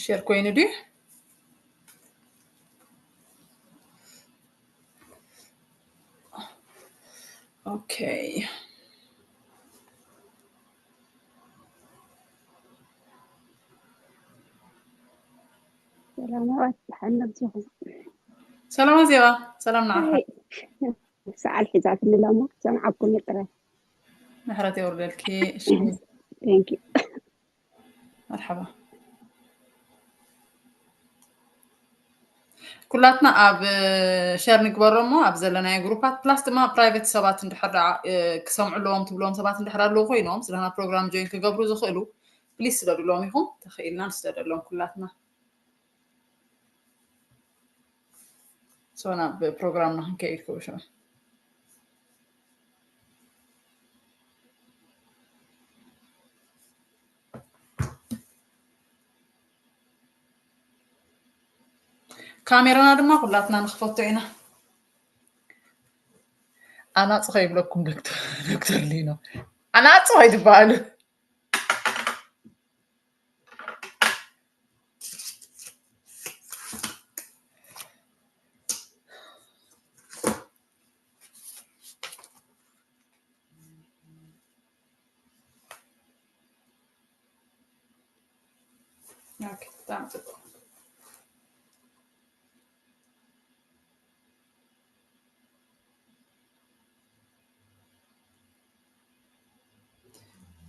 ሸር ኮይኑ ድዩ? ኦኬ። ሰላማት ሓንደብ ዚኹም። ሰላም ዜባ፣ ሰላም ንዓኻ። ሰዓል ሒዛትኒ ሎሞ ሰምዓኩም እየ ጥራይ። ምሕረት የውርደልኪ። እሺ፣ Thank you። መርሓባ። ኩላትና ኣብ ሸር ንግበሮ እሞ ኣብ ዘለናዮ ግሩፓት ፕላስ ድማ ፕራይቬት ሰባት እንድሕር ደኣ ክሰምዑ ኣለዎም ትብሎም ሰባት እንድሕር ኣለዉ ኮይኖም ስለና ፕሮግራም ጆይን ክገብሩ ዝኽእሉ ፕሊስ ስደዱሎም ኢኹም። ተኽኢልና ንስደደሎም ኩላትና። ሶ ናብ ፕሮግራምና ክንከይድ ክብሹ ካሜራና ድማ ኩላትና ንክፈቶ ኢና። ኣናጽኸ ይብለኩም ዶክተር ዶክተር ሊኖ ኣናጽኸ ይትበሃሉ።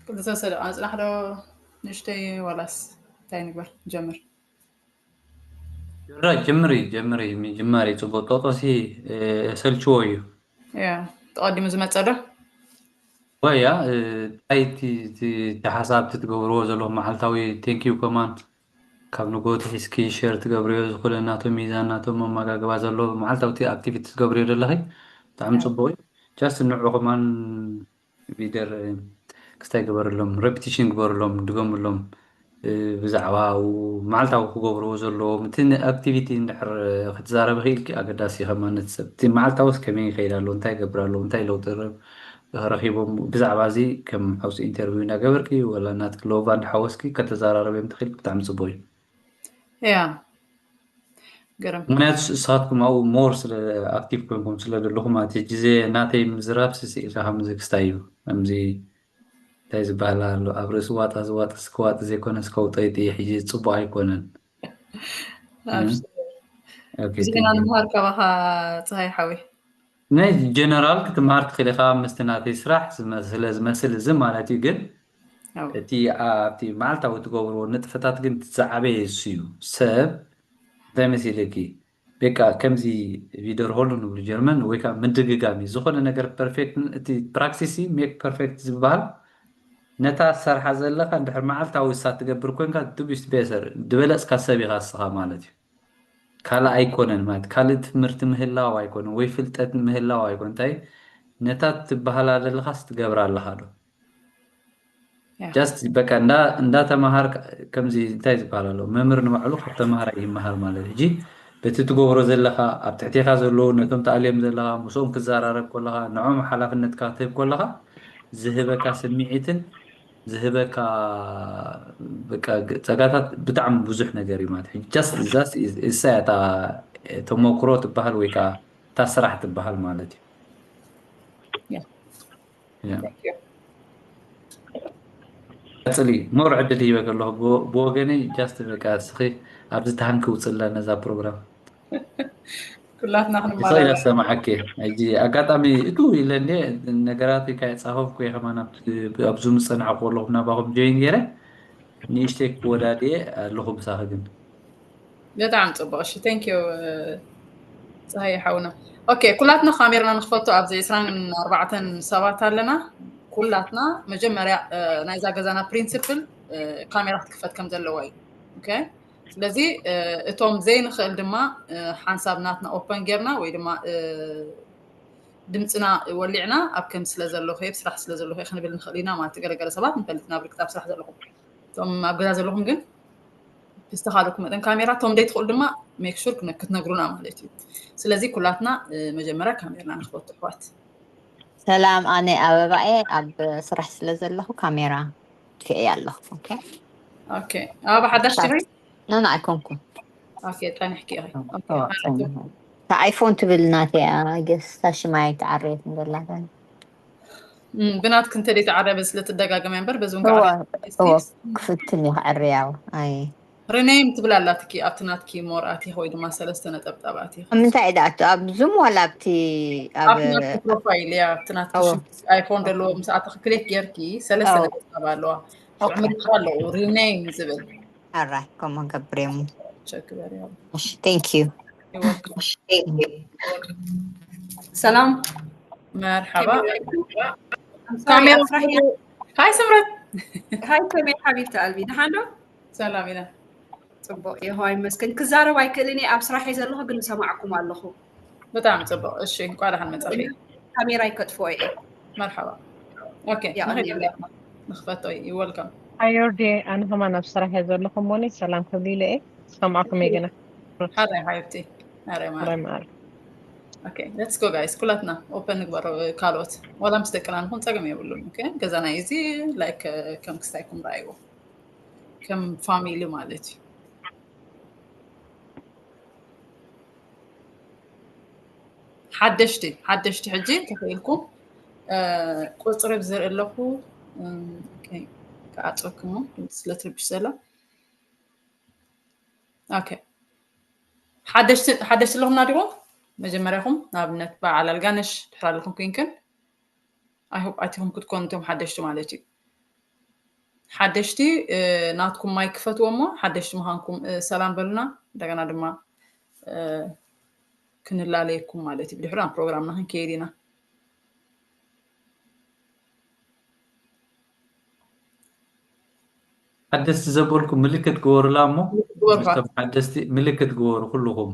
ክልተ ሰደቓ ንፅናሕ ዶ ንእሽተይ ዋላስ እንታይ ንግበር? ጀምር። ራ ጀምሪ ጀምሪ ምጅማር እዩ ፅቡቅ። ጦጦሲ ሰልችዎ እዩ። ያ ተቐዲሙ ዝመፀ ዶ? ወያ እንታይ እቲ ሓሳብ እቲ ትገብርዎ ዘለኹም መዓልታዊ ቴንኪዩ ከማን ካብ ንጎ ትሒዝኪ ሸር ትገብርዮ ዝኮነ ናቶም ሚዛን ናቶም መመጋገባ ዘሎ መዓልታዊ እቲ ኣክቲቪቲ ትገብርዮ ዘለኺ ብጣዕሚ ፅቡቅ እዩ። ጃስት ንዑ ከማን ቪደር ክስታይ ግበርሎም፣ ሬፒቲሽን ግበርሎም፣ ድገምሎም ብዛዕባ መዓልታዊ ክገብርዎ ዘለዎም እቲ ኣክቲቪቲ እንድሕር ክትዛረብ ክኢልኪ ኣገዳሲ ከማን ነቲ ሰብ እቲ መዓልታዊ ከመይ ይኸይድ ኣሎ እንታይ ይገብር ኣሎ እንታይ ለውጢ ረኺቦም ብዛዕባ እዚ ከም ሓውሲ ኢንተርቪው እናገበርኪ ወላ ናትኪ ሎቫ እንዳሓወስኪ ከተዘራረብዮም ትኽእል ብጣዕሚ ፅቡቅ እዩ። ያ ገረም ምክንያቱ ንስኻትኩም ኣብኡ ሞር ስለ ኣክቲቭ ኮንኩም ስለ ዘለኹም ማለት እዩ ግዜ ናተይ ምዝራብ ስስኢልካ ከምዚ ክስታይ እዩ ከምዚ እንታይ ዝበሃል ኣሎ ኣብ ርእሲ ዋጣ ዝዋጥስ ክዋጥ ዘይኮነስ ከውጠይጥ እዩ ሕጂ ፅቡቅ ኣይኮነን። ግዜና ንምሃር ካባኻ ፀሃይ ሓወይ። ናይ ጀነራል ክትምሃር ትኽእል ኢኻ ምስቲ ናተይ ስራሕ ስለ ዝመስል እዚ ማለት እዩ ግን እቲ ኣብቲ መዓልታዊ ትገብርዎ ንጥፈታት ግን ዝዓበየ እሱ እዩ ሰብ እንታይ መሲልኪ በቃ ከምዚ ቪደርሆሉ ንብሉ ጀርመን ወይ ከዓ ምድግጋም እዩ ዝኾነ ነገር ፐርፌክት እቲ ፕራክሲስ ሜክ ፐርፌክት ዝበሃል ነታ ሰርሓ ዘለካ እንድሕር መዓልታዊ እሳ ትገብር ኮንካ ዱቢስት ቤሰር ዝበለፅካ ሰብ ኢኻ እስኻ ማለት እዩ ካልእ ኣይኮነን ማለት ካልእ ትምህርቲ ምህላው ኣይኮነን ወይ ፍልጠት ምህላው ኣይኮነ እንታይ ነታ ትበሃላ ዘለካስ ትገብራ ኣለካ ዶ just በቃ እንዳተማሃር ከምዚ እንታይ ዝበሃል ኣሎ መምህር ንባዕሉ ካብ ተማሃራይ ይመሃር ማለት ሕጂ በቲ ትገብሮ ዘለካ ኣብ ትሕቴካ ዘለዉ ነቶም ተኣልዮም ዘለካ ምስኦም ክዘራረብ ከለካ ንዖም ሓላፍነትካ ክትህብ ከለካ ዝህበካ ስምዒትን ዝህበካ ጸጋታት ብጣዕሚ ብዙሕ ነገር እዩ ማለት just እሳያ ተመክሮ ትበሃል ወይ ከዓ እታ ስራሕ ትበሃል ማለት እዩ ቀፅሊ ሞር ዕድል ሂበ ከለኹ ብወገነይ just በቃ እስኺ ኣብዚ ተሃንኪ ውፅላ ነዛ ፕሮግራም ኩላትና ክንማላ ሰማዓኪ ሕጂ ኣጋጣሚ እቱ ኢለ እንደ ነገራት ካየፃፈፍኩ ከማን ኣብዚ ምፀናዕኩ ኣለኹ ናባኹም ጆይን ገይረ ንእሽተይ ክወዳድየ ኣለኹ ምሳኺ ግን በጣም ፅቡቅ እሺ thank you ፀሃይ ሓውና okay ኩላትና ካሜራና ንክፈቱ ኣብዚ ዕስራን ኣርባዕተን ሰባት ኣለና ኩላትና መጀመርያ ናይዛ ገዛና ፕሪንስፕል ካሜራ ክትክፈት ከም ዘለዋ እዩ okay ስለዚ እቶም ዘይንክእል ድማ ሓንሳብ ናትና ኦፐን ጌርና ወይ ድማ ድምፅና ወሊዕና ኣብ ከም ስለ ዘለኹ ኣብ ስራሕ ስለ ዘለኹ ክንብል ንኽእል ኢና ማለት ገለገለ ሰባት ንፈልጥ ናብ ርግፅ ኣብ ስራሕ ዘለኹም እቶም ኣብ ገዛ ዘለኹም ግን ብዝተኻለኩም መጠን ካሜራ እቶም ዘይትኽእሉ ድማ make sure ክትነግሩና ማለት እዩ ስለዚ ኩላትና መጀመርያ ካሜርና ንክፈቱ ኣሕዋት ሰላም ኣነ ኣበባኤ ኣብ ስራሕ ስለ ዘለኹ ካሜራ ክእየ ኣለኹ okay okay ኣበባ ሓዳሽ ዲኺ ኖ ኖ ኣይኮንኩን። ኦኬ ጸኒሕኪ ኢኺ። ኦኬ እዋ ጸኒሐ። እታ ኣይፎን ትብል ናተይ እያ። ገስ እታ ሽማይ ተዓረየት እንደላታ። እም፣ ብናትክ እንተ ደይ ተዓረበ ስለ ትደጋገመ እምበር በዚ እውን እዋ ከዓረ እዋ ክፍትን እየ ክዕርያው። ኣይ ሪኔም ትብል ኣላትኪ ኣብቲ ናትኪ ሞር ኣቲኽ ወይ ድማ ሰለስተ ነጠብጣብ ኣቲኽ። ኣብ ምንታይ እየ ደኣቱ ኣብ ዙም ዋላ ኣብቲ ኣብ ኣብቲ ናትኪ ፕሮፋይል እያ ኣብቲ ናትኪ እዋ ሽም ኣይፎን ዘለዎ ምስ ኣተኺ ክሊክ ጌርኪ ሰለስተ እዋ ነጠብጣብ ኣለዋ። ሽዑ ኦኬ ምልክት ኣለዎ ሪኔም ዝብል። ኣራይ ከምኡ ገብር እየ። ቸክ በሪ። እሺ thank you። You're welcome። እሺ thank you። ሰላም መርሓባ። I'm sorry ካሜራ ኣብ ስራሕ እየ። ሃይ ስምረት። ሃይ ከመይ ሓቢብቲ ኣልቢ ደሓን ዶ? ሰላም ኢና። ጽቡቕ የሆዋ ይመስገን። ክዛረብ ኣይክእልን እየ ኣብ ስራሕ እየ ዘለኹ ግን እሰማዕኩም ኣለኹ። ብጣዕሚ ጽቡቕ። እሺ እንኳዕ ደሓን መጻኺ። ካሜራ ይከጥፍኦ እየ። መርሓባ። ኦኬ ያ ንኸይድ ቀኒለይ። ኣለና። ንኽፈቶ እዩ። You're welcome። ኣዮርዴ ኣነ ከማን ኣብ ስራሕ እየ ዘለኹ እሞኒ ሰላም ክብል እየ። ሰማዕኩም እየ ግና። ሓራይ ሓቢብቲ። ኣረ ማር። ኣረ ማር። Okay, let's go guys. ኩላትና ኦፐን ንግበሮ። ካልኦት ዋላ ምስ ደቅና ንኹን ጸገም የብሉን። Okay? ገዛና እዚ ላይክ ከም ክስታይኩም ረኣይዎ ከም ፋሚሊ ማለት እዩ። ሓደሽቲ ሓደሽቲ ሕጂ እንተኽኢልኩም ቁፅሪ ብዝርኢ ኣለኹ። ክዓፀክሞ ስለ ትርብሽ ዘላ። ኦኬ ሓደሽቲ ኣለኹም ናዲኹም መጀመርያኹም ንኣብነት በዓል ኣልጋነሽ ድሕር ኣለኹም ኩንክን ኣይሆፕ ኣቲኹም ክትኮኑ እቶም ሓደሽቲ ማለት እዩ። ሓደሽቲ ናትኩም ማይ ክፈትዎ እሞ ሓደሽቲ ምዃንኩም ሰላም በሉና። እንደገና ድማ ክንላለየኩም ማለት እዩ። ብድሕሪ ናብ ፕሮግራምና ክንከይድ ኢና። ሓደስቲ ዘበልኩ ምልክት ግበሩላ እሞ ግበሩ። ምስቶም ሓደስቲ ምልክት ግበሩ ኩልኹም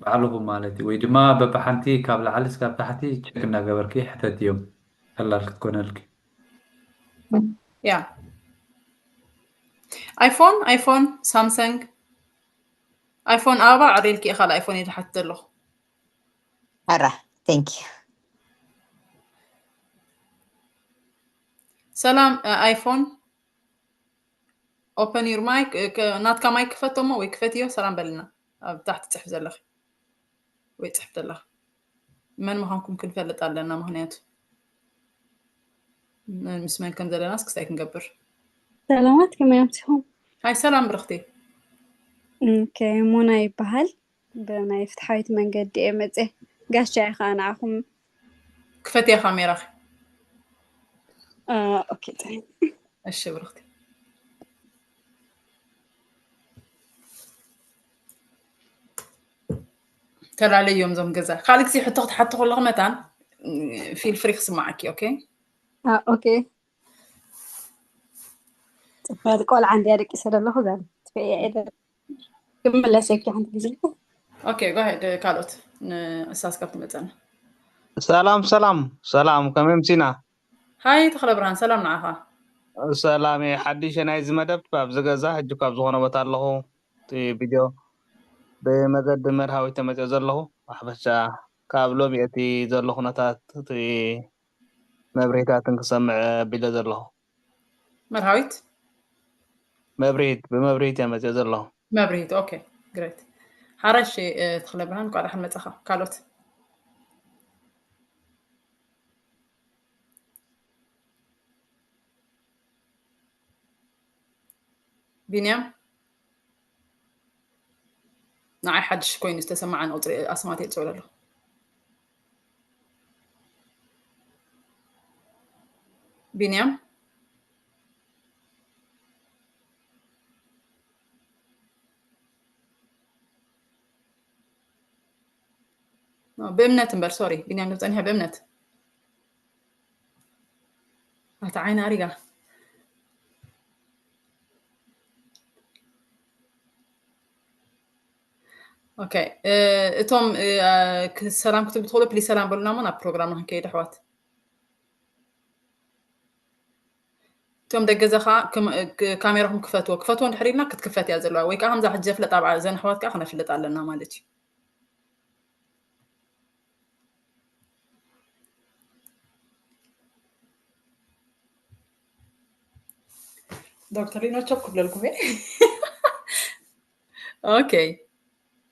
ባዕልኹም ማለት እዩ። ወይ ድማ በብሓንቲ ካብ ላዕሊ እስካብ ታሕቲ ቸክ እናገበርኪ ሕተት እዮም ቀላል ክትኮነልኪ። ያ ኣይፎን ኣይፎን ሳምሰንግ ኣይፎን ኣበባ ኣዕሪልኪ ካልእ ኣይፎን እየ ዝሓትት ዘለኹ። ኣራ thank you። ሰላም ኣይፎን open your mic ናትካ ማይክ ክፈቶሞ ወይ ክፈትዮ ሰላም በልና ኣብ ታሕቲ ፅሕፍ ዘለኺ ወይ ፅሕፍ ዘለኻ መን ምዃንኩም ክንፈልጥ ኣለና። ምኽንያቱ ምስ መን ከም ዘለና እስክስታይ ክንገብር። ሰላማት ከመይ ኣምሲኹም? ሃይ ሰላም ብርኽቲ። ኦኬ ሙና ይበሃል። ብናይ ፍትሓዊት መንገዲ እየ መፅየ። ጋሻ እየ ከዓ ንዓኹም። ክፈትያ ካሜራኺ። አ፣ ኦኬ ጥራይ። እሺ ብርኽቲ። ተላለዮም ዞም ገዛ ካልእ ግዜ ሕቶ ክትሓቶ ከለኹ መታን ፊል ፍሪ ክስማዓኪ። ኦኬ አ፣ ኦኬ። ጽፈል ቆልዓ እንድያ ደቂሰ ዘለኹ ዘል ትፈያ እየ ደር ክምለሰኪ ሓንቲ ግዜ። ኦኬ ጎሄድ ካልኦት ንእሳስ ካብ ትመፀና። ሰላም ሰላም ሰላም፣ ከመይ ምሲና? ሃይ ተኽለ ብርሃን ሰላም ንዓኻ። ሰላም እየ። ሓድሽ ናይዚ መደብ ኣብዚ ገዛ ሕጂ ካብ ዝኾነ ቦታ ኣለኹ። እቲ ቪድዮ ብመገዲ መርሃዊት ተመፅኦ ዘለኹ። ብሓፈሻ ካብ ሎሚ እቲ ዘሎ ኩነታት እቲ መብርሂታትን ክሰምዕ ኣቢለ ዘለኹ። መርሃዊት መብርሂት ብመብርሂት እየ መፅኦ ዘለኹ። መብርሂት ኦኬ ግሬት። ሓራሽ ተኽለ ብርሃን እንኳዕ ደሓን መፃኻ። ካልኦት ቢንያም ንዓይ ሓድሽ ኮይኑ ዝተሰማዓን ቁፅሪ ኣስማት የፅውዕ ኣሎ። ቢንያም ብእምነት እምበር ሶሪ ቢንያም ጸኒሐ ብእምነት ኣታ ዓይና ኣሪጋ። ኦኬ እቶም ሰላም ክትብሉ ትኽእሉ ፕሊስ ሰላም በሉና እሞ ናብ ፕሮግራምና ክንከይድ ኣሕዋት። እቶም ደገ ገዛ ከዓ ካሜራኹም ክፈትዎ ክፈትዎ እንድሕር ኢልና ክትክፈት እያ ዘለዋ ወይ ከዓ ከምዛ ሕጂ ዘፍለጣ ኣብዓ ዘን ኣሕዋት ከዓ ክነፍልጥ ኣለና ማለት እዩ። ዶክተር ሊኖ ቸኩ ብለልኩም እየ። ኦኬ፣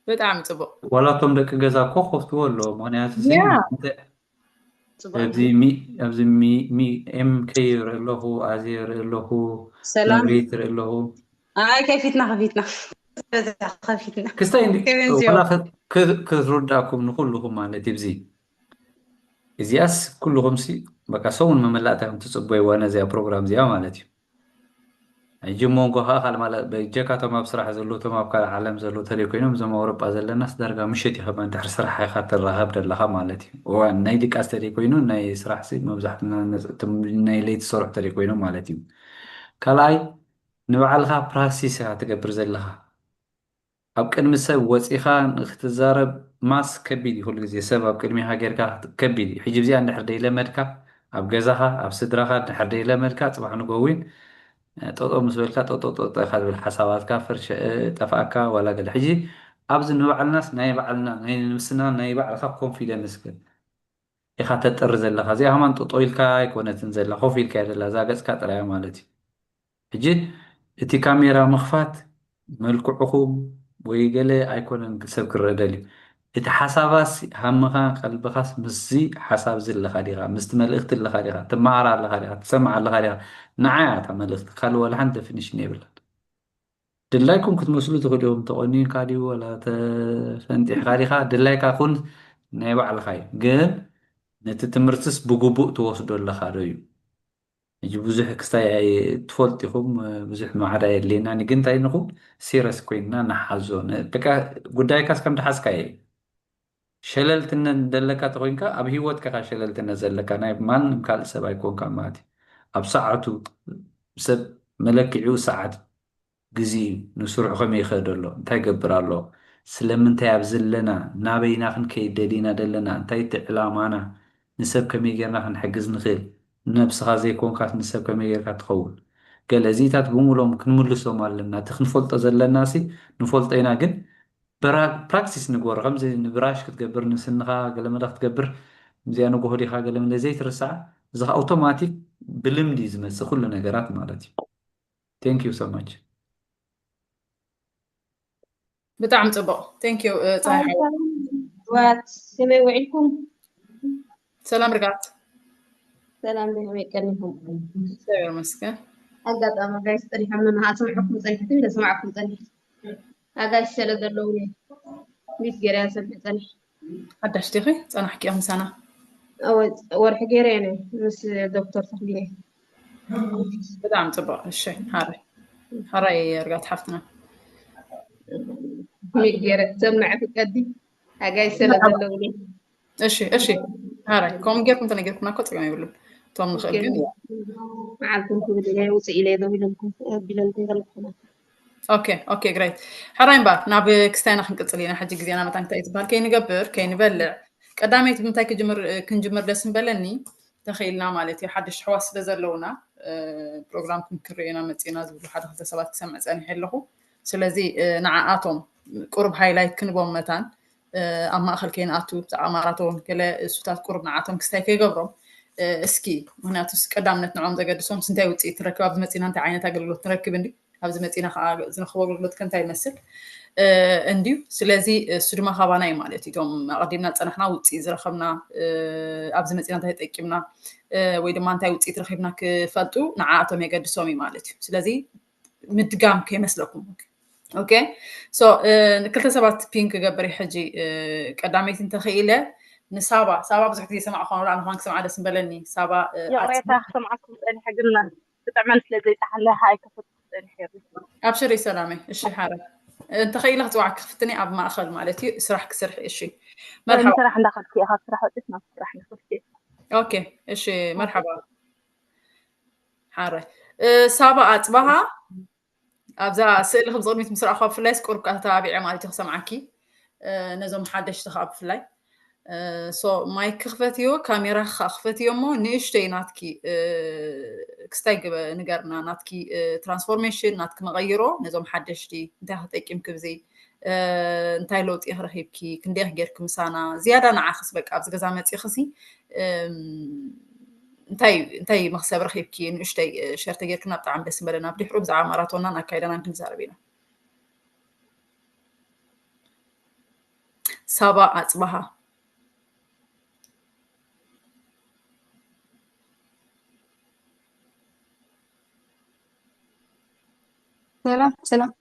ብጣዕሚ ጽቡቕ። ዋላ እቶም ደቂ ገዛ እኮ ከፍትዎ ኣለዎ። ምክንያቱ እዚ ያ። እንተ- ጽቡቅ ኣብዚ ነው። ሚ ኣብዚ ሚ ሚ ኤም ከ ይርኢ ኣለኹ፣ ኣዜ ይርኢ ኣለኹ፣ ሰላም። መብሪት ይርኢ ኣለኹ። ኣይ ከፊትና ከፊትና ከፊትና ክስታይ እንዲ ከመይ እዚኦ? ዋላ ከ- ከ- ክርዳእኩም ንኩልኹም ማለት እዩ። እዚ እዚኣስ ኩልኹም ሲ በቃ ሰሙን መመላእታ እዮም ትጽበይዋ ነዚኣ ፕሮግራም እዚኣ ማለት እዩ። ሕጂ ሞንጎ ከዓ ካል ማለት በጀካቶም ኣብ ስራሕ ዘለዉ እቶም ኣብ ካልእ ዓለም ዘለዉ ተለይ ኮይኖም እዞም ኣውሮጳ ዘለናስ ዳርጋ ምሸት ኢኻ እንድሕር ስራሕ ኢኻ ትራኸብ ዘለኻ ማለት እዩ። እዋን ናይ ድቃስ ተለይ ኮይኑ ናይ ስራሕ ሲ መብዛሕትና ነጽ- እቶም ናይ ለይቲ ዝሰርሑ ተለይ ኮይኖም ማለት እዩ። ካልኣይ ንባዕልኻ ፕራክቲስ ኢኻ ትገብር ዘለኻ። ኣብ ቅድሚ ሰብ ወፂኻ ንክትዛረብ ማስ ከቢድ እዩ። ኩሉ ግዜ ሰብ ኣብ ቅድሚኻ ጌርካ ከቢድ እዩ። ሕጂ ብዚኣ እንድሕር ደይለመድካ ኣብ ገዛኻ ኣብ ስድራኻ እንድሕር ደይለመድካ ፅባሕ ንጎ እውን ጠጦ ምስ በልካ ጠጦ ጠጦ ኢኻ ዝብል ሓሳባትካ ፍርሽ ጠፋእካ ዋላ ገለ። ሕጂ ኣብዚ ንባዕልናስ ናይ ባዕልና ናይ ነብስና ናይ ባዕልካ ኮንፊደንስ ኢኻ ተጥሪ ዘለኻ። እዚኣ ከማን ጠጦ ኢልካ ኣይኮነትን ዘላ ኮፍ ኢልካ እያ ዘላ እዛ ገፅካ ጥራያ ማለት እዩ። ሕጂ እቲ ካሜራ ምኽፋት መልክዕኹም ወይ ገለ ኣይኮነን ሰብ ክረአ ደልዩ። እቲ ሓሳባስ ሃምኻ ቀልብኻስ ምስዚ ሓሳብ እዚ ኣለኻ ዲኻ? ምስቲ መልእኽቲ ኣለኻ ዲኻ? ትመሃር ኣለኻ ዲኻ? ትሰምዕ ኣለኻ ዲኻ? ንዓያ እታ መልእኽቲ ካልእ ዋላ ሓንቲ ደፊኒሽን የብላን። ድላይኩም ክትመስሉ ትኽእሉ ኢኹም። ተቆኒንካ ድዩ ዋላ ተፈንጢሕካ ዲኻ? ድላይካ ኩን ናይ ባዕልኻ እዩ። ግን ነቲ ትምህርትስ ብግቡእ ትወስዶ ኣለኻ ዶ እዩ? ሕጂ ብዙሕ ክስታይ ኣይ- ትፈልጡ ኢኹም፣ ብዙሕ ማዕዳ የድልየናን እዩ። ግን እንታይ ንኹን ሲረስ ኮይንና ንሓዞ። ን- በቃ ጉዳይካስ ከም ድሓዝካዮ እዩ። ሸለልትነት እንደለካ ተኮይንካ ኣብ ህይወትካ ኢኻ ሸለልትነት ዘለካ፣ ናይ ማንም ካልእ ሰብ ኣይኮንካ ማለት እዩ። ኣብ ሰዓቱ ሰብ መለክዒኡ ሰዓት ግዜ እዩ። ንስርሑ ከመይ ይኸድ ኣሎ፣ እንታይ ይገብር ኣሎ፣ ስለምንታይ ኣብዚ ኣለና፣ ናበይና ክንከይድ ደሊና ደለና፣ እንታይ እቲ ዕላማና፣ ንሰብ ከመይ ጌርና ክንሕግዝ ንኽእል፣ ንነብስኻ ዘይኮንካስ ንሰብ ከመይ ጌርካ ትኸውን። ገለ እዚታት ብምሎም ክንምልሶም ኣለና። እቲ ክንፈልጦ ዘለና ሲ ንፈልጦ ኢና፣ ግን ብራ- ፕራክቲስ ንግበሮ። ከምዚ ንብራሽ ክትገብር ንስንኻ ገለመለ ክትገብር እዚኣ ንጎሆ ዲኻ ገለመለ ዘይትርስዓ፣ እዚ ኣውቶማቲክ ብልምዲ እዩ ዝመፅእ ኩሉ ነገራት ማለት እዩ። Thank you so much። ብጣዕሚ ጽቡቕ። Thank you፣ እ፣ ጸሓይ ሓወይ። ዋት ከመይ ውዒልኩም? ሰላም ርጋት። ሰላም፣ ደህና ቀኒኹም? እግዚኣብሔር ይመስገን። ኣጋጣሚ ኣጋይሽ ጸኒሖም፣ ንዓኣ ሰምዐኩም ጸኒሐ፣ ግን ሰማዕኩም ጸኒሐ። ኣጋይሽ ስለ ዘለዉ እየ ሚት ገይረ ሰምዐ ጸኒሐ። ሓዳሽ ዲኺ? ጸናሕኪ ኢኺ ምሳና? እወ፣ ወርሒ ገይረ እየ ነይ ምስ ዶክተር ተኽሊነ። ብጣዕሚ ጽቡቕ። እሺ፣ ሓራይ። ሓራይ ርጋት ሓፍትና። ሚት ገይረ ሰምዐ ፍቀዲ። ኣጋይሽ ስለ ዘለዉ እየ። እሺ፣ እሺ። ሓራይ። ከምኡ ጌርኩም ተነጊርኩምና እኮ ጸገም የብሉን። እቶም ንኽእል ግን መዓልኩም ክብል እየ፣ ውፅእ ኢለ እየ ደው ኢለልኩም፣ ኣቢለልኩም ዘለኹ ናት። ኦኬ፣ ኦኬ፣ ግሬት። ሕራይ እምበር፣ ናብ ክስታይና ክንቅጽል ኢና። ሕጂ ግዜና መታን እንታይ ዝበሃል ከይንገብር፣ ከይንበልዕ፣ ቀዳመይቲ ብምንታይ ክጅምር፣ ክንጅምር ደስ ምበለኒ፣ ተኽኢልና ማለት እዩ። ሓደሽቲ ኣሕዋት ስለ ዘለውና፣ እ፣ ፕሮግራምኩም ክንሪኦ ኢና መጺእና ዝብሉ ሓደ ክልተ ሰባት ክሰምዕ ጸኒሐ ኣለኹ። ስለዚ፣ እ፣ ንዓኣቶም ቁሩብ ሃይላይት ክንቦም መታን፣ እ፣ ኣብ ማእኸል ከይንኣቱ፣ ብዛዕባ ማራቶን ገለ እሱታት ቁሩብ ንዓኣቶም ክስታይ ከይገብሮም፣ እ፣ እስኪ፣ ምኽንያቱስ ቀዳምነት ንዕኦም ዘገድሶም እንታይ ውፅኢት ንረክብ፣ ኣብዚ መፂና እንታይ ዓይነት ኣገልግሎት ንረክብ እንዲ፣ ኣብዚ መፂና ከዓ ዝንረኽቦ ኣገልግሎት ከ እንታይ ይመስል፣ እ፣ እንድዩ። ስለዚ እሱ ድማ ካባና እዩ ማለት እዩ። እቶም ኣቐዲምና ዝፀናሕና ውፅኢት ዝረኸብና፣ እ፣ ኣብዚ መፂና እንታይ ተጠቂምና፣ እ፣ ወይ ድማ እንታይ ውፅኢት ረኺብና ክፈልጡ ንዓኣቶም የገድሶም እዩ ማለት እዩ። ስለዚ ምድጋም ከይመስለኩም። ኦኬ፣ ሶ፣ እ፣ ንክልተ ሰባት ፒንግ ክገብር እዩ ሕጂ። እ፣ ቀዳመይቲ እንተኽኢለ ንሳባ፣ ሳባ ብዙሕ ግዜ ይሰማዕ ኾነ፣ ንኳን ክሰምዓ ደስ ምበለኒ። ሳባ፣ እ፣ ይቕሬታ ኣጽ- ክሰምዓኩም ጸኒሐ፣ ግን ብጥዕመን ስለ ዘይጸሓለ ኣይከፈትኩ ጸኒሐ። ኣብሽሪ ሰላመይ። እሺ፣ ሓረ እንተኽኢለ ክጽዋዕ ክፍትኒ ኣብ ማእኸል ማለት እዩ፣ ስራሕ ክስርሒ። እሺ፣ ወይ መርሓባ። ንስራሕ እንዳኸድኩ እየ፣ ካብ ስራሕ ወፂስ ናብ ስራሕ እንዳኸድኩ እየ። ኦኬ፣ እሺ፣ መርሓባ። ሓረ፣ እ፣ ሳባ ኣጽባሃ፣ ኣብዛ ስእሊ ከም ዝቕድሚት ምስ ረኣኹዋ ብፍላይስ ቁሩብ ከዓ ተባቢዐ ማለት እዩ ክሰምዓኪ፣ እ፣ ነዞም ሓደሽቲ ከዓ ብፍላይ። እ፣ ሶ ማይክ ክፈትዮ፣ ካሜራ ከዓ ክፈትዮ እሞ ንእሽተይ ናትኪ፣ እ፣ ክስታይ ግበ-፣ ንገርና፣ ናትኪ፣ እ፣ ትራንስፎርሜሽን፣ ናትኪ መቐይሮ፣ ነዞም ሓደሽቲ እንታይ ክጠቂምኪ ብዚ፣ እ፣ እንታይ ለውጢ ክረኺብኪ፣ ክንደይ ክጌርኪ ምሳና፣ ዝያዳ ንዓኽስ በቃ ኣብዚ ገዛ መፂእኽሲ፣ እም፣ እንታይ፣ እንታይ መኽሰብ ረኺብኪ፣ ንእሽተይ፣ እ፣ ሸር ተጌርክና ብጣዕሚ ደስ ምበለና። ብድሕሩ ብዛዕባ ማራቶናን ኣካይዳናን ክንዛረብ ኢና። ሳባ ኣጽብሃ። ሰላም ሰላም።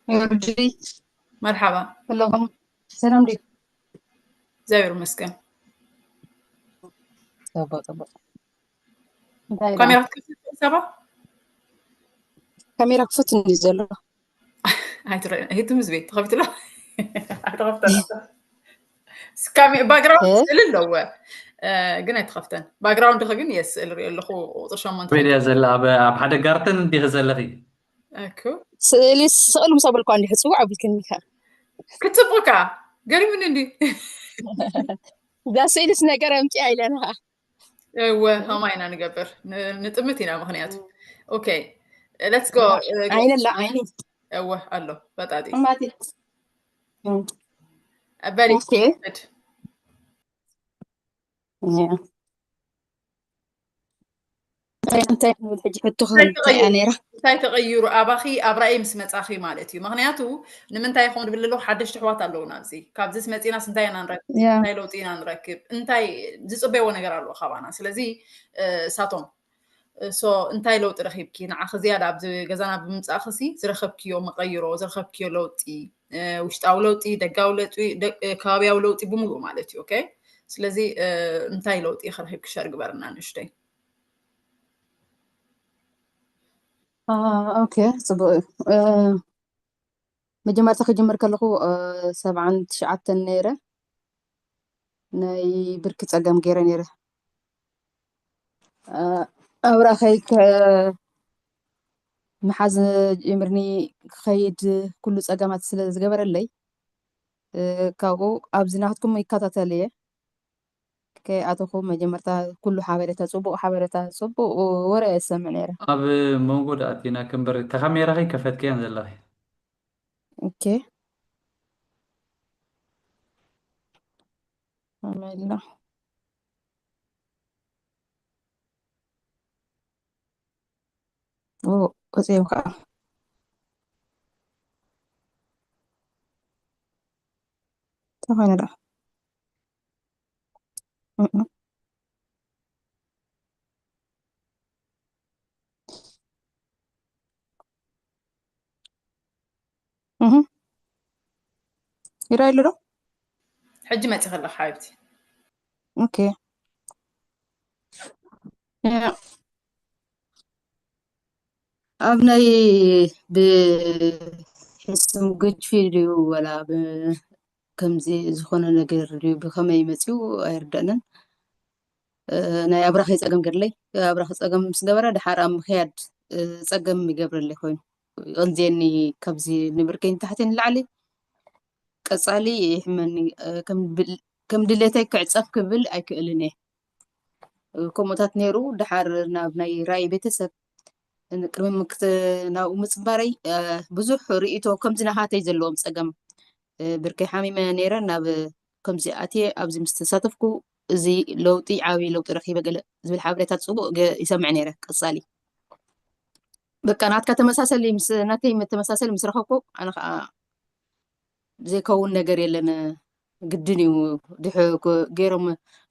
ወርዲ መርሓባ። ኣለኹም። ሰላም ዲ እግዚኣብሔር ይመስገን። ጽቡቅ ጽቡቅ። እንታይ ኢላ? ካሜራ ክትከፍቲ ትኽእሊ ሳባ? ካሜራ ክፈት እንዲ ዘሎ ኣይትረ- ሂትም ህዝቢ ተኸፊትሎ ኣይተኸፍተን። ባክግራውንድ እ? ስእሊ ኣለዎ እ፣ ግን ኣይተኸፍተን። ባክግራውንድ ኸ ግን የስእል ሪኦ ኣለኹ ቁፅሪ ሸሞንተ ሜድያ ዘላ ኣብ ኣብ ሓደ ጋርተን እንዲኺ ዘለኺ? እኩ ስእሊ ስቕል ምስ ኣበልኳ እንዲ ሕፅቡ ኣቢልክኒ ኢኻ። ክትፅብቕካ ገሪሙኒ እንዲ እዛ ስእልስ ነገር ኣምፅኣ ኢለና። እወ ኸማ ኢና ንገብር ን- ንጥምት ኢና ምኽንያቱ። ኦኬ let's go። ዓይነ ኣላ ዓይነ እወ ኣሎ በጣጢ ማቲ በሊ ኦኬ። እንታይ እንታይ ንብል ሕጂ ሕቶ እንታይ እያ ነይራ? እንታይ ተቐይሩ ኣባኺ ኣብ ራእይ ምስ መጻኺ ማለት እዩ። ምኽንያቱ ንምንታይ ይኸውን ዝብል ኣለኹ ሓደሽቲ ኣሕዋት ኣለውና ኣብዚ ካብዚ መጺናስ እንታይ ኢና ንረክብ? ያ እንታይ ለውጢ ኢና ንረክብ? እንታይ ዝጽበይዎ ነገር ኣለዎ ካባና? ስለዚ እ፣ እሳቶም ሶ እንታይ ለውጢ ረኺብኪ ንዓኺ ዝያዳ ኣብዚ ገዛና ብምምጻእኺ ሲ ዝረኸብክዮ መቐይሮ ዝረኸብክዮ ለውጢ እ፣ ውሽጣዊ ለውጢ ደጋዊ ለውጢ ደ- እ፣ ከባቢያዊ ለውጢ ብምሉእ ማለት እዩ። ኦኬ ስለዚ እ፣ እንታይ ለውጢ ኢኺ ረኺብኪ? ሸር ግበርና ንእሽተይ። ኦኬ ጽቡቅ እዩ። መጀመርታ ክጅምር ከለኹ ሰብዓን ትሽዓተን ነይረ ናይ ብርኪ ጸገም ገይረ ነይረ። ኣብራኸይ ምሓዝ ጀምርኒ ክኸይድ ኩሉ ጸገማት ስለ ዝገበረለይ ካብኡ ኣብዚ ናትኩም ይከታተል እየ። ከይኣተኹ መጀመርታ ኩሉ ሓበሬታ፣ ጽቡቕ ሓበሬታ፣ ጽቡቕ ወረ እየ ዝሰምዕ ነይረ። ኣብ መንጎ ደኣ ኣቲና እምበር፣ እታ ካሜራ ከይከፈትክያን ዘለኺ። ኦኬ። ኣሜላ። ኦ፣ ወፂኦም ከዓ። ተኾነ ደኣ። እም። እህ። ይረኣይ ኣሎ ዶ? ሕጂ መፂ ከለኻ ሓቢብቲ። ኦኬ። ያ። ኣብ ናይ ብሕስም ግድፊ ድዩ ወላ ብ-፣ ከምዚ ዝኾነ ነገር ድዩ ብኸመይ መፂኡ ኣይርደእንን። እ፣ ናይ ኣብራኸይ ጸገም ገድለይ፣ ኣብራኸ ጸገም ምስ ገበረ ድሓር ኣብ ምኽያድ፣ እ፣ ጸገም ይገብረለይ ኮይኑ። ይቕንዝየኒ ካብዚ ንብርከይ ንታሕቲ ንላዕሊ። ቀጻሊ ይሕመኒ፣ እ፣ ከም ብል-፣ ከም ድሌተይ ክዕጸፍ ክብል ኣይክእልን እየ። እ፣ ከምኡታት ነይሩ። ድሓር ናብ ናይ ራእይ ቤተሰብ፣ እ፣ ቅድሚ ምክት-፣ ናብኡ ምጽንባረይ፣ እ፣ ብዙሕ ርእይቶ ከምዚ ናሃተይ ዘለዎም ጸገም፣ እ፣ ብርከይ ሓሚመ ነይረ። ናብ ከምዚ ኣትየ ኣብዚ ምስ ተሳተፍኩ እዚ ለውጢ፣ ዓብዪ ለውጢ ረኺበ ገለ ዝብል ሓበሬታ ጽቡቕ ገ-፣ ይሰምዕ ነይረ። ቀጻሊ በቃ ናትካ ተመሳሰሊ ምስ፣ ናተይ ተመሳሰሊ ምስ ረኸብኩ ኣነ ኸኣ ዘይከውን ነገር የለን፣ ግድን እዩ። ድሕ-፣ ገ-፣ ገይሮም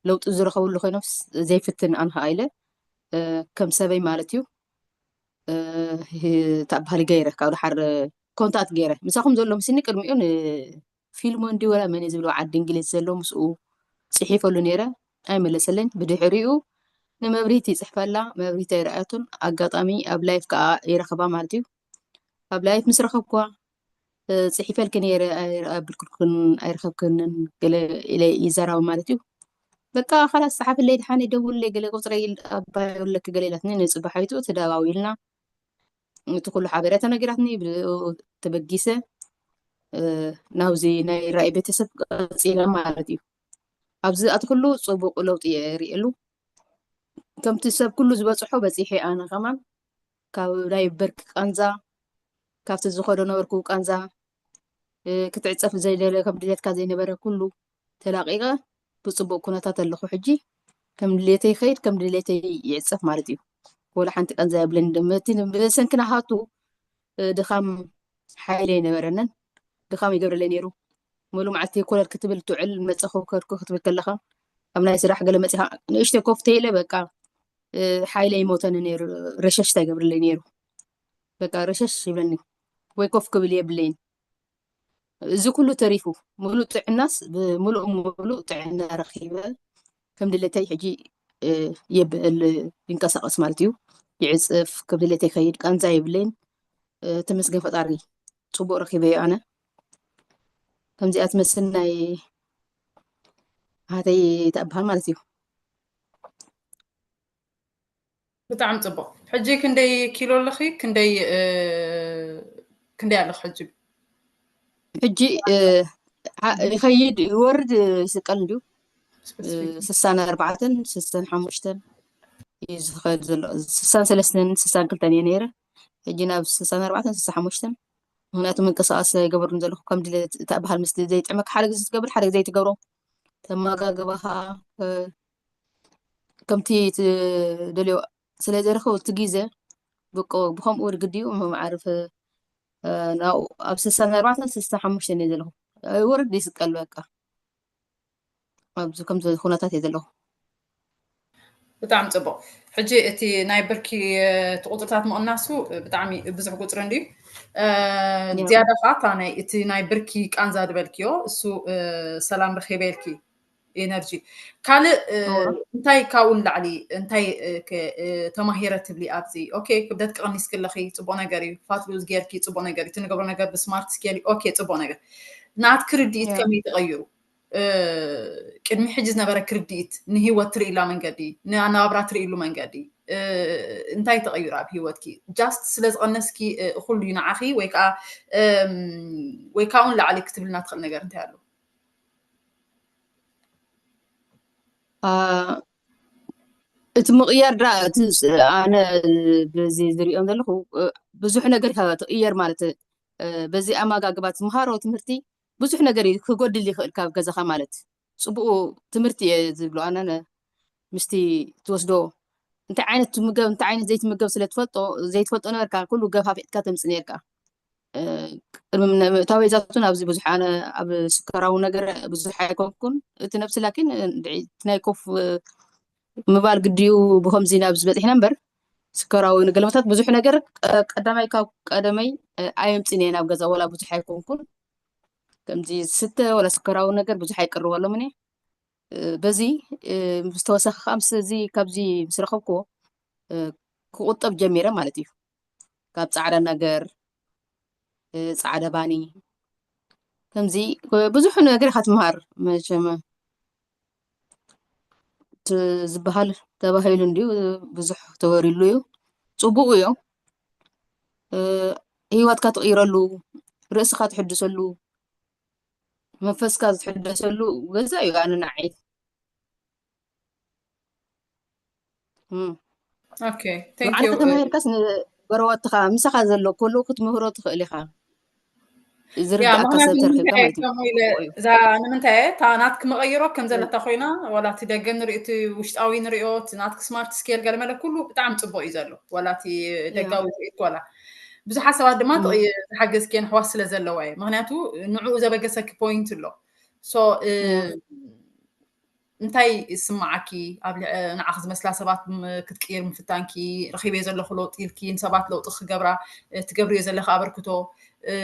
ለውጢ ዝረኸብሉ ኮይኖምስ ዘይፍትን ኣነ ኸኣ ኢለ፣ እ፣ ከም ሰበይ ማለት እዩ። እ፣ ህ-፣ እታ በሃሊ ገይረ፣ ካብ ደሓር ኮንታት ገይረ። ምሳኹም ዘሎ ምስኒ ቅድሚኡ ንፊልሞን ድዩ ወላ መን እዩ ዝብሎ ዓዲ እንግሊዝ ዘሎ ምስኡ ጽሒፈሉ ነይረ፣ ኣይመለሰለይን። ብድሕሪኡ ንመብሪህቲ ይጽሕፈላ፣ መብሪህቲ ኣይረኣየቶን። ኣጋጣሚ ኣብ ላይፍ ከኣ ይረኽባ ማለት እዩ። ኣብ ላይፍ ምስ ረኸብኳ፣ እ፣ ጽሒፈልኪ ነይረ፣ ኣይ-፣ ኣየብልክልክን፣ ኣይረኸብክንን ገለ ኢለ ይዛረባ ማለት እዩ። በቃ፣ ኸላስ፣ ጸሓፍለይ፣ ደሓነይ ደውልለይ፣ ገለ ቁጽረይ ኣባይ ኣለኪ ገለ ኢላትኒ። ንጽባሒቱ ተደዋዊልና፣ እቲ ኩሉ ሓበሬታ ነጊራትኒ፣ ብኡ ተበጊሰ፣ እ፣ ናብዚ ናይ ራእይ ቤተሰብ ቀጺለ ማለት እዩ። ኣብዚ ኣቲ ኩሉ ጽቡቕ ለውጢ እየ ርእየሉ። ከምቲ ሰብ ኩሉ ዝበጽሖ በጺሐ ኣነ ከማን። ካብ ናይ በርኪ ቃንዛ፣ ካብቲ ዝኸዶ ነበርኩ ቃንዛ፣ እ፣ ክትዕጸፍ ዘይደለ፣ ከም ድሌትካ ዘይነበረ ኩሉ ተላቒቐ ብጽቡቕ ኩነታት ኣለኹ ሕጂ። ከም ድሌተይ ይኸይድ፣ ከም ድሌተይ ይዕጸፍ ማለት እዩ። ወላ ሓንቲ ቃንዛ የብለኒ። ደም-፣ እቲ ብሰንኪ ናሃቱ፣ እ፣ ድኻም ሓይሊ ኣይነበረንን። ድኻም ይገብረለይ ነይሩ። ሙሉ መዓልቲ ኮለል ክትብል ትውዕል፣ መጸ ኮፍ ከድኩ ክትብል ከለኻ፣ ኣብ ናይ ስራሕ ገለ መጺኻ ንእሽተይ ኮፍ ተይለ በቃ፣ እ፣ ሓይለይ ይሞተኒ ነይሩ፣ ረሸሽ ኣይገብርለይ ነይሩ። በቃ ረሸሽ ይብለኒ፣ ወይ ኮፍ ክብል የብለይን። እዚ ኩሉ ተሪፉ፣ ሙሉእ ጥዕናስ፣ ብምሉእ ሙሉእ ጥዕና ረኺበ፣ ከም ድሌተይ ሕጂ፣ እ፣ የብዕል፣ ይንቀሳቐስ ማለት እዩ። ይዕጽፍ፣ ከም ድሌተይ ከይድ፣ ቃንዛ የብለይን። እ፣ ተመስገን ፈጣሪ፣ ጽቡቕ ረኺበዮ ኣነ። ከምዚኣ ትመስል ናይ ኣሓተይ ትበሃል ማለት እዩ። ብጣዕሚ ጽቡቕ። ሕጂ ክንደይ ኪሎ ኣለኺ? ክንደይ፣ እ፣ ክንደይ ኣለኺ ሕጂ? ሕጂ፣ እ፣ ዓ-፣ ይኸይድ ይወርድ ይስቀል እንድዩ። እ፣ ስሳን ኣርባዕተን፣ ስሳን ሓሙሽተን እዩ ዝኸይድ ዘሎ። ስሳን ሰለስተን፣ ስሳን ክልተን እየ ነይረ። ሕጂ ናብ ስሳን ኣርባዕተን፣ ስሳን ሓሙሽተን። ምኽንያቱ ምንቅስቓስ ኣይገበርኩን ዘለኹ። ከም ድሌት እታ በሃል ምስ ዘይጥዕመካ ሓደ ግዜ ትገብር፣ ሓደ ግዜ ኣይትገብሮ። ተመጋግባኻ፣ እ፣ ከምቲ ትደልዮ ስለ ዘይረኸቡ እቲ ግዜ ብቆ-፣ ብኸምኡ ግዲ እዩ መዓርፍ፣ እ፣ ናብኡ ኣብ ስሳን ኣርባዕተን ስሳን ሓሙሽተን እየ ዘለኹ። እ፣ ወርድ ይስቀል በቃ። ኣብዚ ከምዚ ኩነታት እየ ዘለኹ። ብጣዕሚ ጽቡቕ። ሕጂ እቲ ናይ ብርኪ፣ እ፣ እቲ ቁጽርታት ምቕናሱ፣ እ፣ ብጣዕሚ ብዙሕ ቁጽሪ እንድዩ። እ፣ ያ። ዝያዳ ኸዓ እታ ናይ፣ እቲ ናይ ብርኪ ቃንዛ ዝበልክዮ፣ እሱ፣ እ፣ ሰላም ረኺበ ኢልኪ፣ ኤነርጂ። ካልእ፣ እ፣ እዋ። እንታይ ካብኡ ንላዕሊ፣ እንታይ፣ እ፣ ከ-፣ እ፣ ተማሂረ ትብሊ ኣብዚ? ኦኬ፣ ክብደት ክቕንስ ከለኺ ጽቡቕ ነገር እዩ፣ ፋት ሉዝ ጌርኪ ጽቡቕ ነገር እዩ፣ እቲ ንገብሮ ነገር ብስማርት ስኬል፣ ኦኬ፣ ጽቡቕ ነገር። ናትኪ ርድኢት ያ። ከመይ ተቐይሩ? እ፣ ቅድሚ ሕጂ ዝነበረኪ ርድኢት፣ ንህይወት ትርእይላ መንገዲ፣ ንኣነባብራ ትርእይሉ መንገዲ፣ እ፣ እንታይ ተቐይሩ ኣብ ህይወትኪ? ጃስት ስለ ዝቐነስኪ፣ እ፣ እኹል ድዩ ንዓኺ? ወይ ከኣ፣ እም፣ ወይ ካብኡ ንላዕሊ ክትብልና ትኽእል ነገር እንታይ ኣሎ? አ፣ እቲ ምቕያር ድኣ፣ እቲ ስ-፣ ኣነ በዚ ዝሪኦም ዘለኹ፣ እ፣ ብዙሕ ነገር ኢኻ ትቕየር ማለት፣ እ፣ በዚ ኣመጋግባ ትምሃሮ ትምህርቲ ብዙሕ ነገር እዩ ክጎድል ይኽእል ካብ ገዛኻ ማለት። ጽቡቕ ትምህርቲ እየ ዝብሎ ኣነ፣ ነ-፣ ምስቲ ትወስዶ እንታይ ዓይነት ትምገብ፣ እንታይ ዓይነት ዘይትምገብ ስለ ትፈልጦ፣ ዘይትፈልጦ ነበርካ፣ ኩሉ ገፋፊጥካ ተምጽእ ነርካ። እ፣ ቅድሚ ምነ-፣ ምእታወይ ዛቱ ናብዚ ብዙሕ ኣነ ኣብ ስከራዊ ነገር ብዙሕ ኣይኮንኩን። እቲ ነብሲ ላኪን፣ እ፣ እንድዒ፣ እቲ ናይ ኮፍ፣ እ፣ ምባል ግዲኡ ብኸምዚ ናብዚ በጺሕና እምበር፣ ስከራዊ ንገለመታት ብዙሕ ነገር፣ እ፣ ቀዳማይ ካብ ቀደመይ፣ እ፣ ኣየምጽእን እየ ናብ ገዛ፣ ወላ ብዙሕ ኣይኮንኩን። ከምዚ ዝስተ ወላ ስከራዊ ነገር ብዙሕ ኣይቅርበሎምን እየ። እ፣ በዚ፣ እ፣ ምስ ተወሰኸ ከዓ ምስ እዚ ካብዚ ምስ ረኸብክዎ፣ እ፣ ክቑጠብ ጀሚረ ማለት እዩ። ካብ ጻዕዳ ነገር፣ እ፣ ጻዕዳ ባኒ፣ ከምዚ፣ እ፣ ብዙሕ ነገር ኢኻ ትምሃር። መቸም እቲ ዝበሃል ተባሂሉ እንድዩ፣ ብዙሕ ተወሪሉ እዩ። ጽቡቕ እዩ። እ፣ ህይወትካ ትቕይረሉ፣ ርእስኻ ትሕድሰሉ፣ መንፈስካ ዝሕደሰሉ ገዛ እዩ ኣነ ንዓይ። እም። ኦኬ፣ ቴንክ ባዕልኻ ዩ። ተማሂርካስ ንጎረባብትኻ፣ ምሳኻ ዘሎ ኩሉ ክትምህሮ ትኽእል ኢኻ። ያ፣ ዝርድኣካ ምኽንያቱ ሰብ ተረኺብካ ንምንታይ ማለት እዩ። ከምኡ ኢለ፣ ጽቡቕ እዩ። እዛ ንምንታይ እየ፣ እታ ናትኪ መቐይሮ ከም እ። ዘለታ ኮይና፣ ዋላ እቲ ደገ ንሪኦ፣ እቲ ውሽጣዊ ንሪኦ፣ እቲ ናትኪ ስማርት ስኬል ገለ መለ ኩሉ ብጣዕሚ ጽቡቕ እዩ ዘሎ። ዋላ እቲ ያ። ደጋዊ ትርኢት ዋላ። ብዙሓት ሰባት ድማ እ። ትቕይ-፣ ዝሓገዝክየን ኣሕዋት ስለ ዘለዋ እየ። ምኽንያቱ ንዕኡ ዘበገሰኪ ፖይንት ኣሎ። ሶ፣ እ፣ ያ። እንታይ ይስምዓኪ? ኣብ ልዕ-፣ ንዓኺ ዝመስላ ሰባት ም-፣ ክትቅይር ምፍታንኪ፣ ረኺበዮ ዘለኹ ለውጢ ኢልኪ ንሰባት ለውጢ ክገብራ፣ እ፣ ትገብርዮ ዘለኺ ኣበርክቶ፣ እ፣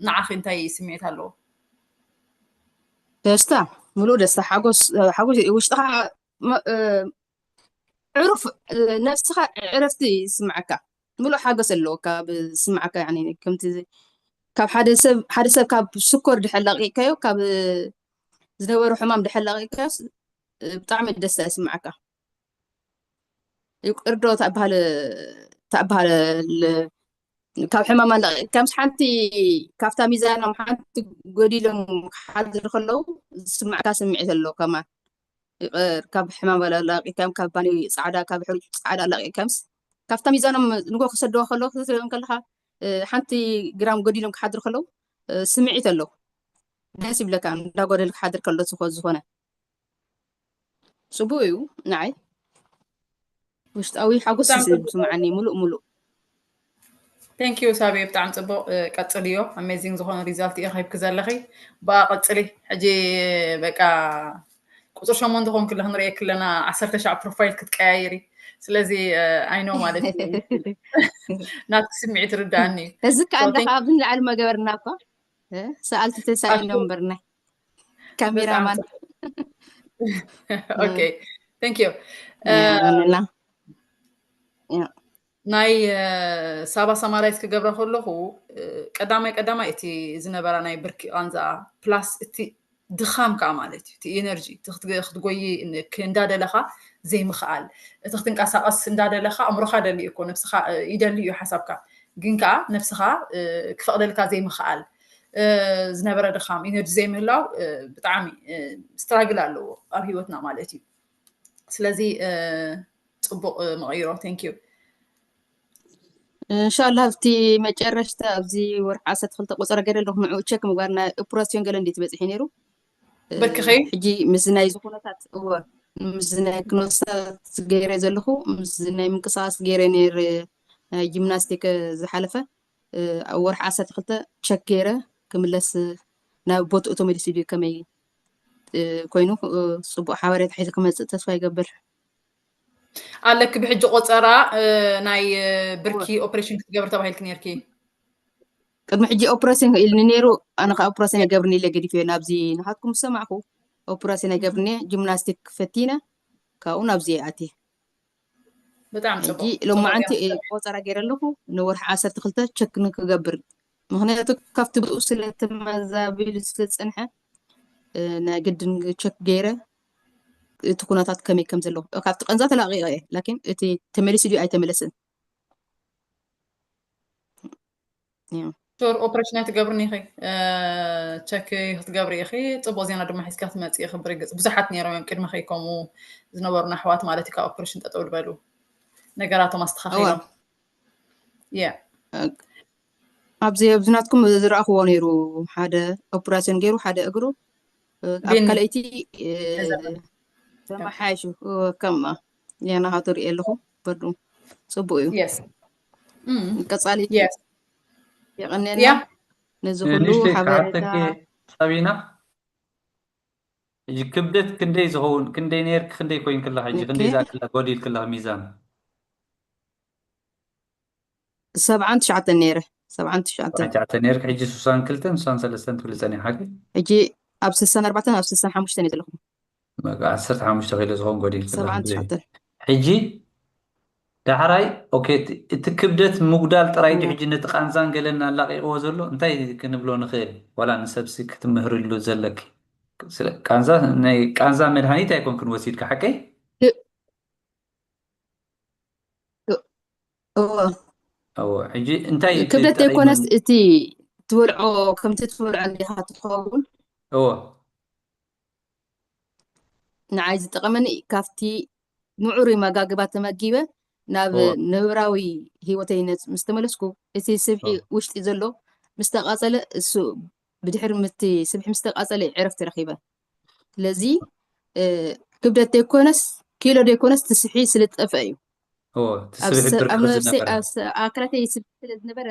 ንዓኺ እንታይ ስምዒት ኣለዎ? ደስታ፣ ምሉእ ደስታ፣ ሓጎስ፣ ሓጎስ እዩ። ውሽጥኻ መ-፣ እ፣ ዕሩፍ፣ እ፣ ነብስኻ ዕረፍቲ ይስምዓካ። ምሉእ ሓጎስ ኣለወካ፣ ብ-፣ ዝስምዓካ፣ ያኒ፣ ከምቲ ካብ ሓደ ሰብ፣ ሓደ ሰብ ካብ ሽኮር ድሕር ለቒቕካዮ፣ ካብ ዝነበሮ ሕማም ድሕር ለቒቕካዮስ፣ ብጣዕሚ ደስታ ይስምዓካ። ይቅርዶ ተበሃል፣ ተበሃል፣ ካብ ሕማም ኣለቒቕካ ምስ ሓንቲ ካብታ ሚዛኖም ሓንቲ ጎዲሎም ክሓድሩ ከለዉ ዝስምዓካ ስምዒት ኣሎ ከማን። ይቕር፣ ካብ ሕማም ኣለቒቕካዮም፣ ካብ ባኒ ጻዕዳ፣ ካብ ሕሩጭ ጻዕዳ ኣለቒቕካዮምስ፣ ካብታ ሚዛኖም ንጎ ክሰድዎ ከለዉ ክትሪኦም ከለኻ፣ እ፣ ሓንቲ ግራም ጎዲሎም ክሓድሩ ከለዉ፣ እ፣ ስምዒት ኣሎ። ደስ ይብለካ፣ እንዳጎደል ክሓድር ከሎ ዝኾ-፣ ዝኾነ። ጽቡቕ እዩ ንዓይ። ውሽጣዊ ሓጎስ ብጣዕሚ እዩ ጽቡቕ። ዝስምዓኒ፣ ምሉእ ምሉእ። Thank you ሳቤ፣ ብጣዕሚ ጽቡቕ። እ፣ ቀጽልዮ። Amazing ዝኾነ result ኢኺ ሂብኪ ዘለኺ። ብኣ ቀጽሊ። ሕጂ በቃ ቁጽሪ ሸሞንተ ኮንክለ ክንርእየኪ ኣለና። ዓሰርተ ሻዕ profile ክትቀያይሪ። ስለዚ፣ እ፣ I know ማለት እዩ። ናትኪ ስምዒት ርዳኣኒ እዩ። እዚ ከኣ So, ኣለኻ thank ኣብዚ ንላዕሊ መገበርና እኮ። እ፣ ሰኣልቲ ተሳኢኖም እምበርና። ካሜራማን። Okay. Thank you. እ፣ ኣሜንና። ያ። ናይ፣ እ፣ ሳባ summarize ክገብራ ከለኹ፣ እ፣ ቀዳማይ ቀዳማይ እቲ ዝነበራ ናይ ብርኪ ቃንዛ plus እቲ ድኻም ከኣ ማለት እዩ። እቲ energy፣ እቲ ክትገ-፣ ክትጎይ ን-፣ ክ-፣ እንዳደለኻ ዘይምኽኣል። እቲ ክትንቀሳቐስ እንዳደለኻ ኣእምሮኻ ደልዩ እኮ፣ ነብስኻ፣ እ፣ ይደሊ እዩ ሓሳብካ። ግን ከኣ ነብስኻ፣ እ፣ ክፈቕደልካ ዘይምኽኣል፣ እ፣ ዝነበረ ድኻም፣ energy ዘይምህላው፣ እ፣ ብጣዕሚ፣ እ፣ struggle ኣለዎ ኣብ ህይወትና ማለት እዩ። ስለዚ፣ እ፣ ጽቡቕ፣ እ፣ መቐይሮ። Thank you። እንሻላ ኣብቲ መጨረሽታ ኣብዚ ወርሒ ዓሰርተ ክልተ ቆጸራ ገለ ኣለኹ፣ ንዕኡ ቸክ ምግባር ናይ ኦፕራሲዮን ገለ እንዴት በጺሑ ነይሩ። እ፣ በክኺ? ሕጂ ምስዚ ናይ እዚ ኩነታት፣ እወ፣ ምስዚ ናይ ኩነታት ገይረ ዘለኹ፣ ምስዚ ናይ ምንቅስቓስ ገይረ ነይረ፣ ናይ ጂምናስቲክ ዝሓለፈ፣ እ፣ ኣብ ወርሒ ዓሰርተ ክልተ ቸክ ገይረ ክምለስ ናብ ቦትኡ ተመሊሱ ድዩ ከመይ፣ እ፣ ኮይኑ፣ እ፣ ጽቡቕ ሓበሬታ ሒዘ ክመጽእ ተስፋ ይገብር። ኣለኪ ብሕጂ ቆጸራ፣ እ፣ ናይ፣ እ፣ ብርኪ እወ። ኦፕሬሽን ክትገብር ተባሂልኪ ነይርኪ። ቅድሚ ሕጂ ኦፕሬሽን ኢልኒ ነይሩ፣ ኣነ ኸኣ ኦፕሬሽን ኣይገብርን ኢለ ገዲፈዮ። ናብዚ ንኻትኩም ዝሰማዕኩ ኦፕሬሽን ኣይገብርን እየ፣ ጂምናስቲክ ፈቲነ፣ ካብኡ ናብዚ እየ ኣትየ። ብጣዕሚ ሕጂ ጽቡቕ። ጽቡቕ ሎማዓንቲ እየ እየ ቆጸራ ገይረ ኣለኹ፣ ንወርሒ ዓሰርተ ክልተ ቸክ ንክገብር። ምኽንያቱ ካብቲ ብኡ ስለ ተመዛቢሉ ስለ ዝጸንሐ፣ እ፣ ናይ ግድን ቸክ ገይረ እቲ ኩነታት ከመይ ከም ዘለኹ። ካብቲ ቃንዛ ተላቒቐ እየ፣ ላኪን እቲ ተመሊሱ ድዩ ኣይተመለሰን። እዩ። ሹር ኦፕሬሽን ኣይትገብርን ኢኺ፣ እ፣ ቸክ ክትገብሪ ኢኺ። ጽቡቕ ዜና ድማ ሒዝካ ትመጽኢ ኢኺ ብርግጽ። ብዙሓት ነይሮም እዮም ቅድሚኺ ከምኡ ዝነበሩና ኣሕዋት ማለት እዩ፣ ካብ ኦፕሬሽን ጠጠው ዝበሉ። ነገራቶም ኣስተኻኺሎም። እወ። ያ። እ፣ ኣብዚ፣ ኣብዚ ናትኩም ዝረኣኽዎ ነይሩ፣ ሓደ ኦፕሬሽን ገይሩ፣ ሓደ እግሩ፣ እ፣ ኣብ ቢኒ። ካልኣይቲ፣ እ፣ እዛ ተመሓይሹ፣ እ፣ ከምኣ። ያ፣ ናኻ ትርኢ ኣለኹ፣ በዱ። ጽቡቕ እዩ። የስ። እም። ቀጻሊ የስ። የቐንየልና። ያ። ነዚ ኩሉ ንእሽተይ ሓበሬታ ክሓተኪ ሳቢና፣ ሕጂ ክብደት ክንደይ ዝኸውን፣ ክንደይ ነይርኪ፣ ክንደይ ኮይንኪ ኣለኻ ሕጂ፣ ኦኬ። ክንደይ ዝኣክል ጎዲልኪ ኣለኺ ሚዛን? ሰብዓን ትሽዓተን ነይረ። ሰብዓን ትሽዓተን። ሰብዓን ትሽዓተን ነይርኪ፣ ሕጂ ስሳን ክልተን፣ ስሳን ሰለስተን ትብሊ ጸኒሓ፣ ሓቂ? ሕጂ ኣብ ስሳን ኣርባዕተን ኣብ ስሳን ሓሙሽተን እየ ዘለኹ። በቃ፣ ዓሰርተ ሓሙሽተ ኪሎ ዝኸውን ጎዲልኪ ኣለኺ። ሰብዓን ትሽዓተን። ሕጂ ዳሕራይ፣ ኦኬ፣ እቲ፣ እቲ ክብደት ምጉዳል ጥራይ ድዩ እወ። ሕጂ ነቲ ቃንዛን ገለን ኣላቒቕዎ ዘሎ? እንታይ ክንብሎ ንኽእል? ዋላ ንሰብሲ ክትምህርሉ ዘለኪ? ስለ ቃንዛ፣ ናይ ቃንዛ መድሃኒት ኣይኮንክን ወሲድካ፣ ሓቀይ? እ-፣ እ-፣ እወ። እወ፣ ሕጂ እንታይ እዩ እቲ ክብደት ጠቒሙ? ዘይኮነስ እቲ ትበልዖ፣ ከምቲ ትበልዖ እንዲኻ ትኸውን። እወ። ንዓይ ዝጠቐመኒ ካብቲ ምዕሩይ መጋግባ ተመጊበ ናብ እወ። ነብራዊ ህይወተይ ነጽ-፣ ምስ ተመለስኩ፣ እቲ ስብሒ እወ። ውሽጢ ዘሎ ምስ ተቓጸለ፣ እሱ ብድሕሪ ምቲ ስብሒ ምስ ተቓጸለ፣ ዕረፍቲ ረኺበ። ስለዚ፣ እ፣ ክብደት ዘይኮነስ፣ ኪሎ ዘይኮነስ፣ እቲ ስብሒ ስለ ዝጠፍአ እዩ። እወ፣ እቲ ኣብ ስብሒ ሰ-፣ ብርኪ ኣብ ነብሰይ፣ ዝነበረ። ኣብ ሰ-፣ ኣካላተይ ስብሒ ስለ ዝነበረ፣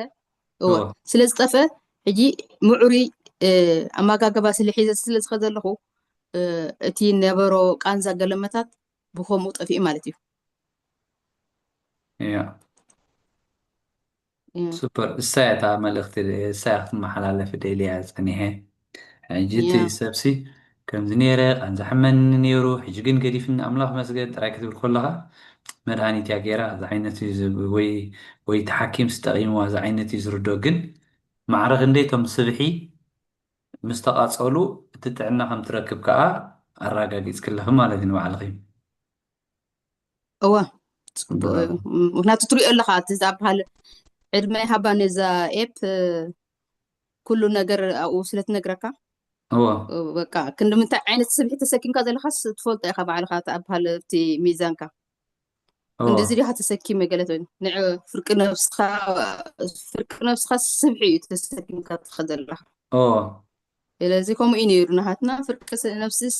እወ፣ እወ። ስለ ዝጠፍአ፣ ሕጂ ምዕሩይ፣ እ፣ ኣመጋግባ ስለ ሒዘ ስለ ዝኸ ዘለኹ፣ እ፣ እቲ ነበሮ ቃንዛ ገለመታት ብኸምኡ ጠፊኡ ማለት እዩ። እያ። እያ። ሱፐር። እሳ እያ እታ መልእኽቲ፣ እሳ እያ ክትመሓላለፍ ደልያ ጸኒሐ። ሕጂ እቲ እያ። ሰብሲ ከምዚ ነይረ፣ ቃንዛ ሕመኒ ነይሩ፣ ሕጂ ግን ገዲፍኒ፣ ኣምላኽ መስገን ጥራይ ክትብል ከለኻ፣ መድሃኒት እያ ገይራ፣ እዚ ዓይነት እዩ ዝብ-፣ ወይ፣ ወይ እቲ ሓኪምስ ጠቒምዋ፣ እዚ ዓይነት እዩ ዝርዶ። ግን ማዕረ ክንደይ እቶም ስብሒ ምስ ተቓጸሉ እቲ ጥዕና ከም ትረክብ ከኣ ኣረጋጊጽኪ ኣለኺ ማለት እዩ ንባዕልኺ። እወ፣ ጽቡቅ እዩ። እም፣ ምኽንያቱ ትሪኦ ኣለኻ፣ እቲ ዝበሃል ዕድመ ይሃባ ነዛ ኤፕ፣ እ፣ ኩሉ ነገር ኣብኡ ስለ ትነግረካ፣ እወ። እ፣ በቃ፣ ክንዲ ምንታይ ዓይነት ስብሒ ተሰኪምካ ዘለኻስ ትፈልጦ ኢኻ ባዕልኻ፣ እቲ ዝበሃል ኣብቲ ሚዛንካ። እወ። ክንድዚ ዲኻ ተሰኪመ ገለ ትብል። ንዕ-፣ ፍርቂ ነብስኻ፣ ፍርቂ ነብስኻ ስብሒ እዩ ተሰኪምካ ትኸድ ዘለኻ። እወ። ስለዚ ከምኡ እዩ ነይሩ ናሃትና። ፍርቂ ስ-፣ ነብስስ፣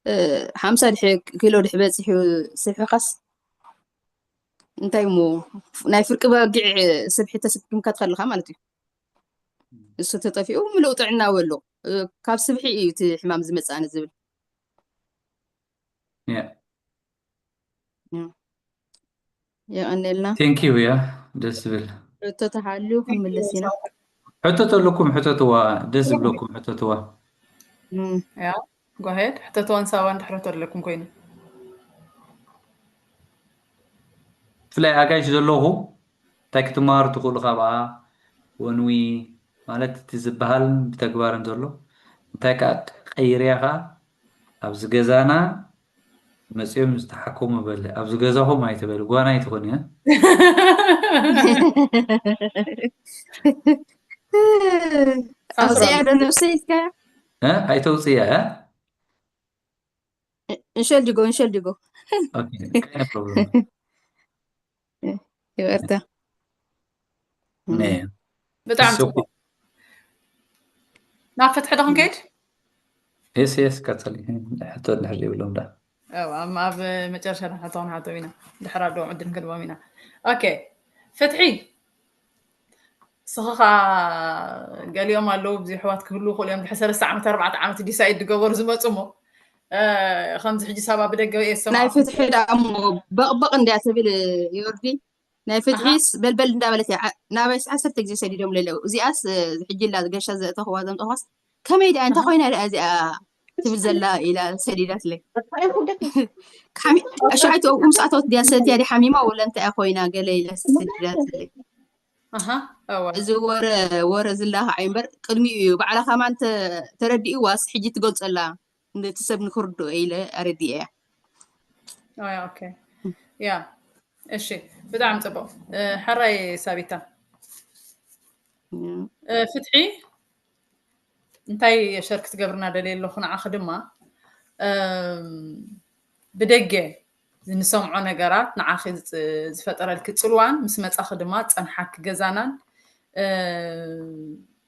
እ፣ ሓምሳ ድሕ-፣ ኪሎ ድሕ በጺሑ ስብሕኻስ እንታይ እሞ ናይ ፍርቂ በጊዕ ስብሒ ተሰኪምካ ትኸልኻ ማለት እዩ። እሱ ተጠፊኡ ምሉእ ጥዕና በሎ። እ፣ ካብ ስብሒ እዩ እቲ ሕማም ዝመጽእ ኣነ ዝብል። ያ ያ። የቐኔልና። ቴንኪዩ። ያ ደስ ዝብል ሕቶ ተሃልዩ ክንምልስ ኢና። ሕቶ ተለኩም ሕተትዋ፣ ደስ ዝብለኩም ሕተትዋ። እም፣ ያ go ahead። ሕተትዋን ሳባን ድሕረቶ ኣለኩም ኮይኑ ብፍላይ ኣጋይሽ ዘለኹ እንታይ ክትመሃሩ ትኽእሉ ካብኣ? ወንዊ ማለት እቲ ዝበሃልን ብተግባርን ዘሎ እንታይ ከኣ ቀይርያ ከኣ ኣብዚ ገዛና መፅዮም ዝተሓከሙ በለ ኣብዚ ገዛኹም ኣይትበል ጓና ኣይትኾን እያ። ኣውፅያ ዶ ነብሰይ ኢልካ እ? ኣይተውፅያ እያ። እንሸልዲጎ እንሸልዲጎ ኦኬ፣ keine Probleme። ይበርታ። ነ ብጣዕሚ እሱ ፅቡቅ። ናብ ፍትሒ ዶ ክንከይድ? የስ የስ ቀጸሊ ሕቶ እንድሕር ዘይብሎም ዳ ኣብ ኣብ መጨረሻ ንሓቶ ክንሓቶም ኢና። ድሕር ኣለዎም ዕድል ክንህቦም ኢና። ኦኬ ፍትሒ ስኻ ገሊኦም ኣለዉ ብዙ ኣሕዋት ክህልዉ ይኽእሉ እዮም። ድሕሪ ሰለስተ ዓመት ኣርባዕተ ዓመት ዲሳይድ ዝገበሩ ዝመፁ እሞ እ፣ ከምዚ ሕጂ ሳባ ብደገ እየ ናይ ዝሰማዕኩ። ፍትሒ ደኣ እሞ በቕበቕ እንድያ ትብል ዮርዲ ናይ ፍትሒስ በልበል እንዳበለት እያ። ዓ- ናባይስ ዓሰርተ ግዜ ሰዲዶም ለለው እዚኣስ እ፣ ሕጂ ላ ገሻ ዘእተኽዋ ዘምጠኽዋስ ከመይ ደኣ እንታይ ኮይና ደኣ እዚኣ ትብል ዘላ ኢላ ሰዲዳትለይ። ሓሚ- ኣሽዓይቱ እኩም ሰዓታት ድያ ሰትያ ድያ ሓሚማ ወላ እንታይ ኮይና ገለ ኢላ ሰዲዳትለይ። ኣሃ እወ እዚ ወረ ወረ ዝላኻዕ እምበር ቅድሚኡ እዩ ባዕላ ከማን ተ- ተረዲእዋስ ሕጂ ትገልፀላ ነቲ ሰብ ንክርድኦ ኢለ ኣረዲኤያ። ኦያ ኦኬ ያ እሺ ብጣዕሚ ፅቡቅ። እ፣ ሕራይ ሳቢታ። እ፣ ፍትሒ እንታይ ሸር ክትገብርና ደልየ ኣለኹ ንዓኺ ድማ እም፣ ብደገ ንሰምዖ ነገራት ንዓኺ ዝፅ- ዝፈጠረልኪ ፅልዋን ምስ መፃኺ ድማ ዝፀንሓኪ ገዛናን እ፣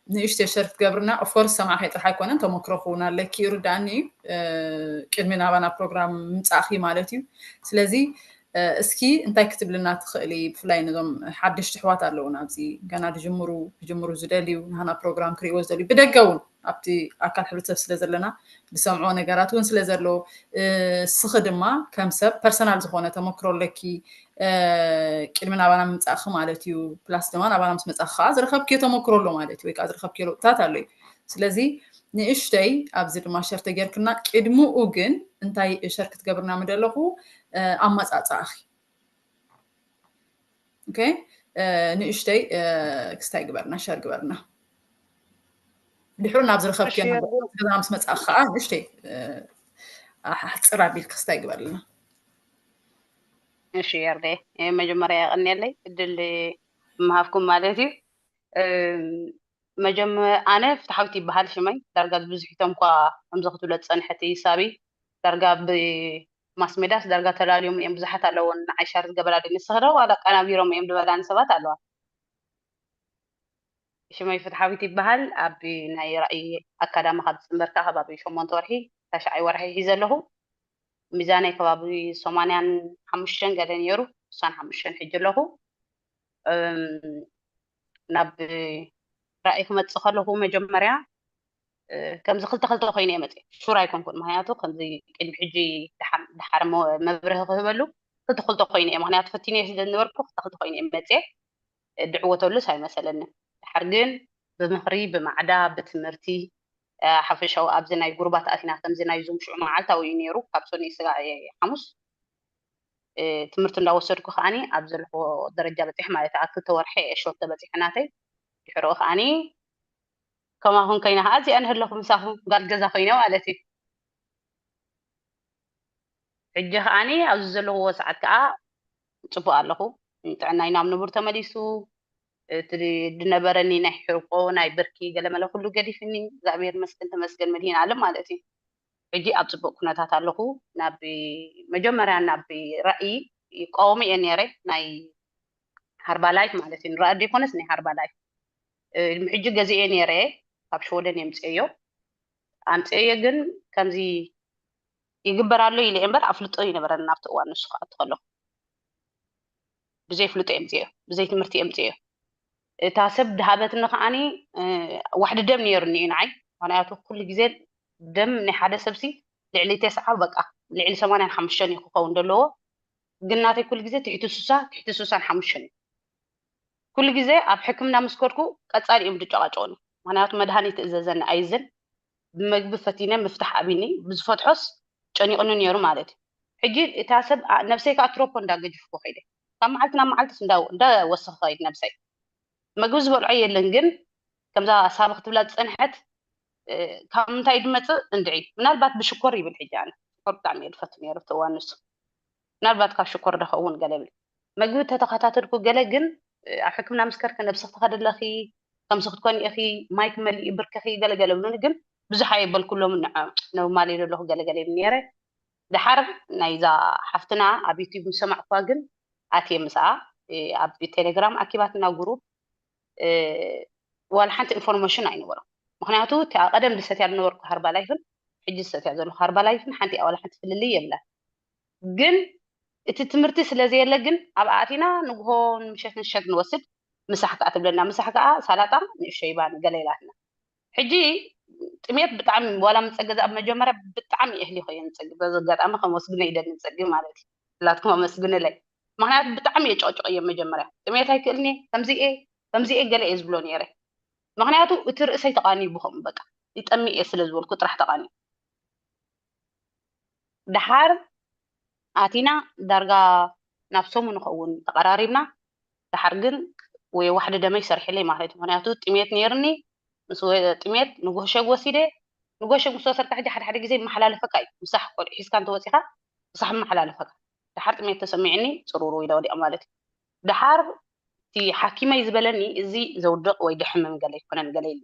ንእሽተይ ሸር ክትገብርና ኦፍኮርስ ሰማዕኺ ጥራሕ ኣይኮነን ተመክሮኺ እውን ኣለኪ ይርዳእኒ እዩ እ፣ ቅድሚ ናባና ፕሮግራም ምምፃእኺ ማለት እዩ። ስለዚ እ፣ እስኪ እንታይ ክትብልና ትኽእሊ ብፍላይ ነዞም ሓደሽቲ ኣሕዋት ኣለዉና ኣብዚ ገና ድጅምሩ ክጅምሩ ዝደልዩ ናህና ፕሮግራም ክርእይዎ ዝደልዩ ብደገ እውን ኣብቲ ኣካል ሕብረተሰብ ስለ ዘለና ዝሰምዕዎ ነገራት እውን ስለ ዘሎ እ፣ እስኺ ድማ ከም ሰብ ፐርሰናል ዝኾነ ተመክሮ ኣለኪ እ፣ ቅድሚ ናባና ምምፃእኺ ማለት እዩ ፕላስ ድማ ናባና ምስ መፃእኺ ከዓ ዝረኸብክዮ ተመክሮ ኣሎ ማለት እዩ ወይ ከዓ ዝረኸብክዮ ለውጥታት ኣሎ እዩ ስለዚ ንእሽተይ ኣብዚ ድማ ሸር ተጌርክና ቅድምኡ ግን እንታይ ሸር ክትገብርና ምደለኹ እ፣ ኣመፃፅኣኺ ኦኬ እ፣ ንእሽተይ እ፣ ክስታይ ግበርና ሸር ግበርና ድሕሩ ናብ ዝረኸብክዮ እሺ፣ ናብ ዮርዲ። ገዛ ምስ መፃእኺ ከዓ ንእሽተይ እ፣ ኣሕ- ኣሕፅር ኣቢል ክስታይ ግበርልና እሺ ዮርዲ፣ እ፣ መጀመርያ የቐንየለይ እድል ምሃብኩም ማለት እዩ። እ፣ መጀመ ኣነ ፍትሓዊት ይበሃል ሽመይ። ዳርጋ ብዙሒቶም እኳ ከምዚ ክትብሎ ዝፀንሐት ሳቢ ዳርጋ ብማስ ሜዳስ ዳርጋ ተላልዮም እዮም ብዙሓት ኣለዎ ንዓይ ሻር ዝገበራለይ። ንስኺ ዶ ዋላ ኣቀናቢሮም እዮም ዝበላኒ ሰባት ኣለዋ። ሽመይ ፍትሓዊት ይበሃል። ኣብ ናይ ራእይ ኣካዳሚ ካብ ዝፅንበርካ ከባቢ ሸሞንተ ወርሒ ታሽዓይ ወርሒ ሒዘ ኣለኹ። ሚዛነይ ከባቢ ሰማንያን ሓሙሽተን ገለ ነይሩ፣ ስሳን ሓሙሽተን ሕጂ ኣለኹ። እም፣ ናብ ራእይ ክመፅእ ከለኹ መጀመርያ እ፣ ከምዚ ክልተ ክልተ ኮይነ እየ መፅእ ሹር ኣይኮንኩን ምክንያቱ ከምዚ ቅድሚ ሕጂ ደሓር ደሓር መ- መብርሂ ክህበሉ ክልተ ክልተ ኮይነ እየ ምክንያቱ ፈቲነ ስለ ዝነበርኩ ክልተ ክልተ ኮይነ እየ መፅእ ድዕወተሉስ ኣይመሰለንን ደሓር ግን ብምክሪ ብማዕዳ ብትምህርቲ እ፣ ሓፈሻዊ ኣብዚ ናይ ጉሩባት ኣቲና ከምዚ ናይ ዙም ሽዑ መዓልታዊ እዩ ነይሩ ካብ ሰኑይ ስጋ ሓሙስ እ፣ ትምህርቲ እንዳወሰድኩ ከዓኒ ኣብ ዘለኹ ደረጃ በፂሐ ማለት ኣብ ክልተ ወርሒ እየ ሾርት ተበፂሐ ናተይ ድሕሪኡ ከዓኒ ከማኹም ኮይነ ከዓ እዚኣ ንህለኹ ምሳኹም ጋል ገዛ ኮይነ ማለት እዩ ሕጂ ከዓኒ ኣብዚ ዘለኹዎ ሰዓት ከዓ ፅቡቅ ኣለኹ ጥዕናይ ናብ ንቡር ተመሊሱ እቲ ዝነበረኒ ናይ ሕርቆ ናይ ብርኪ ገለመለ ኩሉ ገዲፍኒ እግዚኣብሔር መስገን ተመስገን መድሂን ኣለም ማለት እዩ ሕጂ ኣብ ፅቡቅ ኩነታት ኣለኹ ናብ መጀመርያ ናብ ራእይ ይቃወሙ እየ ነይረ ናይ ሃርባ ላይፍ ማለት እዩ ንራእዲ ይኮነስ ናይ ሃርባ ላይፍ ሕጂ ገዚኤ ነይረ ካብ ሽወደን የምፅኤዮ ኣምፅኤዮ ግን ከምዚ ይግበር ኣሎ ኢለ እምበር ኣፍልጦ ይነበረን ናብቲ እዋን ንሱ ክኣቱ ከለኹ ብዘይ ፍልጦ የምፅዮ፣ ብዘይ ትምህርቲ የምፅዮ። እታ ሰብ ድሃበትኒ ከዓኒ ዋሕዲ ደም ነይሩኒ እዩ ንዓይ። ምክንያቱ ኩሉ ግዜ ደም ናይ ሓደ ሰብሲ ልዕሊ ተስዓ በቃ ልዕሊ ሰማንያን ሓሙሽተን እዩ ክኸውን ዘለዎ። ግን ናተይ ኩሉ ግዜ ትሕቲ ሱሳ ትሕቲ ሱሳን ሓሙሽተን እዩ። ኩሉ ግዜ ኣብ ሕክምና ምስ ከድኩ ቀፃሊ እዮም ድጨቃጨቁኒ። ምክንያቱ መድሃኒት እዘዘኒ ኣይዝን፣ ብመግቢ ፈቲነ ምፍታሕ ኣቢኒ፣ ብዝፈትሖስ ጨኒቁኒ ነይሩ ማለት እዩ። ሕጂ እታ ሰብ ነብሰይ ከዓ ትሮፖ እንዳገጅፍኩ ከይደ፣ ካብ መዓልቲ ናብ መዓልትስ እንዳወሰኩ ከይድ ነብሰይ። መግቢ ዝበልዖ የለን ግን ከምዛ ሳብ ክትብላ ዝፀንሐት ካብ ምንታይ ድመፅእ እንድዒ ምናልባት ብሽኮር ይብል። ሕጂ ኣነ ሽኮር ብጣዕሚ እየ ዝፈቱ ነይሩ እቲ እዋን ንሱ። ምናልባት ካብ ሽኮር ዶ ኸውን ገለ ይብል። መግቢ ተተኸታተልኩ ገለ ግን ኣብ ሕክምና ምስ ከድኪ ነብሲ ክትኸድለኺ ከምዚ ክትኮኒ ኢኺ፣ ማይ ክመልእ ብርከኺ ገለ ገለ ብሉኒ። ግን ብዙሕ ኣየበልኩሎምን፣ ንዖም ኖርማል እየ ዘለኹ ገለ ገለ ይብል ነይረ። ደሓር ናይዛ ሓፍትና ኣብ ዩቲዩብ ምስ ሰማዕኩዋ ግን ኣትየ ምስኣ ኣብ ቴሌግራም ኣኪባትና ጉሩፕ ዋላ ሓንቲ ኢንፎርሜሽን ኣይነበሮም። ምክንያቱ እቲኣ ቀደም ዝሰትያ ዝነበርኩ ሃርባላይፍን ሕጂ ዝሰትያ ዘለኹ ሃርባላይፍን ሓንቲ ዋላ ሓንቲ ፍልልይ የብላን። ግን እቲ ትምህርቲ ስለ ዘየለ ግን ኣብ ኣእቲና ንግሆ ንምሸት ንሸት ንወስድ። ምሳሕ ከዓ ትብለና። ምሳሕ ከዓ ሳላጣ ንእሽቶ ይባን ገለ ኢላትና። ሕጂ ጥሜት ብጣዕሚ ዋላ ምፀገዛ ኣብ መጀመርያ ብጣዕሚ እህሊ ኮየ ንፀግብ። በዚ ኣጋጣሚ ከመስግኖ ይደሊ ንፀግብ ማለት እዩ። ላትኩም ኣመስግንለይ። ምክንያቱ ብጣዕሚ እየ ጨቅጨቅ እየ መጀመርያ። ጥሜት ኣይክእልኒ ከምዚ እየ ከምዚ እየ ገለ እየ ዝብሎ ነይረ። ምክንያቱ እቲ ርእሰይ ተቃንዩ ብከምኡ በቃ ይጠሚ እየ ስለ ዝበልኩ ጥራሕ ተቃንዩ። ደሓር ኣቲና ዳርጋ ናብ ሰሙን ንኸውን ተቐራሪብና። ደሓር ግን ወይ ዋሕዲ ደመይ ሰሪሕለይ ማለት እዩ። ምክንያቱ ጥሜት ነይርኒ። ምስ ወ- ጥሜት ንጉሆ ሸግ ወሲደ። ንጉሆ ሸግ ምስ ወሰድካ ሕጂ ሓደ ሓደ ግዜ ይመሓላለፈካ እዩ። ምሳሕ ቆልዑ ሒዝካ እንተወፂኻ ምሳሕ ይመሓላለፈካ። ደሓር ጥሜት ተሰሚዕኒ ፅሩሩ ኢለ ወዲቐ ማለት እዩ። ደሓር እቲ ሓኪመይ ዝበለኒ እዚ ዘውድቕ ወይ ደሕምም ገለ ኣይኮነን ገለ ኢሉ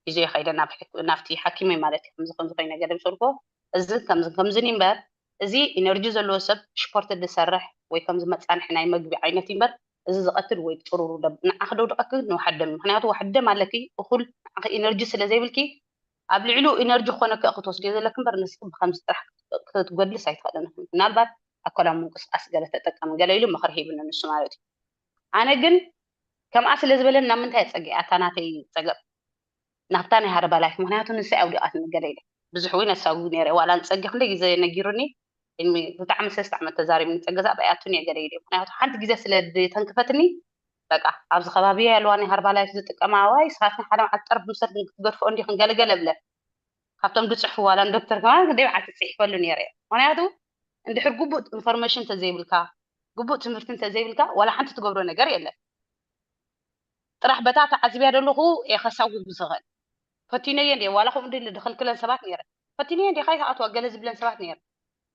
ሒዞ ይኸይደ ናብ ሕክ- ናብቲ ሓኪመይ ማለት እዩ። ከምዚ ከምዚ ኮይነ ገለ ምስ በልኩዎ እዚ ከምዚ ከምዚ እምበር እዚ ኢነርጂ ዘለዎ ሰብ ስፖርት ዝሰርሕ ወይ ከምዚ መፃንሒ ናይ መግቢ ዓይነት እምበር እዚ ዝቐትል ወይ ፅሩሩ ደም ንዓኺ ደውድቐኪ ንውሓት ደም እዩ። ምክንያቱ ውሓት ደም ኣለኪ እኹል ንዓኺ ኢነርጂ ስለ ዘይብልኪ ኣብ ልዕሊኡ ኢነርጂ ክኾነኪ ክትወስድዮ ዘለኪ እምበር ንስኪ ብከምዚ ጥራሕ ክትጎድልስ ኣይትኽእልን ኢኺ። ምናልባት ኣካላዊ ምንቅስቃስ ገለ ተጠቀሚ ገለ ኢሉ ምኽሪ ሂብኒ ንሱ ማለት እዩ። ኣነ ግን ከምኣ ስለ ዝበለኒ ናብ ምንታይ እየ ፀጊዐ? ኣታ ናተይ ፀገም ናብታ ናይ ሃርባላይፍ ምክንያቱ ንሳ ኣውዲቓትኒ ገለ ኢለ ብዙሕ እውን ኣሳጉ ነይረ ዋላ ንፀጊ ክንደይ ግዜ ነጊሩኒ። ብጣዕሚ ሰለስተ ዓመት ተዛሪቡ ንፀገዛ በያቱን እየ ገለ ኢለ ምክንያቱ ሓንቲ ግዜ ስለ ተንክፈትኒ በቃ ኣብዚ ከባቢ ኣለዋ ናይ ሃርባላይፍ ዝጥቀማ ዋይ ስኻትኒ ሓደ መዓልቲ ጠርፍ ምሰድ ክትገድፎ እንዲኽን ገለገለ ብለ ካብቶም ዝፅሕፉ ዋላ ንዶክተር ከማን ክንደይ መዓልቲ ፅሒፈሉ ነይረ እየ። ምክንያቱ እንድሕር ግቡእ ኢንፎርሜሽን እንተዘይብልካ ግቡእ ትምህርቲ እንተዘይብልካ ዋላ ሓንቲ ትገብሮ ነገር የለን። ጥራሕ በታ ተዓዚብያ ዘለኹ እየ ከሳጉ ዝኽእል። ፈቲነዮ እንደ ዋላ ከምኡ ድል ድኽልክለን ሰባት ነይረ። ፈቲነዮ እንደ ካይ ከኣትዋ ገለ ዝብለን ሰባት ነይረ።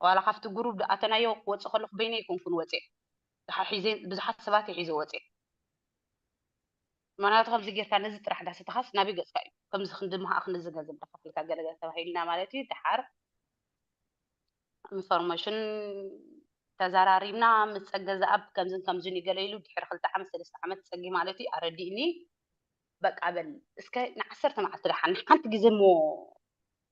ዋላ ካብቲ ጉሩብ ዝኣተናዮ ክወፅእ ከለኹ በይነ ይኮንኩን ወፅእ። ብዙሓት ሰባት ይሒዘ ወፅእ። ምክንያቱ ከምዚ ጌርካ ነዚ ጥራሕ ዳሰተኻስ ናበይ ገፅካ እዩ ከምዚ ክንዲ ምሃ ክንዲ ዝገዝብ ዳኸፍልካ ገለገለ ተባሂልና ማለት እዩ። ደሓር ኢንፎርሜሽን ተዘራሪብና ምስ ፀገ ዝኣብ ከምዝን ከምዝን ይገለ ኢሉ ድሕሪ ክልተ ዓመት ሰለስተ ዓመት ፀጊ ማለት እዩ ኣረዲእኒ። በቃ በል እስከ ንዓሰርተ መዓልቲ ደሓን ሓንቲ ግዜ እሞ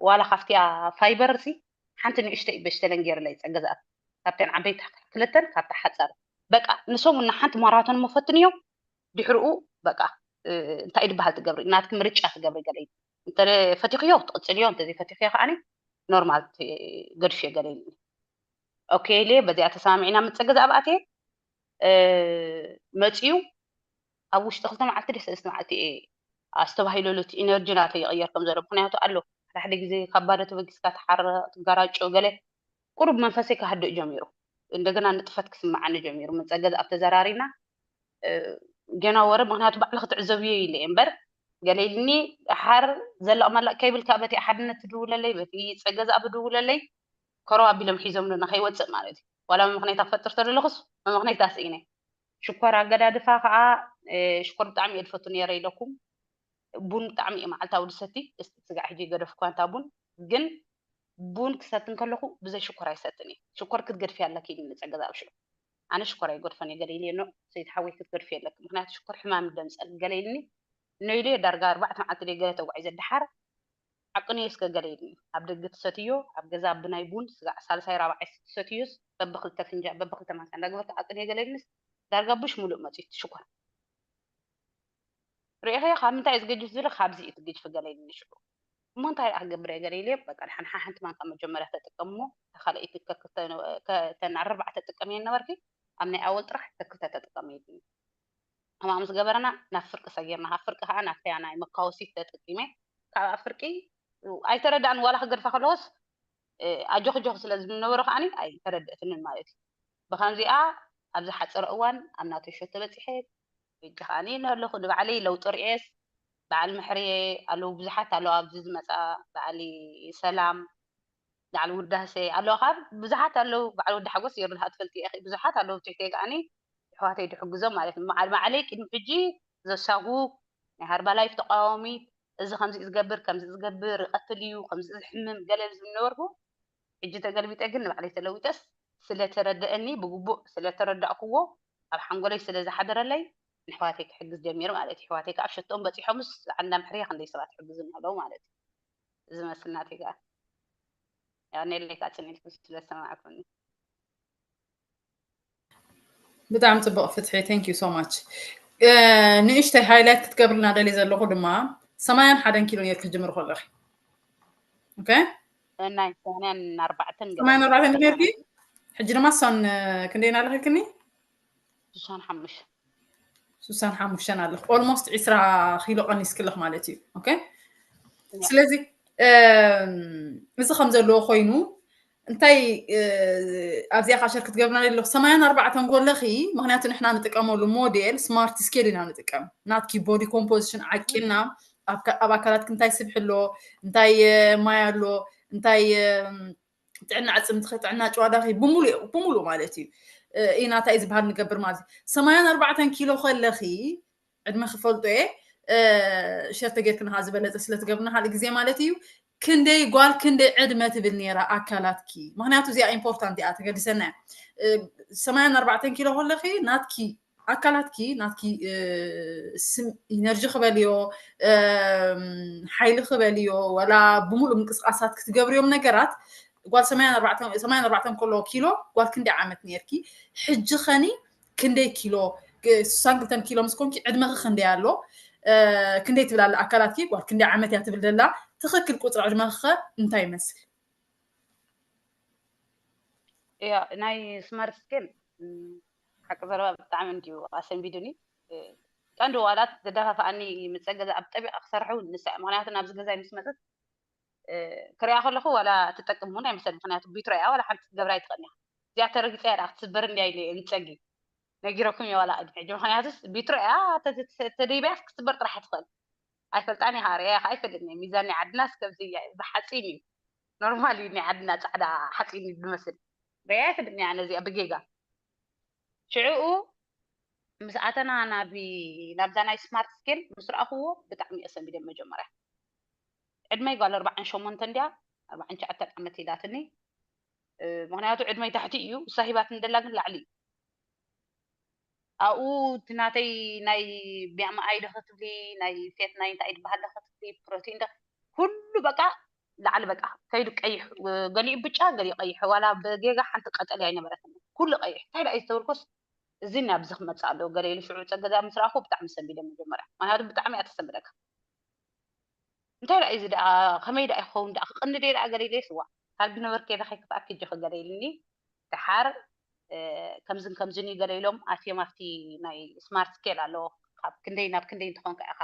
ዋላ ካብቲያ ፋይበር ሲ ሓንቲ ንእሽተይ በሽተለን ገይርለይ ፀገ ዝኣብ ካብተን ዓበይቲ ክልተን ካብቲ ሓፀር በቃ ንሰሙን ንሓንቲ ማራቶን መፈትን እዮም። ድሕርኡ በቃ እንታይ ድበሃል ትገብሪ ናትኪ ምርጫ ትገብሪ ገለ እንተ ፈቲኽዮ ትቕፅልዮ እንተዘይፈቲኽዮ ከዓኒ ኖርማል ገድፍዮ ገለ ኢሉኒ። ኦኬ ኢለ በዚኣ ተሰማሚዕና ምፀገ ዝኣብ ኣትየ መፅዩ ኣብ ውሽጢ ክልተ መዓልቲ ደ ሰለስተ መዓልቲ እየ ኣስተባሂለሉ እቲ ኢነርጂ ናተይ ይቕየር ከም ዘሎ ምክንያቱ ኣሎ ሓደ ሓደ ግዜ ካብ ባዶ ተበጊስካ ትሓርቕ ትጋራጮ ገለ ቁሩብ መንፈሰይ ክሃድእ ጀሚሩ እንደገና ንጥፈት ክስምዓኒ ጀሚሩ ምፀገ ዝኣብ ተዘራሪብና ገና ወረ ምክንያቱ ባዕሊ ክትዕዘብዮ ኢለ እየ እምበር ገለ ኢልኒ ሓር ዘለቕ መላቕ ከይብልካ በቲ ሓድነት ትድውለለይ በቲ ፀገ ዝኣብ ድውለለይ ከሮ ኣቢሎም ሒዞምሉ ንኸይወፅእ ማለት እዩ ዋላ መምክነይታ ክፈጥር ተደለኹስ መምክነይታ ስኢነ ሽኮር ኣገዳድፋ ከዓ ሽኮር ብጣዕሚ እየ ዝፈቱ ነይረ ኢለኩም ቡን ብጣዕሚ እየ መዓልታዊ ዝሰቲ ስጋዕ ሕጂ ገደፍኳ እንታ ቡን ግን ቡን ክሰቲ እንከለኹ ብዘይ ሽኮር ኣይሰትን እየ ሽኮር ክትገድፊ ኣለኪ ኢሉኒ ፀገ ዝኣብ ሽዑ ኣነ ሽኮር ኣይገድፎን እየ ገለ ኢለ ኖ ሰይቲ ሓወይ ክትገድፊ ኣለኪ ምክንያቱ ሽኮር ሕማም ደምፀል ገለ ኢልኒ ኖ ኢለ ዳርጋ ኣርባዕተ መዓልቲ ደይ ገለ ተጓዒዘ ደሓር ዓቅንዮ እስከ ገለ ኢልኒ ኣብ ደገ ትሰትዮ ኣብ ገዛ ብናይ ቡን ስጋዕ ሳልሳይ ራብዓይ ትሰትዮስ በብክልተ ፍንጃ በብክልተ ማንካ እንዳገበርካ ዓቅንዮ ገለ ኢልንስ ዳርጋ ቡሽ ሙሉእ መፂኡ ሽኮር። ርኢኸዮ ካብ ምንታይ እዩ ዝገጅፍ ዝብል፣ ካብዚ እዩ ትገጅፍ ገለ ኢሉኒ ሽዑ። እሞ እንታይ ደኣ ክገብር እየ ገለ ኢለ፣ በቃ ደሓን ሓንቲ ማንካ መጀመርያ ተጥቀምሞ፣ እታ ካልኣይቲ ከክልተ፣ እተን ኣርባዕተ ትጥቀምየን ነበርኪ፣ ኣብ ናይ ኣወል ጥራሕ ከክልተ ተጥቀምየን። ከምኣ ምስ ገበረና ናብ ፍርቂ ሰጊርና፣ ካብ ፍርቂ ከዓ ናብታ ናይ መካወሲት ተጠቂመ። ካብ ኣብ ፍርቂ ኣይተረዳእን፣ ዋላ ክገድፋ ከለዎስ ኣጆኽ ኣጆኽ ስለ ዝነበሮ ከዓኒ ኣይተረድእትንን ማለት እዩ። ብኸምዚኣ ኣብ ዝሓፀረ እዋን ኣብ ናተይ ሸቶ በፂሐ። ሕጂ ከዓኒ ኣለኹ ንባዕለይ ለውጢ ርእየስ፣ በዓል ምሕርየ ኣለዉ፣ ብዙሓት ኣለዉ ኣብዚ ዝመፃ፣ በዓል ሰላም፣ በዓል ውዳሴ ኣለዉ፣ ካብ ብዙሓት ኣለዉ፣ በዓል ወዲ ሓጎስ የርድሃ ትፈልጥዮ ኢኺ፣ ብዙሓት ኣለዉ ትሕተይ ከዓኒ ኣሕዋተይ ድሕግዞም ማለት እዩ። በዓል ባዕለይ ቅድሚ ሕጂ ዘሳጉ ናይ ሃርባላይፍ ተቃዋሚት፣ እዚ ከምዚ እዩ ዝገብር፣ ከምዚ እዩ ዝገብር፣ ይቀትል እዩ፣ ከምዚ እዩ ዝሕምም፣ ገለ ዝብል ነበርኩ። ሕጂ ተገልቢጠ ግን ንባዕለይ ተለዊጠስ ስለተረደአኒ፣ ብግቡእ ስለተረዳእክዎ፣ ኣብ ሓንጎለይ ስለ ዝሓደረለይ፣ ንኣሕዋተይ ክሕግዝ ጀሚረ ማለት እዩ። ኣሕዋተይ ከዓ ኣብ ሸቶኦም በፂሖምስ፣ ዓንዳ ምሕርያ ክንደይ ሰባት ይሕግዙ ኣለዉ ማለት እዩ። እዚ መስል ናተይ ከዓ። ያኔለይ ከዓ ጽን ኢልኩም ስለ ዝሰማዕኩኒ። ብጣዕሚ ጽቡቕ ፍትሒ፣ thank you so much። ንእሽተይ ሃይላይት ክትገብርልና ደልየ ዘለኹ ድማ ሰማንያን ሓደን ኪሎ ኔርኪ ክትጅምሪ ከለኺ። ኦኬ? ናይ ሰማንያን ኣርባዕተን ገለ ሰማንያን ኣርባዕተን ኔርኪ? ሕጂ ድማ እሷን ክንደይ ኢና ኣለኺ ኢልክኒ? ስሳን ሓሙሽተ። ስሳን ሓሙሽተን ኣለኽ። ኦልሞስት ዒስራ ኪሎ ቀኒስክለኽ ማለት እዩ። ኦኬ? ያ። ስለዚ፣ እም፣ እዚ ከም ዘለዎ ኮይኑ፣ እንታይ፣ እ፣ ኣብዚኣ ከዓ ሸር ክትገብርና ኣለኹ። ሰማንያን ኣርባዕተን ከለኺ፣ ምኽንያቱ ንሕና ንጥቀመሉ ሞዴል ስማርት ስኬል ኢና ንጥቀም። ናትኪ ቦዲ ኮምፖዚሽን ዓቂና፣ ኣብ ካ-፣ ኣብ ኣካላትኪ እንታይ ስብሒ ኣሎ፣ እንታይ፣ እ፣ ማይ ኣሎ፣ እንታይ፣ እም፣ ጥዕና ኣዕጽምትኺ፣ ጥዕና ጭዋዳኺ ብምሉእ፣ ብምሉእ ማለት እዩ። እ፣ ኢና እንታይ እዩ ዝበሃል ንገብር ማለት እዩ። ሰማንያን ኣርባዕተን ኪሎ ከለኺ፣ ዕድመ ክፈልጦ እየ፣ እ፣ ሸር ተጌርክንኻ ዝበለጸ ስለ ትገብርና ካልእ ግዜ ማለት እዩ። ክንደይ ጓል፣ ክንደይ ዕድመ ትብል ነይራ ኣካላትኪ? ምኽንያቱ እዚኣ ኢምፖርታንት እያ፣ ተገድሰና እያ። እ፣ ሰማንያን ኣርባዕተን ኪሎ ከለኺ ናትኪ ኣካላትኪ፣ ናትኪ፣ እ፣ ስም-፣ ኢነርጂ ክበልዮ፣ እም፣ ሓይሊ ክበልዮ፣ ወላ ብምሉእ ምንቅስቃሳት ክትገብርዮም ነገራት፣ ጓል ሰማንያን ኣርባዕተን፣ ሰማንያን ኣርባዕተን ከሎ ኪሎ፣ ጓል ክንደይ ዓመት ነይርኪ? ሕጂ ኸኒ ክንደይ ኪሎ? ክ-፣ ስሳን ክልተን ኪሎ ምስ ኮንኪ ዕድመኺ ክንደይ ኣሎ? እ፣ ክንደይ ትብል ኣላ ኣካላትኪ? ጓል ክንደይ ዓመት እያ ትብል ዘላ? ትኽክል ቁጽሪ ዕድመኺ ኸ እንታይ ይመስል? እያ፣ ናይ ስማርት ስኬል፣ እም፣ ሓቂ ዘረባ ብጣዕሚ እንድዩ ኣሰንቢዱኒ። እ፣ ቀንዲ ዋላት ዘደፋፍኣኒ ምስ ጸገ ኣብ ጠቢቐ ክሰርሕ እውን ንሳ እያ። ምኽንያቱ ናብዚ ገዛይ ምስ መጸት፣ እ፣ ክሪኣ ከለኹ ዋላ ትጠቅም እውን ኣይመስለኒ። ምኽንያቱ ቢትሮ እያ፣ ዋላ ሓንቲ ክትገብራ ኣይትኽእልን እያ። እዚኣ ተረጊጸ እያ ደኣ ክትስበር እንድያ ኢለ እየ ዝጸጊ። ነጊረኩም እየ ዋላ ቅድሚ ሕጂ። ምኽንያቱስ ቢትሮ እያ፣ ተ-፣ ተ-፣ ተደይባያስ ክትስበር ጥራሕ ትኽእል። ኣይፈልጣን እየ፣ ሪኣያ ከኣ ኣይፈልጥን እየ። ሚዛን ናይ ዓድናስ ከምዚ እያ፣ እዚ ሓጺን እዩ። ኖርማል እዩ፣ ናይ ዓድና ጻዕዳ ሓጺን እዩ ዝመስል። ሪኣያ ኣይፈልጥን እየ ኣነ እዚኣ ብጌጋ። ሽዕኡ ምስ ኣተና ናብ፣ ናብዛ ናይ ስማርት ስኬል ምስ ረኣኽዎ ብጣዕሚ እየ ሰንቢደ መጀመርያ። ዕድመይ ጓል ኣርባዓን ሸሞንተን እንድያ፣ ኣርባዓን ትሽዓተን ዓመት ኢላትኒ። እ፣ ምኽንያቱ ዕድመይ ታሕቲ እዩ፣ እሳ ሂባትኒ ደላ ግን ላዕሊ እዩ። ኣብኡ እቲ ናተይ ናይ ቢያምኣይ ዶ ክትብሊ፣ ናይ ፌት ናይ እንታይ ዝበሃል ዶ ክትብሊ፣ ፕሮቲን ዶ፣ ኩሉ በቃ ላዕሊ በቃ ከይዱ ቀይሕ፣ ገሊኡ ብጫ፣ ገሊኡ ቀይሕ፣ ዋላ ብጌጋ ሓንቲ ቀጠልያ ኣይነበረትን። ኩሉ ቀይሕ። እንታይ ደኣ እዩ ዝተበልኩስ፣ እዚ ናብዚ ክመጽእ ኣለዎ ገለ ኢሉ ሽዑ ጸገዛ ምስ ረኣኹ ብጣዕሚ ሰንቢደ መጀመርያ። ምኽንያቱ ብጣዕሚ እያ ተሰንብደካ። እንታይ ደኣ እዩ እዚ ደኣ፣ ከመይ ደኣ ይኸውን ደኣ፣ ክቕንድ እየ ደኣ ገለ ኢለ፣ ስዋ፣ ካልቢ ነበርኪ ዶ ከይከፍኣኪ እጆኺ ገለ ኢሉኒ። ደሓር፣ እ፣ ከምዝን ከምዝን እዩ ገለ ኢሎም ኣትዮም ኣብቲ ናይ ስማርት ስኬል ኣለዎ። ካብ ክንደይ ናብ ክንደይ እንተኾንካ ኢኻ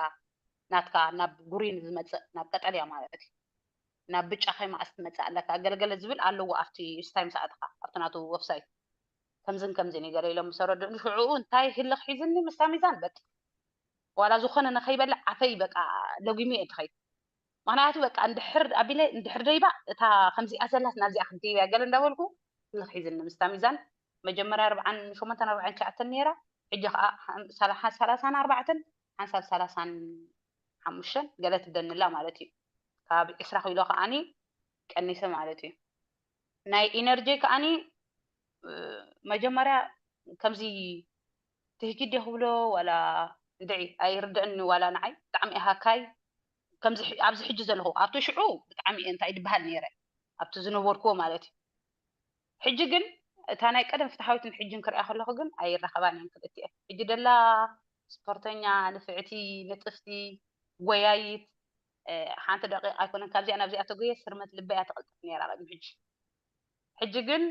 ናትካ ናብ ጉሪን ዝመጽእ፣ ናብ ቀጠልያ ማለት እዩ። ናብ ብጫ ከይ መዓስ ትመጽእ ኣለካ፣ ገለገለ ዝብል ኣለዎ ኣብቲ ስታይ ምስ ኣተኻ፣ ኣብቲ ናቱ ወብሳይት። ከምዝን ከምዝን እዩ ገለ ኢሎም ምስ ኣረድኡኒ፣ ሽዑኡ እንታይ ህልኽ ሒዝኒ ምስታ ሚዛን በቃ። ዋላ ዝኾነ ንኸይበልዕ ኣፈይ በቃ ለጒመ እየ ዝኸይድ። ምኽንያቱ በቃ እንድሕር ኣቢለ፣ እንድሕር ደይባ እታ ከምዚኣ ዘላት ናብዚኣ ክትደይባ እያ ገለ እንዳበልኩ ህልኽ ሒዝኒ ምስታ ሚዛን። መጀመርያ ኣርብዓን ሸሞንተን ኣርብዓን ትሽዓተን ነይራ፣ ሕጂ ኸዓ ሓን-፣ ሰላ-፣ ሰላሳን ኣርባዕተን ሓንሳብ ሰላሳን ሓሙሽተን ገለ ትብለኒ ኣላ ማለት እዩ። ካብ ዕስራ ኪሎ ከዓኒ ቀኒሰ ማለት እዩ። ናይ ኢነርጂ ከዓኒ፣ እ፣ መጀመርያ ከምዚ ትህኪ ድዮ ክብሎ ዋላ እንድዒ ኣይርድእኒ፣ ዋላ ንዓይ ብጣዕሚ እየ ሃካይ። ከምዚ ሕ-፣ ኣብዚ ሕጂ ዘለኹ፣ ኣብቲ ሽዑ ብጣዕሚ እየ እንታይ ድበሃል ነይረ፣ ኣብቲ ዝነበርኩዎ ማለት እዩ። ሕጂ ግን እታ ናይ ቀደም ፍትሓዊትን ሕጅን ክሪኣ ከለኹ ግን ኣይራኸባን እየን ክልቲኤን። ሕጂ ደላ ስፖርተኛ፣ ንፍዕቲ፣ ንጥፍቲ፣ ጎያይት፣ እ፣ ሓንቲ ደቂቕ ኣይኮነን ካብዚኣ ናብዚኣ ተጎየ ስርመት ልበይ እያ ትቕልጥፍ ነይራ ቅድሚ ሕጂ። ሕጂ ግን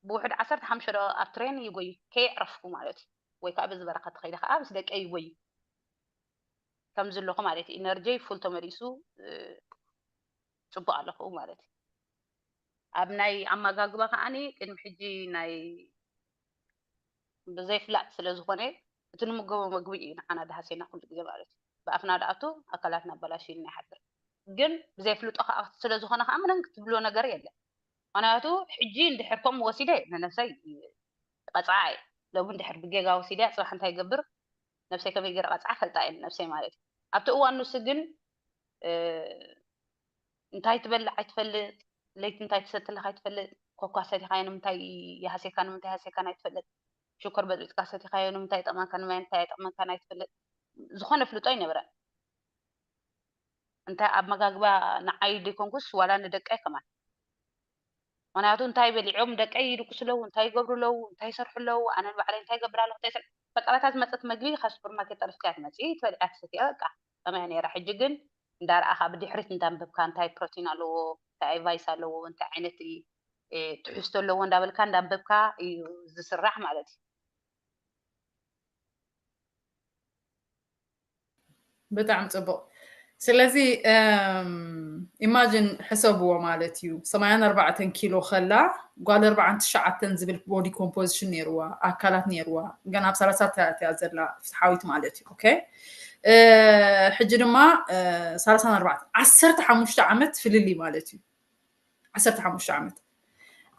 ብውሕድ ዓሰርተ ሓሙሽተ ደቂቕ ኣብ ትሬን ይጎዩ ከየዕረፍኩ ማለት እዩ። ወይ ከዓ በዚ በረኻ ተኸይደ ከዓ ምስ ደቀይ ይጎዩ ከም ዘለኹ ማለት እዩ። ኢነርጀይ ፉል ተመሊሱ፣ እ፣ ጽቡቕ ኣለኹ ማለት እዩ። ኣብ ናይ ኣመጋግባ ከዓኒ ቅድሚ ሕጂ ናይ ብዘይፍላጥ ስለ ዝኾነ እቲ ንምገቦ መግቢ እዩ ንዓና ድሃሴና ኩሉ ግዜ ማለት እዩ። ብኣፍና ድኣቱ ኣካላትና ኣበላሽዩልና ይሓድር። ግን ብዘይፍልጦ ከዓ ስለ ዝኾነ ከዓ ምንም ክትብሎ ነገር የለን። ምክንያቱ ሕጂ እንድሕር ከምኡ ወሲደ ንነብሰይ ይቐፅዓ እየ። ሎሚ እንድሕር ብጌጋ ወሲደ ጽባሕ እንታይ ይገብር ነብሰይ ከመይ ገይረ ቀፅዓ ፈልጣ እየ ንነብሰይ ማለት እዩ። ኣብቲ እዋን ንሱ ግን እ፣ እንታይ ትበልዕ ኣይትፈልጥ፣ ለይቲ እንታይ ትሰቲ ኣለኻ ኣይትፈልጥ፣ ኮኳ ሰቲኻዮ ንምንታይ ይሃሴካ ንምንታይ ሃሴካን ኣይትፈልጥ፣ ሽኮር በጥቢጥካ ሰቲኻዮ ንምንታይ ይጠቕመካ ንምንታይ ኣይጠቕመካን ኣይትፈልጥ። ዝኾነ ፍልጦ ኣይነበረን። እንታይ ኣብ መጋግባ ንዓይ ዘይኮንኩስ ዋላ ንደቀይ ከማን። ምክንያቱ እንታይ በሊዖም ደቀይ ይድቅሱ ኣለዉ፣ እንታይ ይገብሩ ኣለዉ፣ እንታይ ይሰርሑ ኣለዉ፣ ኣነ ንባዕለይ እንታይ ይገብር ኣለኹ፣ እንታይ ይሰርሕ በቃ በታ ዝመፀት መግቢ ካብ ሱፐርማርኬት ጠሪፍካ እያ ትመፅእ፣ ትበልዕያ ትሰትያ በቃ ከምያ ነይራ። ሕጂ ግን እንዳረኣኻ ብድሕሪት እንዳንበብካ እንታይ ፕሮቲን ኣለዎ፣ እንታይ ቫይስ ኣለዎ፣ እንታይ ዓይነት እ፣ ትሕዝቶ ኣለዎ እንዳበልካ እንዳንበብካ እዩ ዝስራሕ ማለት እዩ። ብጣዕሚ ፅቡቕ። ስለዚ ኢማጂን ሕሰብዎ ማለት እዩ። ሰማንያን ኣርባዕተን ኪሎ ከላ ጓል ኣርባዓን ትሽዓተን ዝብል ቦዲ ኮምፖዚሽን ነይርዋ፣ ኣካላት ነይርዋ። ገና ኣብ ሰላሳ እያ ዘላ ፍትሓዊት ማለት እዩ። ኦኬ፣ እ፣ ሕጂ ድማ እ፣ ሰላሳን ኣርባዕተን፣ ዓሰርተ ሓሙሽተ ዓመት ፍልልይ ማለት እዩ። ዓሰርተ ሓሙሽተ ዓመት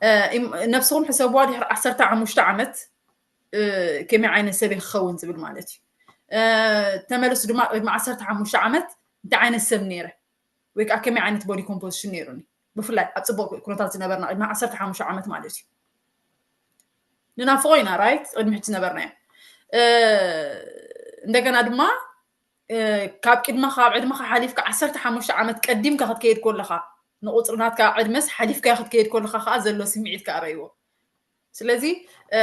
እ፣ ኢም- ነብስኹም ሕሰብዋ፣ ድሕሪ ዓሰርተ ሓሙሽተ ዓመት እ፣ ከመይ ዓይነት ሰብ እየ ክኸውን ዝብል ማለት እዩ። እ፣ ተመልሱ ድማ ቅድሚ ዓሰርተ ሓሙሽተ ዓመት እንታይ ዓይነት ሰብ ነይረ ወይ ከዓ ከመይ ዓይነት ቦዲ ኮምፖዚሽን ነይሩኒ፣ ብፍላይ ኣብ ፅቡቅ ኩነታት ዝነበርና ቅድሚ ዓሰርተ ሓሙሽተ ዓመት ማለት እዩ። ንናፍቆ ኢና ራይት፣ ቅድሚ ሕጂ ዝነበርናዮ እ፣ እንደገና ድማ እ፣ ካብ ቅድመኻ ካብ ዕድመኻ ሓሊፍካ ዓሰርተ ሓሙሽተ ዓመት ቀዲምካ ክትከይድ ከለኻ ንቁፅሪ ናትካ ዕድመስ ሓሊፍካ ክትከይድ ከለኻ ከዓ ዘሎ ስምዒት ከዓ ረእይዎ። ስለዚ እ፣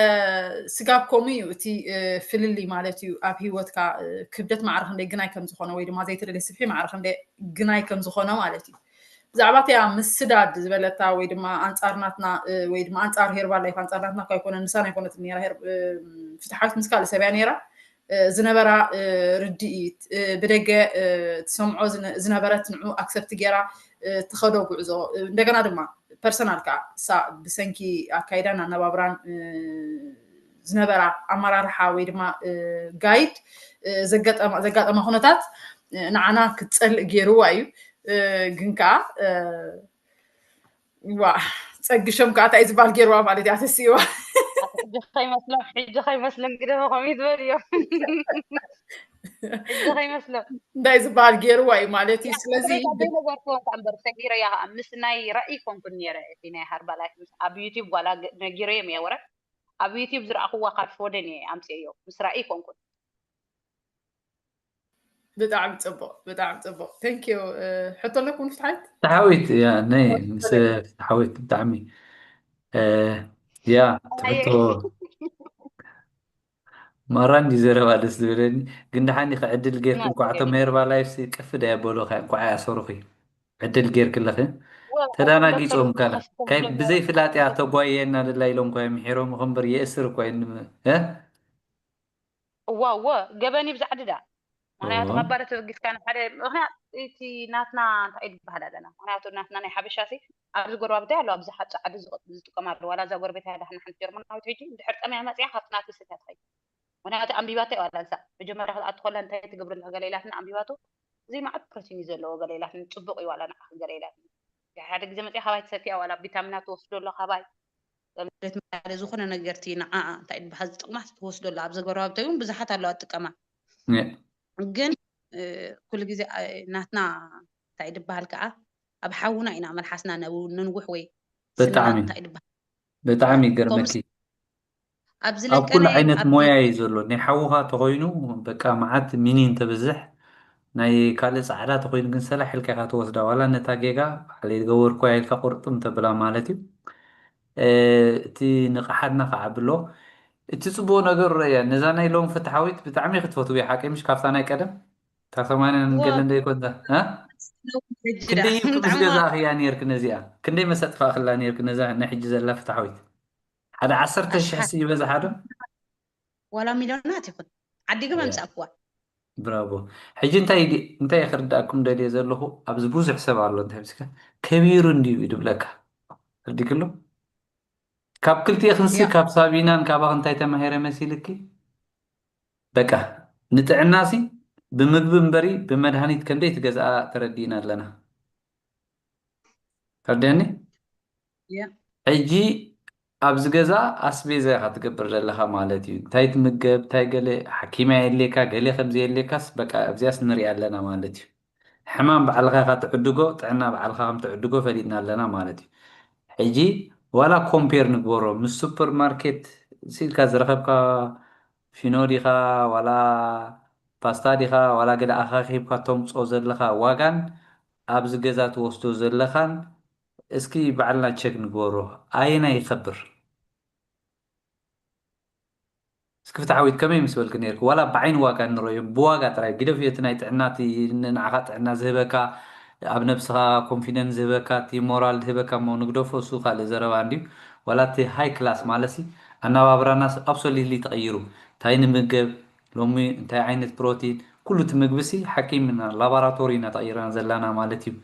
ስጋብ ከምኡ እዩ እቲ እ፣ ፍልልይ ማለት እዩ ኣብ ሂወትካ እ፣ ክብደት ማዕረ ክንደይ ግናይ ከም ዝኾነ ወይ ድማ ዘይተደልየ ስብሒ ማዕረ ክንደይ ግናይ ከም ዝኾነ ማለት እዩ። ብዛዕባ እቲኣ ምስዳድ ዝበለታ ወይ ድማ ኣንፃር ናትና እ፣ ወይ ድማ ኣንፃር ሄርባል ላይፍ ኣንፃር ናትና እኳ ኣይኮነን፣ ንሳን ኣይኮነትን ነይራ ሄር- እ፣ ፍትሓዊት ምስ ካልእ ሰብ እያ ነይራ እ፣ ዝነበራ እ፣ ርድኢት እ፣ ብደገ እ፣ ትሰምዖ ዝነ- ዝነበረት ንዑ ኣክሰፕት ገይራ እ፣ ትኸዶ ጉዕዞ እ፣ እንደገና ድማ ፐርሰናል ከዓ እሳ ብሰንኪ ኣካይዳን ኣነባብራን እ፣ ዝነበራ ኣመራርሓ ወይ ድማ እ፣ ጋይድ እ፣ ዘጋጠማ ዘጋጠማ ኩነታት እ፣ ንዓና ክትፀልእ ገይርዋ እዩ እ፣ ግን ከዓ እ፣ ዋ ፀግሾም ከዓ እንታይ ዝበሃል ገይርዋ ማለት እያ ተስእዋ ሕጂ ከይመስሎም ሕጂ ከይመስሎም ግደፈ ከምኡ ዝበሉ እዮም ሕጂ ከይመስሎም እንታይ ዝበሃል ገይርዋ እዩ ማለት እዩ ስለዚ ዘይነገርክዎ እምበር ሰጊረያ ከዓ ምስ ናይ ራእይ ኮንኩን ነይረ እቲ ናይ ሃርባላይፍ ምስ ኣብ ዩቲብ ጓላ ነጊረዮም እየ ወረ ኣብ ዩቲብ ዝረእክዋ ካብ ሽወደን እየ ኣምፅእዮ ምስ ራእይ ኮንኩን ብጣዕሚ ፅቡቅ ብጣዕሚ ፅቡቅ thank you ሕቶ ኣለኩም ፍትሓዊት ፍትሓዊት ያ ነይ ምስ ፍትሓዊት ብጣዕሚ እ፣ ያ ትሕቶ ማራ እንዲ ዘረባ ደስ ዝብለኒ ግን ደሓን ኢኸ ዕድል ጌርኩ እንኳዕ እቶም ሄርባ ላይፍ ሲ ቅፍድ ኣየበሉኸ እንኳዕ ኣያሰሩኺ ዕድል ጌርክለኺ ተዳናጊፆም ካላ ካይ ብዘይ ፍላጥ እያ ተጓየና ደላ ኢሎም እኳ ምሒሮም እምበር የእስር እኳ እ እዋ እወ ገበን ይብዛዕ ድዳ ምክንያቱ መባረ ተበጊስካ ንሓደ ምክንያት እቲ ናትና እንታይ ይበሃል ኣለና ምክንያቱ ናትና ናይ ሓበሻ ሲ ኣብዚ ጎረባብታ ኣሎ ኣብዚ ሓፂ ዓዲ ዝጥቀማሉ ዋላ እዛ ጎረቤት ያዳሕና ሓንቲ ጀርመናዊት ሕጂ እንድሕር ጠምያ መፅያ ካብቲ ናት ስት ያትኸይ ምክንያቱ ኣንቢባታ ይዋላ ንሳ መጀመርያ ክትኣቱ ከላ እንታይ ትገብር ኣለካ ገለ ኢላትና ኣንቢባቱ እዚ መዓት ፕሮቲን እዩ ዘለዎ ገለ ኢላትኒ ፅቡቅ እዩ ዋላ ንዓኺ ገለ ኢላትኒ ሓደ ግዜ መፅያ ካባይ ትሰትያ ዋላ ቪታሚናት ትወስዶ ኣሎ ካባይ መሬት ምዳለ ዝኾነ ነገርቲ ንዓኣ እንታይ ድበሃል ዝጥቕማ ትወስዶ ኣሎ ኣብዚ ጎረባብተይ እውን ብዙሓት ኣለዋ ትጥቀማ ግን ኩሉ ግዜ ናትና እንታይ ድበሃል ከዓ ኣብ ሓውና ኢና መልሓስና ነንጉሕ ወይ ብጣዕሚ ብጣዕሚ ይገርመኪ ኣብዚ ኣብ ኩሉ ዓይነት ሞያ እዩ ዘሎ ናይ ሓውኻ ተኮይኑ በቃ መዓት ሚኒ እንተብዝሕ ናይ ካልእ ፃዕዳ ተኮይኑ ግን ሰላሕ ኢልካ ኢካ ትወስዳ ዋላ ነታ ጌጋ ባዕለይ ዝገበርኩያ ኢልካ ቁርጥም ተብላ ማለት እዩ እቲ ንቕሓትና ክዓብሎ። እቲ ጽቡቕ ነገር ረያ ነዛ ናይ ሎም ፍትሓዊት ብጣዕሚ ክትፈትው ሓቂ ምሽ ካብታ ናይ ቀደም ታሰማንያን ገለ እንደይኮንዛ ክንደይ ምስ ገዛእኽያ ነርክ ነዚኣ ክንደይ መሰጥፋእክላ ነርክ ነዛ ናይ ሕጂ ዘላ ፍትሓዊት ሓደ ዓሰርተ ሽሕ ይበዝሓ ዶ ዋላ ሚልዮናት ይኹን ዓዲገ መምጻእክዋ ብራቦ ሕጂ እንታይ እንታይ ክርዳእኩም ደልየ ዘለኹ ኣብዚ ብዙሕ ሰብ ኣሎ እንታይ ብስካ ከቢሩ እንድዩ ይድብለካ ርዲክሎ ካብ ክልቲኤኽንሲ ካብ ሳቢናን ካባኽ እንታይ ተማሂረ መሲልኪ በቃ ንጥዕናሲ ብምግቢ እምበሪ ብመድሃኒት ከምደይ ትገዝኣ ተረዲእና ኣለና ተረዲእኒ ሕጂ ኣብዚ ገዛ ኣስቤዛ ኢኻ ትገብር ዘለኻ ማለት እዩ እንታይ ትምገብ እንታይ ገለ ሓኪማ የድልየካ ገለ ከምዚ የድልየካስ በቃ ኣብዚኣስ ንሪኣ ኣለና ማለት እዩ ሕማም ባዕልኻ ኢኻ ትዕድጎ ጥዕና ባዕልኻ ከም ትዕድጎ ፈሊጥና ኣለና ማለት እዩ ሕጂ ዋላ ኮምፔር ንግበሮ ምስ ሱፐር ማርኬት ስኢልካ ዝረኸብካ ፊኖ ዲኻ ዋላ ፓስታ ዲኻ ዋላ ገለ ኣኻኺብካ ተምፅኦ ዘለኻ ዋጋን ኣብዚ ገዛ ትወስዶ ዘለኻን እስኪ ባዕልና ቸክ ንግበሮ ኣየናይ ይኸብር እስኪ ፍትሓዊት ከመይ ምስ በልኪ ነርኪ ዋላ ብዓይኒ ዋጋ ንረዮ ብዋጋ ጥራይ ግደፍ እቲ ናይ ጥዕና እቲ ንዓኻ ጥዕና ዝህበካ ኣብ ነብስኻ ኮንፊደንስ ዝህበካ እቲ ሞራል ዝህበካ እሞ ንግደፎ እሱ ካልእ ዘረባ እንድዩ ዋላ እቲ ሃይ ክላስ ማለሲ ኣናባብራናስ ኣብሶሊትሊ ተቐይሩ እንታይ ንምገብ ሎሚ እንታይ ዓይነት ፕሮቲን ኩሉ እቲ ምግብሲ ሓኪም ኢና ላቦራቶሪ ኢና ተቐይርና ዘለና ማለት እዩ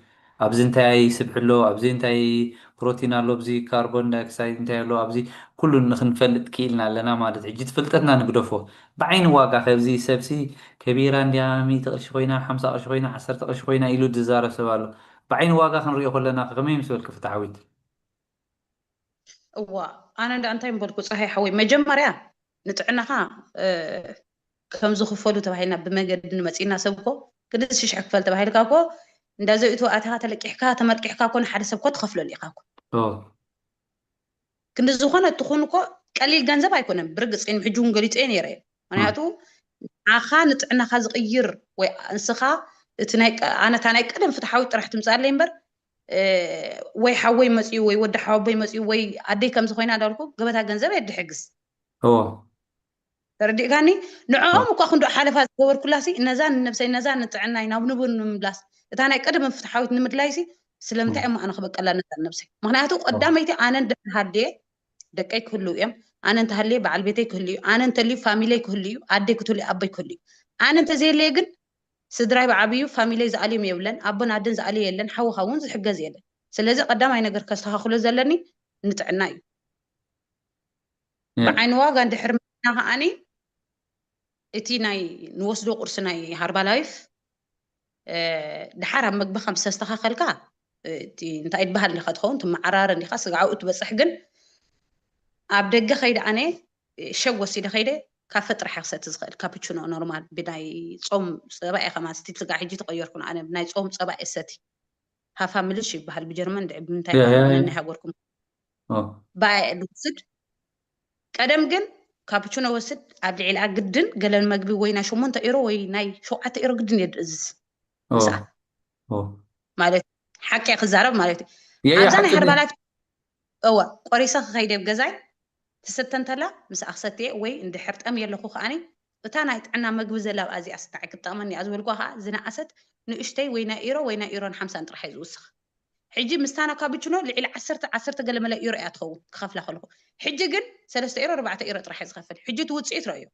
ኣብዚ እንታይ ስብሒ ኣሎ ኣብዚ እንታይ ፕሮቲን ኣሎ ኣብዚ ካርቦን ዳይኦክሳይድ እንታይ ኣሎ ኣብዚ ኩሉ ንክንፈልጥ ክኢልና ኣለና ማለት ሕጂ ፍልጠትና ንግደፎ ብዓይኒ ዋጋ ከብዚ ሰብሲ ከቢራ እንድያ ሚእቲ ቅርሺ ኮይና ሓምሳ ቅርሺ ኮይና ዓሰርተ ቅርሺ ኮይና ኢሉ ዝዛረብ ሰብ ኣሎ ብዓይኒ ዋጋ ክንሪኦ ከለና ከመይ ምስ በልኪ ፍትሓዊት እዋ ኣነ እንዳ እንታይ ምበልኩ ፀሃይ ሓወይ መጀመርያ ንጥዕናኻ ከም ዝኽፈሉ ተባሂልና ብመገዲ ንመፂና ሰብ እኮ ክልተ ሽሕ ክፈል ተባሂልካ እኮ እንዳ ዘእቱ ኣቲኻ ተለቂሕካ ተመልቂሕካ እኮ ንሓደ ሰብ እኮ ትኸፍለሉ ኢኻ እኮ ክንዲ ዝኾነ ትኹን እኮ ቀሊል ገንዘብ ኣይኮነን ብርግፅ ግን ሕጂ እውን ገሊፀ ነይረ ምክንያቱ ንዓኻ ንጥዕናኻ ዝቕይር ወይ ንስኻ እቲ ኣነታ ናይ ቀደም ፍትሓዊ ጥራሕ ትምፃለይ እምበር ወይ ሓወይ መፅኡ ወይ ወዲ ሓወቦይ መፅኡ ወይ ኣደይ ከምዚ ኮይና እንዳልኩ ገበታ ገንዘብ የድሕግዝ ተረዲእካኒ ንዕኦም እኳ ክንዶ ሓለፋ ዝገበርኩላሲ ነዛ ንነብሰይ ነዛ ንጥዕናይ ናብ ንቡር ንምምላስ እታ ናይ ቀደም ፍትሓዊት ንምድላይሲ ስለምንታይ እሞ ኣነ ክበቀላ ነዛ ነብሰይ ምክንያቱ ቀዳመይቲ ኣነ እንድሕር ሃልየ ደቀይ ክህልው እዮም ኣነ እንተሃልየ በዓል ቤተይ ክህልዩ ኣነ እንተልዩ ፋሚለይ ክህልዩ ኣደይ ክትህልዩ ኣቦይ ክህልዩ ኣነ እንተዘየለየ ግን ስድራይ ብዓብዩ ፋሚለይ ዝኣልዮም የብለን ኣቦን ኣደን ዝኣልዮ የለን ሓውኻ እውን ዝሕገዝ የለን ስለዚ ቀዳማይ ነገር ከስተኻክሎ ዘለኒ ንጥዕና እዩ ብዓይኒ ዋጋ እንድሕር መና ከዓኒ እቲ ናይ ንወስዶ ቁርሲ ናይ ሃርባላይፍ ድሓር ኣብ መግቢ ከም ዝተስተኻኸልካ እቲ እንታይ ትበሃል እንዲኻ ትኸውን ትመዓራረ እንዲኻ ስጋዓኡ ትበፅሕ ግን ኣብ ደገ ከይደ ኣነ ሸግ ወሲደ ከይደ ካፈ ጥራሕ ክሰቲ ዝኽእል ካፕቹኖ ኖርማል ብናይ ፆም ፀባ እየ ከማን ስቲ ስጋ ሕጂ ተቀየርኩ ኣነ ብናይ ፆም ፀባ እየ ሰቲ ሃፋ ምልሽ ይበሃል ብጀርመን ድዕቢ ምንታይ ናይ ሃገርኩም ባየ ዝወስድ ቀደም ግን ካፕቹኖ ወስድ ኣብ ልዕሊ ግድን ገለን መግቢ ወይ ናይ ሸሞንተ ኤሮ ወይ ናይ ሸውዓተ ኤሮ ግድን እየ ዝእዝዝ ምስኣ ማለት ሓቂ ክዛረብ ማለት እዩ ኣብዛ ናይ ሀርባላይፍ እወ ቆሪሰ ክኸይደ ኣብ ገዛይ ትስተ እንተላ ምስኣ ክሰትየ ወይ እንድሕር ጠምየ ኣለኹ ከዓኒ እታ ናይ ጥዕና መግቢ ዘላ ኣብኣ እዚኣ ስታዕ ክትጠቕመኒ እያ ዝበልኳ ከዓ ዝነኣሰት ንእሽተይ ወይ ናይ ኢሮ ወይ ናይ ኢሮን ሓምሳን ጥራሕ እየ ዝውስኽ ሕጂ ምስታ ናይ ካቡችኖ ልዕሊ ዓሰርተ ዓሰርተ ገለ መለ ኢሮ እያ ትኸውን ክኸፍላ ከለኹ ሕጂ ግን ሰለስተ ኢሮ ኣርባዕተ ኢሮ ጥራሕ እየ ዝኸፍል ሕጂ እቲ ውፅኢት ረእዮ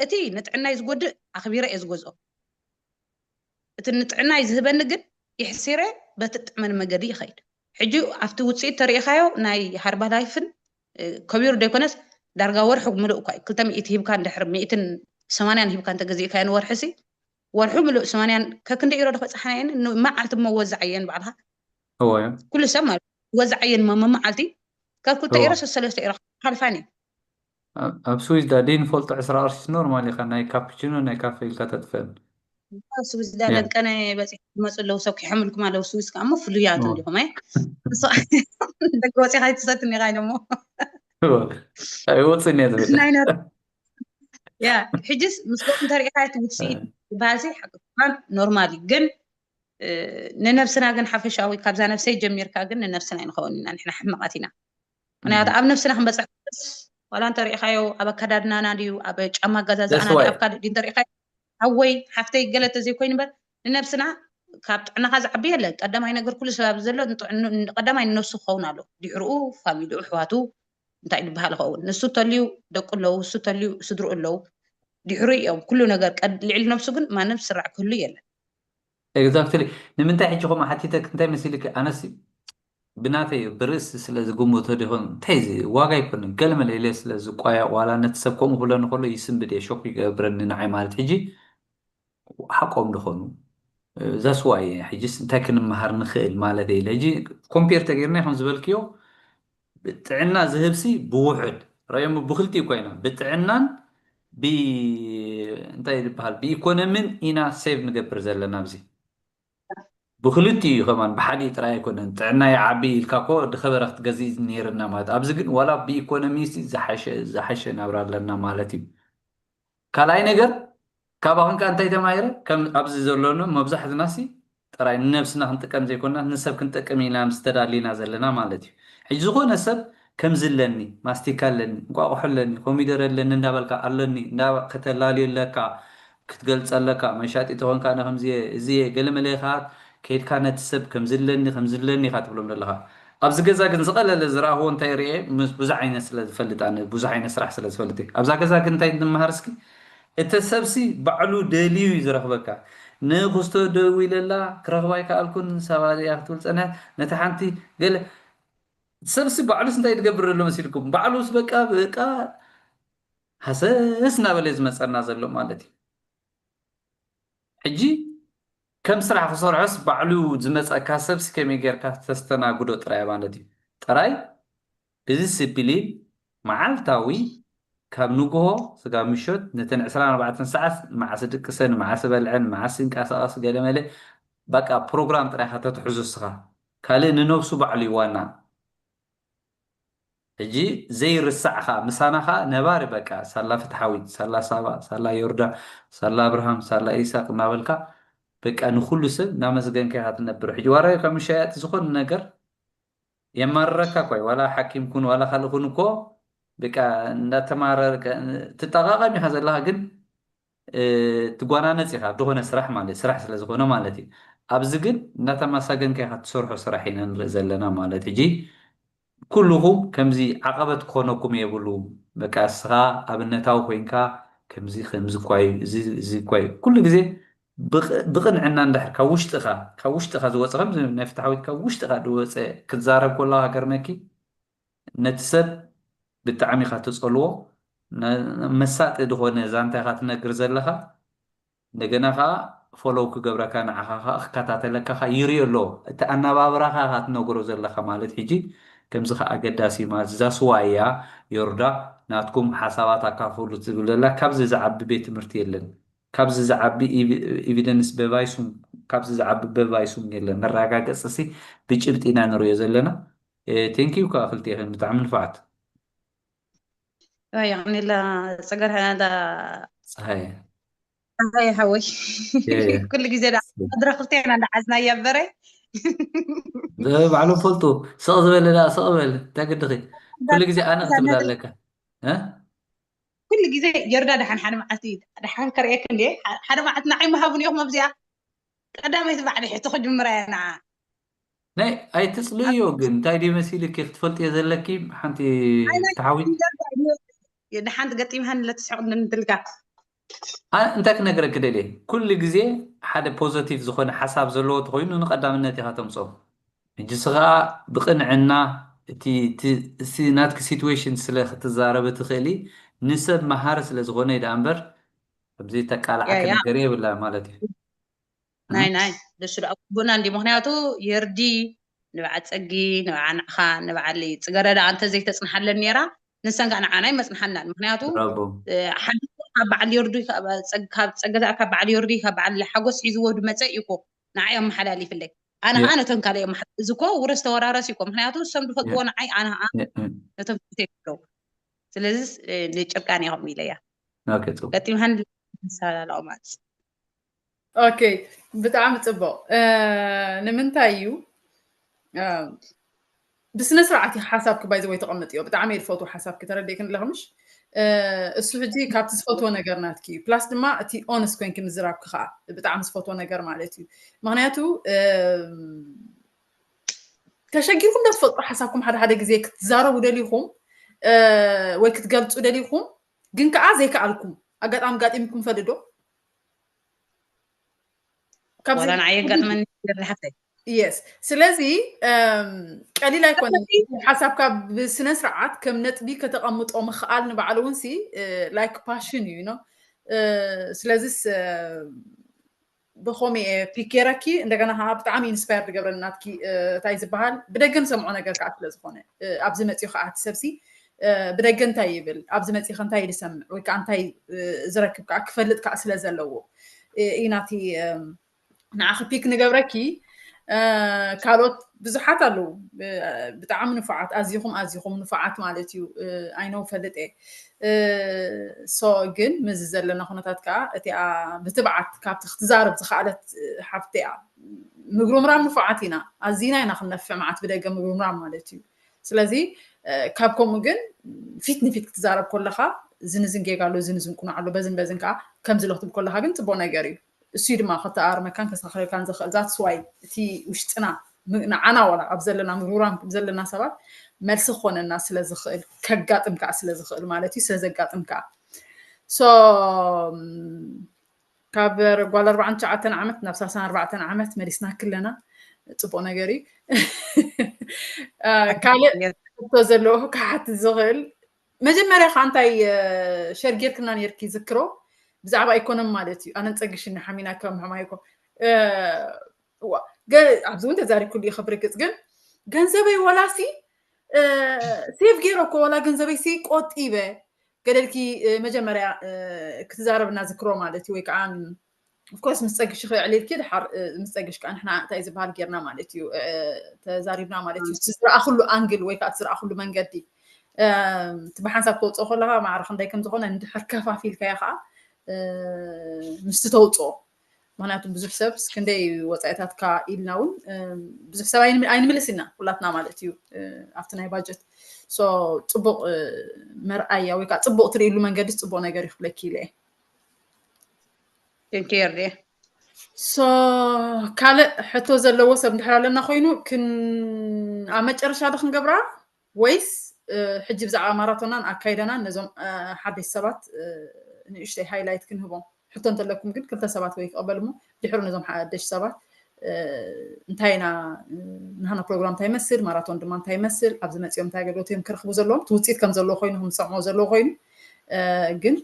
እቲ ንጥዕናይ ዝጎድእ ኣኽቢረ እየ ዝገዝኦ እቲ ንጥዕናይ ዝህበኒ ግን ይሕሲረ በቲ ጥዕመኒ መገዲ ይኸይድ ሕጂ ኣብቲ ውፅኢት ተሪኢኻዮ ናይ ሃርባላይፍን ከቢሩ ዘይኮነስ ዳርጋ ወርሒ ምሉእ እኳ እዩ ክልተ ሚእቲ ሂብካ እንድሕር ሚእትን ሰማንያን ሂብካ እንተገዚእካዮ ንወርሒ ሲ ወርሑ ምሉእ ሰማንያን ከክንደ ኢሮ ዶ ክበፅሓና እየን መዓልቲ እሞ ወዛዓየን ባዕልኻ ኩሉ ሰብ ማለት ወዛዓየን መመዓልቲ ካብ ክልተ ኢሮ ሰለስተ ኢሮ ሓልፋን እዩ ኣብ ስዊስ ዳ ደይ ንፈልጦ ዕስራ ቅርሺ ኖርማል ኢኻ ናይ ካፕቺኖ ናይ ካፈ ኢልካ ተጥፍአን ስዊስ ዳ ደቀነ በፂ ዝመፁ ኣለዉ ሰብ ክሕምልኩም ኣለዉ ስዊስ ከዓ እሞ ፍሉያት እንዲኹም እ ደቂ ወፂኻ ይትሰትኒ ኢኻ ኢሎሞ ኣይወፅን እየ ዝብል ያ ሕጅስ ምስ ደቂ እንተሪኢኻ እቲ ውፅኢት ዝበሃል ሲ ኖርማል እዩ ግን ንነብስና ግን ሓፈሻዊ ካብዛ ነብሰይ ጀሚርካ ግን ንነብስና ይንኸውን ኢና ንሕና ሕመቃት ኢና ምክንያቱ ኣብ ነብስና ክንበፅሕ ከለስ ዋላ እንተሪኢኻዮ ኣብ ኣከዳድናና ድዩ ኣብ ጫማ ኣገዛዝኣና ድዩ ኣብ ካልእ ድዩ እንተሪኢኻዮ ሓወይ ሓፍተይ ገለ ተዘይኮይኑ እምበር ንነብስና ካብ ጥዕናኻ ዝዓቢ የለን። ቀዳማይ ነገር ኩሉ ሰብ ኣብዚ ዘሎ ቀዳማይ ንነብሱ ክኸውን ኣሎ ድሕርኡ ፋሚሊኡ ኣሕዋቱ እንታይ ዝበሃል ይኸውን ንሱ ተልዩ ደቁ ኣለዉ እሱ ተልዩ ስድርኡ ኣለዉ ድሕሩ እዮም ኩሉ ነገር ልዕሊ ነብሱ ግን ማንም ዝስራዕ ክህሉ የለን። Exactly ንምንታይ ሕጂ ከምኡ ሓቲተክ እንታይ መሲልክ ኣነስ ብናተይ ብርእሲ ስለ ዝግምቶ ዲኹን እንታይ እዚ ዋጋ ኣይኮንን ገለ መለ ኢለ ስለ ዝቋየቕ ዋላ ነቲ ሰብ ከምኡ ክብለኒ ከሎ ይስንብድ እየ ሾክ ይገብረኒ ንዓይ ማለት ሕጂ ሓቆም ድኾኑ that's why ሕጂስ እንታይ ክንመሃር ንኽእል ማለት ኢለ ሕጂ ኮምፔር ተገይርና ከም ዝበልክዮ ጥዕና ዝህብሲ ብውሑድ ረዮም ብክልቲኡ ኮይና ብጥዕናን ብ እንታይ ዝበሃል ብኢኮኖሚን ኢና save ንገብር ዘለና ኣብዚ ብክልቲኡ እዩ ከማን ብሓዲኡ ጥራይ ኣይኮነን ጥዕና ይዓቢ ኢልካ ኮ ድኸበረ ክትገዝእ ነይርና ማለት ኣብዚ ግን ዋላ ብኢኮኖሚ ዝሓሸ ናብራ ኣለና ማለት እዩ ካልኣይ ነገር ካባኽን ከ እንታይ ተማሂረ ከም ኣብዚ ዘሎና መብዛሕትና ሲ ጥራይ ንነብስና ክንጥቀም ዘይኮና ንሰብ ክንጠቅም ኢና ምስ ተዳሊና ዘለና ማለት እዩ ሕጂ ዝኾነ ሰብ ከምዚ ኣለኒ ማስቲካ ኣለኒ እንቋቑሖ ኣለኒ ኮሚደረ ኣለኒ እንዳበልካ ኣለኒ ከተላልዮ ኣለካ ክትገልጸለካ መሻጢ ተኾንካ ኣነ ከምዚ እዚ ገለመለ ኢኻ ከይድካ ነቲ ሰብ ከምዚ ኣለኒ ከምዚ ኣለኒ ኢኻ ትብሎም ዘለኻ ኣብዚ ገዛ ግን ዝቐለለ ዝረኣኽዎ እንታይ ርኤ ብዙሕ ዓይነት ስለ ዝፈልጥ ኣነ ብዙሕ ዓይነት ስራሕ ስለ ዝፈልጥ ኣብዛ ገዛ ግን እንታይ ንመሃር እስኪ እቲ ሰብሲ ባዕሉ ደልዩ እዩ ዝረኽበካ ንክስቶ ደው ኢለላ ክረኽባ ኣይከኣልኩን ሳባ እያ ክትብል ፀንሐ ነቲ ሓንቲ ገለ ሰብሲ ባዕሉስ እንታይ ትገብር ዘሎ መሲልኩም ባዕሉስ በቃ በቃ ሃሰስ እናበለ ዝመፀና ዘሎ ማለት እዩ ሕጂ ከም ስራሕ ክሰርሖስ ባዕሉ ዝመፀካ ሰብሲ ከመይ ጌርካ ተስተናግዶ ጥራይ ማለት እዩ ጥራይ ብዲሲፕሊን መዓልታዊ ካብ ንግሆ ስጋብ ምሸት ነተን ዕስራን ኣርባዕተን ሰዓት መዓስ ድቅሰ ንመዓስ በልዐ ንመዓስ ይንቀሳቐስ ገለመለ በቃ ፕሮግራም ጥራይ ኢኻ ተትሕዞ እስኻ ካልእ ንነብሱ ባዕሉ እዩ ዋና ሕጂ ዘይርሳዕ ኸዓ ምሳና ኸዓ ነባሪ በቃ ሳላ ፍትሓዊት ሳላ ሳባ ሳላ ዮርዳ ሳላ ኣብርሃም ሳላ ኢሳቅ እናበልካ በቃ ንኩሉ ሰብ እናመስገንካ ኢኻ ትነብር ሕጂ ዋራዮ ካብ ምሻያጥ ዝኾነ ነገር የማርረካ እኳ እዩ ዋላ ሓኪም ኩን ዋላ ካልእ ኩን እኮ በቃ እንዳተማረርካ ትጠቃቀም ኢካ ዘለካ ግን ትጓናነፅ ኢካ ዝኾነ ስራሕ ማለት ስራሕ ስለዝኮነ ማለት እዩ ኣብዚ ግን እንዳተማሳገንካ ኢካ ትሰርሖ ስራሕ ኢና ንርኢ ዘለና ማለት ሕጂ ኩልኹም ከምዚ ዓቐበት ክኾነኩም የብሉ በቃ እስኻ ኣብነታዊ ኮይንካ ከምዚ ከምዚ እኳ እዩ እዚ እዚ እኳ እዩ ኩሉ ግዜ ብቕንዕና እንድሕር ካብ ውሽጥኻ ካብ ውሽጥኻ ዝወፀ ከም ናይ ፍትሓዊት ካብ ውሽጥኻ ዝወፀ ክትዛረብ ከለኻ ገርመኪ ነቲ ሰብ ብጣዕሚ ኢኻ ትፀልዎ መሳጢ ዝኾነ ዛንታ ኢኻ ትነግር ዘለኻ እንደገና ከዓ ፎሎው ክገብረካ ንዓኻ ከዓ ክከታተለካ ከዓ ይሪኦ ኣለዎ እቲ ኣነባብራኻ ኢኻ ትነግሮ ዘለኻ ማለት ሕጂ ከምዚ ከዓ ኣገዳሲ ማለት እዛ ስዋ እያ ዮርዳ ናትኩም ሓሳባት ኣካፍሉ ትብል ዘላ ካብዚ ዝዓቢ ቤት ትምህርቲ የለን ካብዚ ዝዓቢ evidence በባይሱም ካብዚ ዝዓቢ በባይሱም የለን መረጋገፂ ሲ ብጭብጢ ኢና ንሪኦ ዘለና thank you ከዓ ክልቲኤኽን ብጣዕሚ ንፉዓት የቕኒላ ፅገር ሃዳ ፀሃየ ፀሃየ ሓወይ ኩሉ ግዜ ዳ መድረክ ክልቴና እንዳዓዝና እያ በረ ባዕሎም ፈልጡ ስቕ ዝበለ ዳ ስቕ በል እንታይ ግድኺ ኩሉ ግዜ ኣነ ክትብል ኣለካ ኩሉ ግዜ ጀርዳ ደሓን ሓደ መዓልቲ ደሓን ከርእየክ እንዴ ሓደ መዓልቲ ንዓይ ምሃቡን ኢኹም ኣብዚኣ ቀዳመይቲ ባዕሊ ሕቶ ክጅምራ እያ ንዓ ናይ ኣይትፅልእዮ ግን እንታይ ድዩ መሲልኪ ክትፈልጥዮ ዘለኪ ሓንቲ ፍትሓዊት ደሓን ገጢምሃኒ ለትስሕቕ እንትልካ እንታይ ክነግረኪ ደልየ ኩሉ ግዜ ሓደ ፖዘቲቭ ዝኾነ ሓሳብ ዘለዎ ተኮይኑ ንቀዳምነት ኢኻ ተምፅኦ ሕጂ ስኻ ብቅንዕና እቲ ናትኪ ሲትዌሽን ስለ ክትዛረብ ትኽእሊ ንሰብ መሃሪ ስለ ዝኾነ እዩ ደኣ እምበር ከምዚ ተቃልዓኪ ነገር የብላ ማለት እዩ ናይ ናይ ደሱ ደኣ ግቡእና እንዲ ምክንያቱ የርዲ ንብዓ ፀጊ ንብዓ ንዕኻ ንብዓሊ ፅገረዳ እንተ ዘይተፅንሓለን ነራ ንሰን ከዓ ንዓና ይመፅንሓናን ምክንያቱ ሓደ ካብ በዓል ዮርዲ ካብ ፀገዛ ካብ በዓል ዮርዲ ካብ በዓል ሓጎስ ሒዝዎ ድመፀ እዩ እኮ ንዓ እዮም መሓላሊፍለይ ኣነ ከዓ ነቶም ካልእ እዮም መሓላ እዚ እኮ ውረስ ተወራረስ እዩ እኮ ምክንያቱ እሶም ዝፈልጥዎ ንዓይ ኣነ ከዓ ነቶም ፈልጥ ይብለው ስለዚ ንጭርቃን እዮም ኢለያ ገጢምሃን ሰላላኦ ማለት ኦኬ ብጣዕሚ ፅቡቅ ንምንታይ እዩ ብስነ ስርዓት እዩ ሓሳብኪ ባይዘ ወይ ተቐምጥዮ። ብጣዕሚ እየ ዝፈትዎ ሓሳብኪ፣ ተረዲእክን ኣለኽምሽ? እሱ ሕጂ ካብቲ ዝፈትዎ ነገር ናትኪ እዩ። ፕላስ ድማ እቲ ኦነስት ኮይንኪ ምዝራብኪ ከዓ ብጣዕሚ ዝፈትዎ ነገር ማለት እዩ። ምክንያቱ ተሸጊርኩም ዶ ትፈልጡ? ሓሳብኩም ሓደ ሓደ ግዜ ክትዛረቡ ደሊኹም ወይ ክትገልፁ ደሊኹም ግን ከዓ ዘይከኣልኩም ኣጋጣሚ ጋጢምኩም ፈልጥ ዶ? ዋላ ንዓይ ኣጋጥመኒ ሓፍተይ። የስ ስለዚ ቀሊል ኣይኮነ ሓሳብካ ብስነ ስርዓት ከም ነጥቢ ከተቐምጦ ምኽኣል ንባዕሉ እውን ሲ ላይክ ፓሽን እዩ ነው። ስለዚስ ብኸምኡ እየ ፒክ ገይረኪ። እንደገና ከዓ ብጣዕሚ ኢንስፓየር ዝገብረኒ ናትኪ እንታይ ዝበሃል ብደገ ንሰምዖ ነገር ከዓ ስለ ዝኾነ ኣብዚ መፅኡ ከዓ እቲ ሰብሲ ብደገ እንታይ ይብል፣ ኣብዚ መፂኸ እንታይ ዝሰምዕ ወይ ከዓ እንታይ ዝረክብ ከዓ ክፈልጥ ከዓ ስለ ዘለዎ እዩ ናቲ ንዓኺ ፒክ ንገብረኪ። ካልኦት ብዙሓት ኣለዉ ብጣዕሚ ንፉዓት፣ ኣዚኹም ኣዚኹም ንፉዓት ማለት እዩ። ኣይነው ፈልጥ እየ። ሶ ግን ምዚ ዘለና ኩነታት ከዓ እቲኣ ብትብዓት ካብቲ ክትዛረብ ዝኸኣለት ሓፍቲ እያ። ምግሩምራም ንፉዓት ኢና፣ ኣዚና ኢና ክንነፍዕ መዓት ብደገ ምግሩምራም ማለት እዩ። ስለዚ ካብ ከምኡ ግን ፊት ንፊት ክትዛረብ ከለኻ ዝንዝን ጌጋ ኣሎ፣ ዝንዝን ቁኑዕ ኣሎ፣ በዝን በዝን ከዓ ከምዚ ሎ ክትብል ከለኻ ግን ፅቡቅ ነገር እዩ። እሱ ድማ ከተኣርመካን ከስተኻኽረልካን ዝኽእል ዛትስ ዋይ እቲ ውሽጥና ንዓና ዋላ ኣብ ዘለና ምግሩራም ዘለና ሰባት መልሲ ክኾነና ስለ ዝኽእል ከጋጥም ከዓ ስለ ዝኽእል ማለት እዩ። ስለ ዘጋጥም ከዓ ሶ ካብ ጓል ኣርባዓን ትሽዓተን ዓመት ናብ ሳልሳን ኣርባዕተን ዓመት መሊስና ክለና ፅቡቅ ነገር እዩ። ካልእ ሕቶ ዘለዎ ክሓትት ዝኽእል መጀመርያ ከዓ እንታይ ሸር ጌርክና ነርኪ ዝክሮ ብዛዕባ ኢኮኖሚ ማለት እዩ። ኣነን ፀግሽን ሓሚና ከም ሕማይ እኮ ኣብዚ እውን ተዛሪብኩሉ እዩ። ክብርግፅ ግን ገንዘበይ ወላሲ ሴቭ ገይረ እኮ ወላ ገንዘበይ ሲ ቆጢበ ገደልኪ መጀመርያ ክትዛረብና ዝክሮ ማለት እዩ። ወይ ከዓ ኦፍኮርስ ምስ ፀግሽ ክዕል ኢልኪ ድሓር ምስ ፀግሽ ከዓ ንሕና እንታይ ዝበሃል ጌርና ማለት እዩ ተዛሪብና ማለት እዩ። ዝረኣኽሉ ኣንግል ወይ ከዓ ዝረኣኽሉ መንገዲ እቲ ብሓንሳብ ተውፅኦ ከለካ ማዕረ ክንደይ ከም ዝኾነ እንድሕር ከፋፊልካዮ ከዓ ምስቲ ተውፅኦ። ምክንያቱ ብዙሕ ሰብ ክንደይ ወፃኢታትካ ኢልና እውን ብዙሕ ሰብ ኣይንምልስ ኢና ኩላትና ማለት እዩ ኣብቲ ናይ ባጀት። ሶ ፅቡቅ መርኣያ ወይ ከዓ ፅቡቅ ትርእሉ መንገዲ ፅቡቅ ነገር ይክብለኪ ኢለ እየ። ቴንኪየርዴ ሶ ካልእ ሕቶ ዘለዎ ሰብ እንድሕር ኣለና ኮይኑ ክን ኣብ መጨረሻ ዶ ክንገብራ ወይስ ሕጂ ብዛዕባ ማራቶናን ኣካይደናን ነዞም ሓደሽ ሰባት ንእሽተይ ሃይላይት ክንህቦም? ሕቶ እንተለኩም ግን ክልተ ሰባት ወይ ክቐበል እሞ ድሕሩ ነዞም ሓደሽ ሰባት እንታይ ኢና ናህና ፕሮግራም እንታይ ይመስል፣ ማራቶን ድማ እንታይ ይመስል፣ ኣብዚ መፂኦም እንታይ ኣገልግሎት እዮም ክረኽቡ ዘለዎም፣ እቲ ውፅኢት ከም ዘለዎ ኮይኑ ክምሰምዖ ዘለዎ ኮይኑ ግን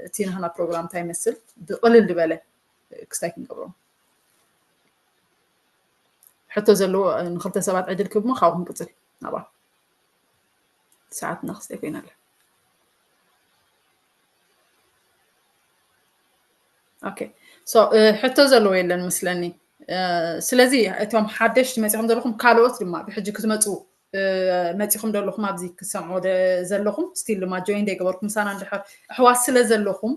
እቲ ናህና ፕሮግራም እንታይ ይመስል ብቕልል ዝበለ ክስታይ ክንገብሮም። ሕቶ ዘለዎ ንክልተ ሰባት ዕድል ክብሞ ካብኡ ክንቅፅል ናባ ሰዓትና ክስታይ ኮይና ኣላ። ኦኬ ሶ ሕቶ ዘለዎ የለን ምስለኒ። ስለዚ እቶም ሓደሽቲ መፂኹም ዘለኹም ካልኦት ድማ ብሕጂ ክትመፁ መፂኹም ዘለኹም ኣብዚ ክሰምዖ ዘለኹም ስቲል ድማ ጆይን ደይገበርኩም ምሳና እንድሕር ኣሕዋት ስለ ዘለኹም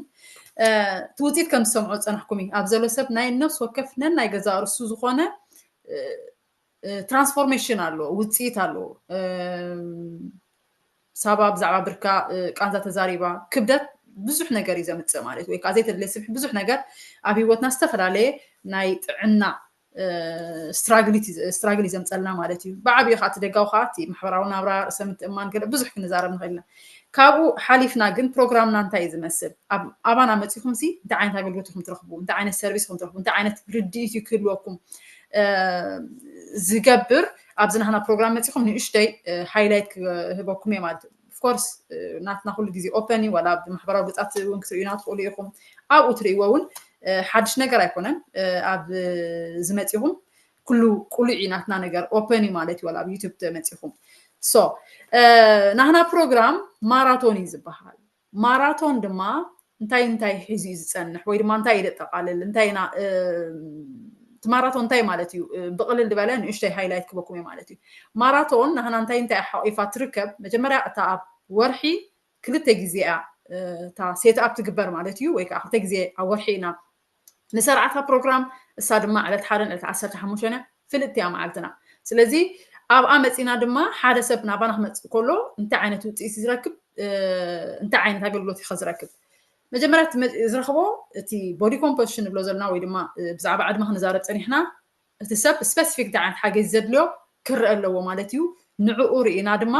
እቲ ውፅኢት ከም ዝሰምዖ ዝፀናሕኩም እዩ። ኣብ ዘሎ ሰብ ናይ ነፍስ ወከፍ ነናይ ገዛ ርእሱ ዝኾነ ትራንስፎርሜሽን ኣለዎ፣ ውፅኢት ኣለዎ። ሳባ ብዛዕባ ብርካ ቃንዛ ተዛሪባ ክብደት ብዙሕ ነገር እዩ ዘምፅእ ማለት ወይ ከዓ ዘይተድለየ ስብሒ ብዙሕ ነገር ኣብ ህይወትና ዝተፈላለየ ናይ ጥዕና ስትራግል እዩ ዘምፀልና ማለት እዩ። ብዓብዩ ከዓ እቲ ደጋዊ ከዓ እቲ ማሕበራዊ ናብራ ርእሰ ምትእማን ገለ ብዙሕ ክንዛረብ ንኽእል ኢና። ካብኡ ሓሊፍና ግን ፕሮግራምና እንታይ እዩ ዝመስል? ኣባና መፂኹም ሲ እንታይ ዓይነት ኣገልግሎት ኢኹም ትረኽቡ? እንታይ ዓይነት ሰርቪስ ኢኹም ትረኽቡ? እንታይ ዓይነት ርድኢት እዩ ክህልወኩም ዝገብር ኣብዚ ናህና ፕሮግራም መፂኹም ንእሽተይ ሃይላይት ክህበኩም እየ ማለት እዩ። ኦፍኮርስ ናትና ኩሉ ግዜ ኦፐን እዩ። ዋላ ብማሕበራዊ ገፃት እውን ክትርእዩና ትኽእሉ ኢኹም። ኣብኡ ትርእይዎ እውን ሓድሽ ነገር ኣይኮነን። ኣብ ዝመፂኹም ኩሉ ቁሉዕ እዩ ናትና ነገር ኦፐን እዩ ማለት እዩ። ዋላ ኣብ ዩቱብ ተመፂኹም ሶ ናህና ፕሮግራም ማራቶን እዩ ዝበሃል። ማራቶን ድማ እንታይ እንታይ ሒዙ እዩ ዝፀንሕ ወይ ድማ እንታይ እዩ ዘጠቃልል እንታይ ኢና እቲ ማራቶን እንታይ ማለት እዩ? ብቅልል ዝበለ ንእሽተይ ሃይላይት ክበኩም እየ ማለት እዩ። ማራቶን ናህና እንታይ እንታይ ሓቂፋ ትርከብ? መጀመርያ እታ ኣብ ወርሒ ክልተ ግዜ እያ እታ ሴት ኣፕ ትግበር ማለት እዩ። ወይ ከዓ ክልተ ግዜ ኣብ ወርሒ ኢና ንሰርዓታ ፕሮግራም እሳ ድማ ዕለት ሓደን ዕለት ዓሰርተ ሓሙሽተን ፍልጥቲ እያ መዓልትና። ስለዚ ኣብኣ መፂና ድማ ሓደ ሰብ ናባና ክመፅእ ከሎ እንታይ ዓይነት ውፅኢት ዝረክብ እንታይ ዓይነት ኣገልግሎት ኢኸ ዝረክብ? መጀመርያ ዝረክቦ እቲ body composition ንብሎ ዘለና ወይ ድማ ብዛዕባ ዕድመ ክንዛረብ ፀኒሕና እቲ ሰብ specific እንታይ ዓይነት ሓገዝ ዘድልዮ ክረአ ኣለዎ ማለት እዩ። ንዕኡ ርኢና ድማ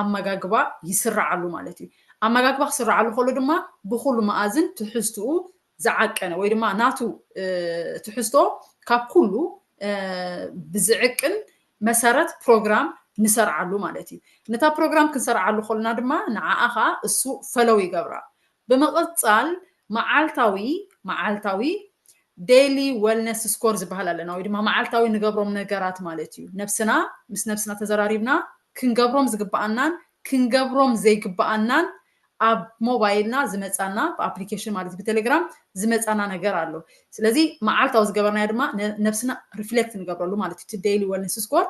ኣመጋግባ ይስራዓሉ ማለት እዩ። ኣመጋግባ ክስራዓሉ ከሎ ድማ ብኩሉ መኣዝን ትሕዝትኡ ዝዓቀነ ወይ ድማ ናቱ ትሕዝቶ ካብ ኩሉ ብዝዕቅን መሰረት ፕሮግራም ንሰርዓሉ ማለት እዩ። ነታ ፕሮግራም ክንሰርዓሉ ከለና ድማ ንዓኣ ከዓ እሱ ፈለው ይገብራ። ብምቕፃል መዓልታዊ መዓልታዊ daily wellness score ዝበሃል ኣለና ወይ ድማ መዓልታዊ ንገብሮም ነገራት ማለት እዩ። ነብስና ምስ ነብስና ተዘራሪብና ክንገብሮም ዝግበኣናን ክንገብሮም ዘይግበኣናን ኣብ ሞባይልና ዝመፃና ብኣፕሊኬሽን ማለት ብቴሌግራም ዝመፃና ነገር ኣሎ። ስለዚ መዓልታዊ ዝገበርናዮ ድማ ነብስና ሪፍሌክት ንገብረሉ ማለት እዩ። daily wellness score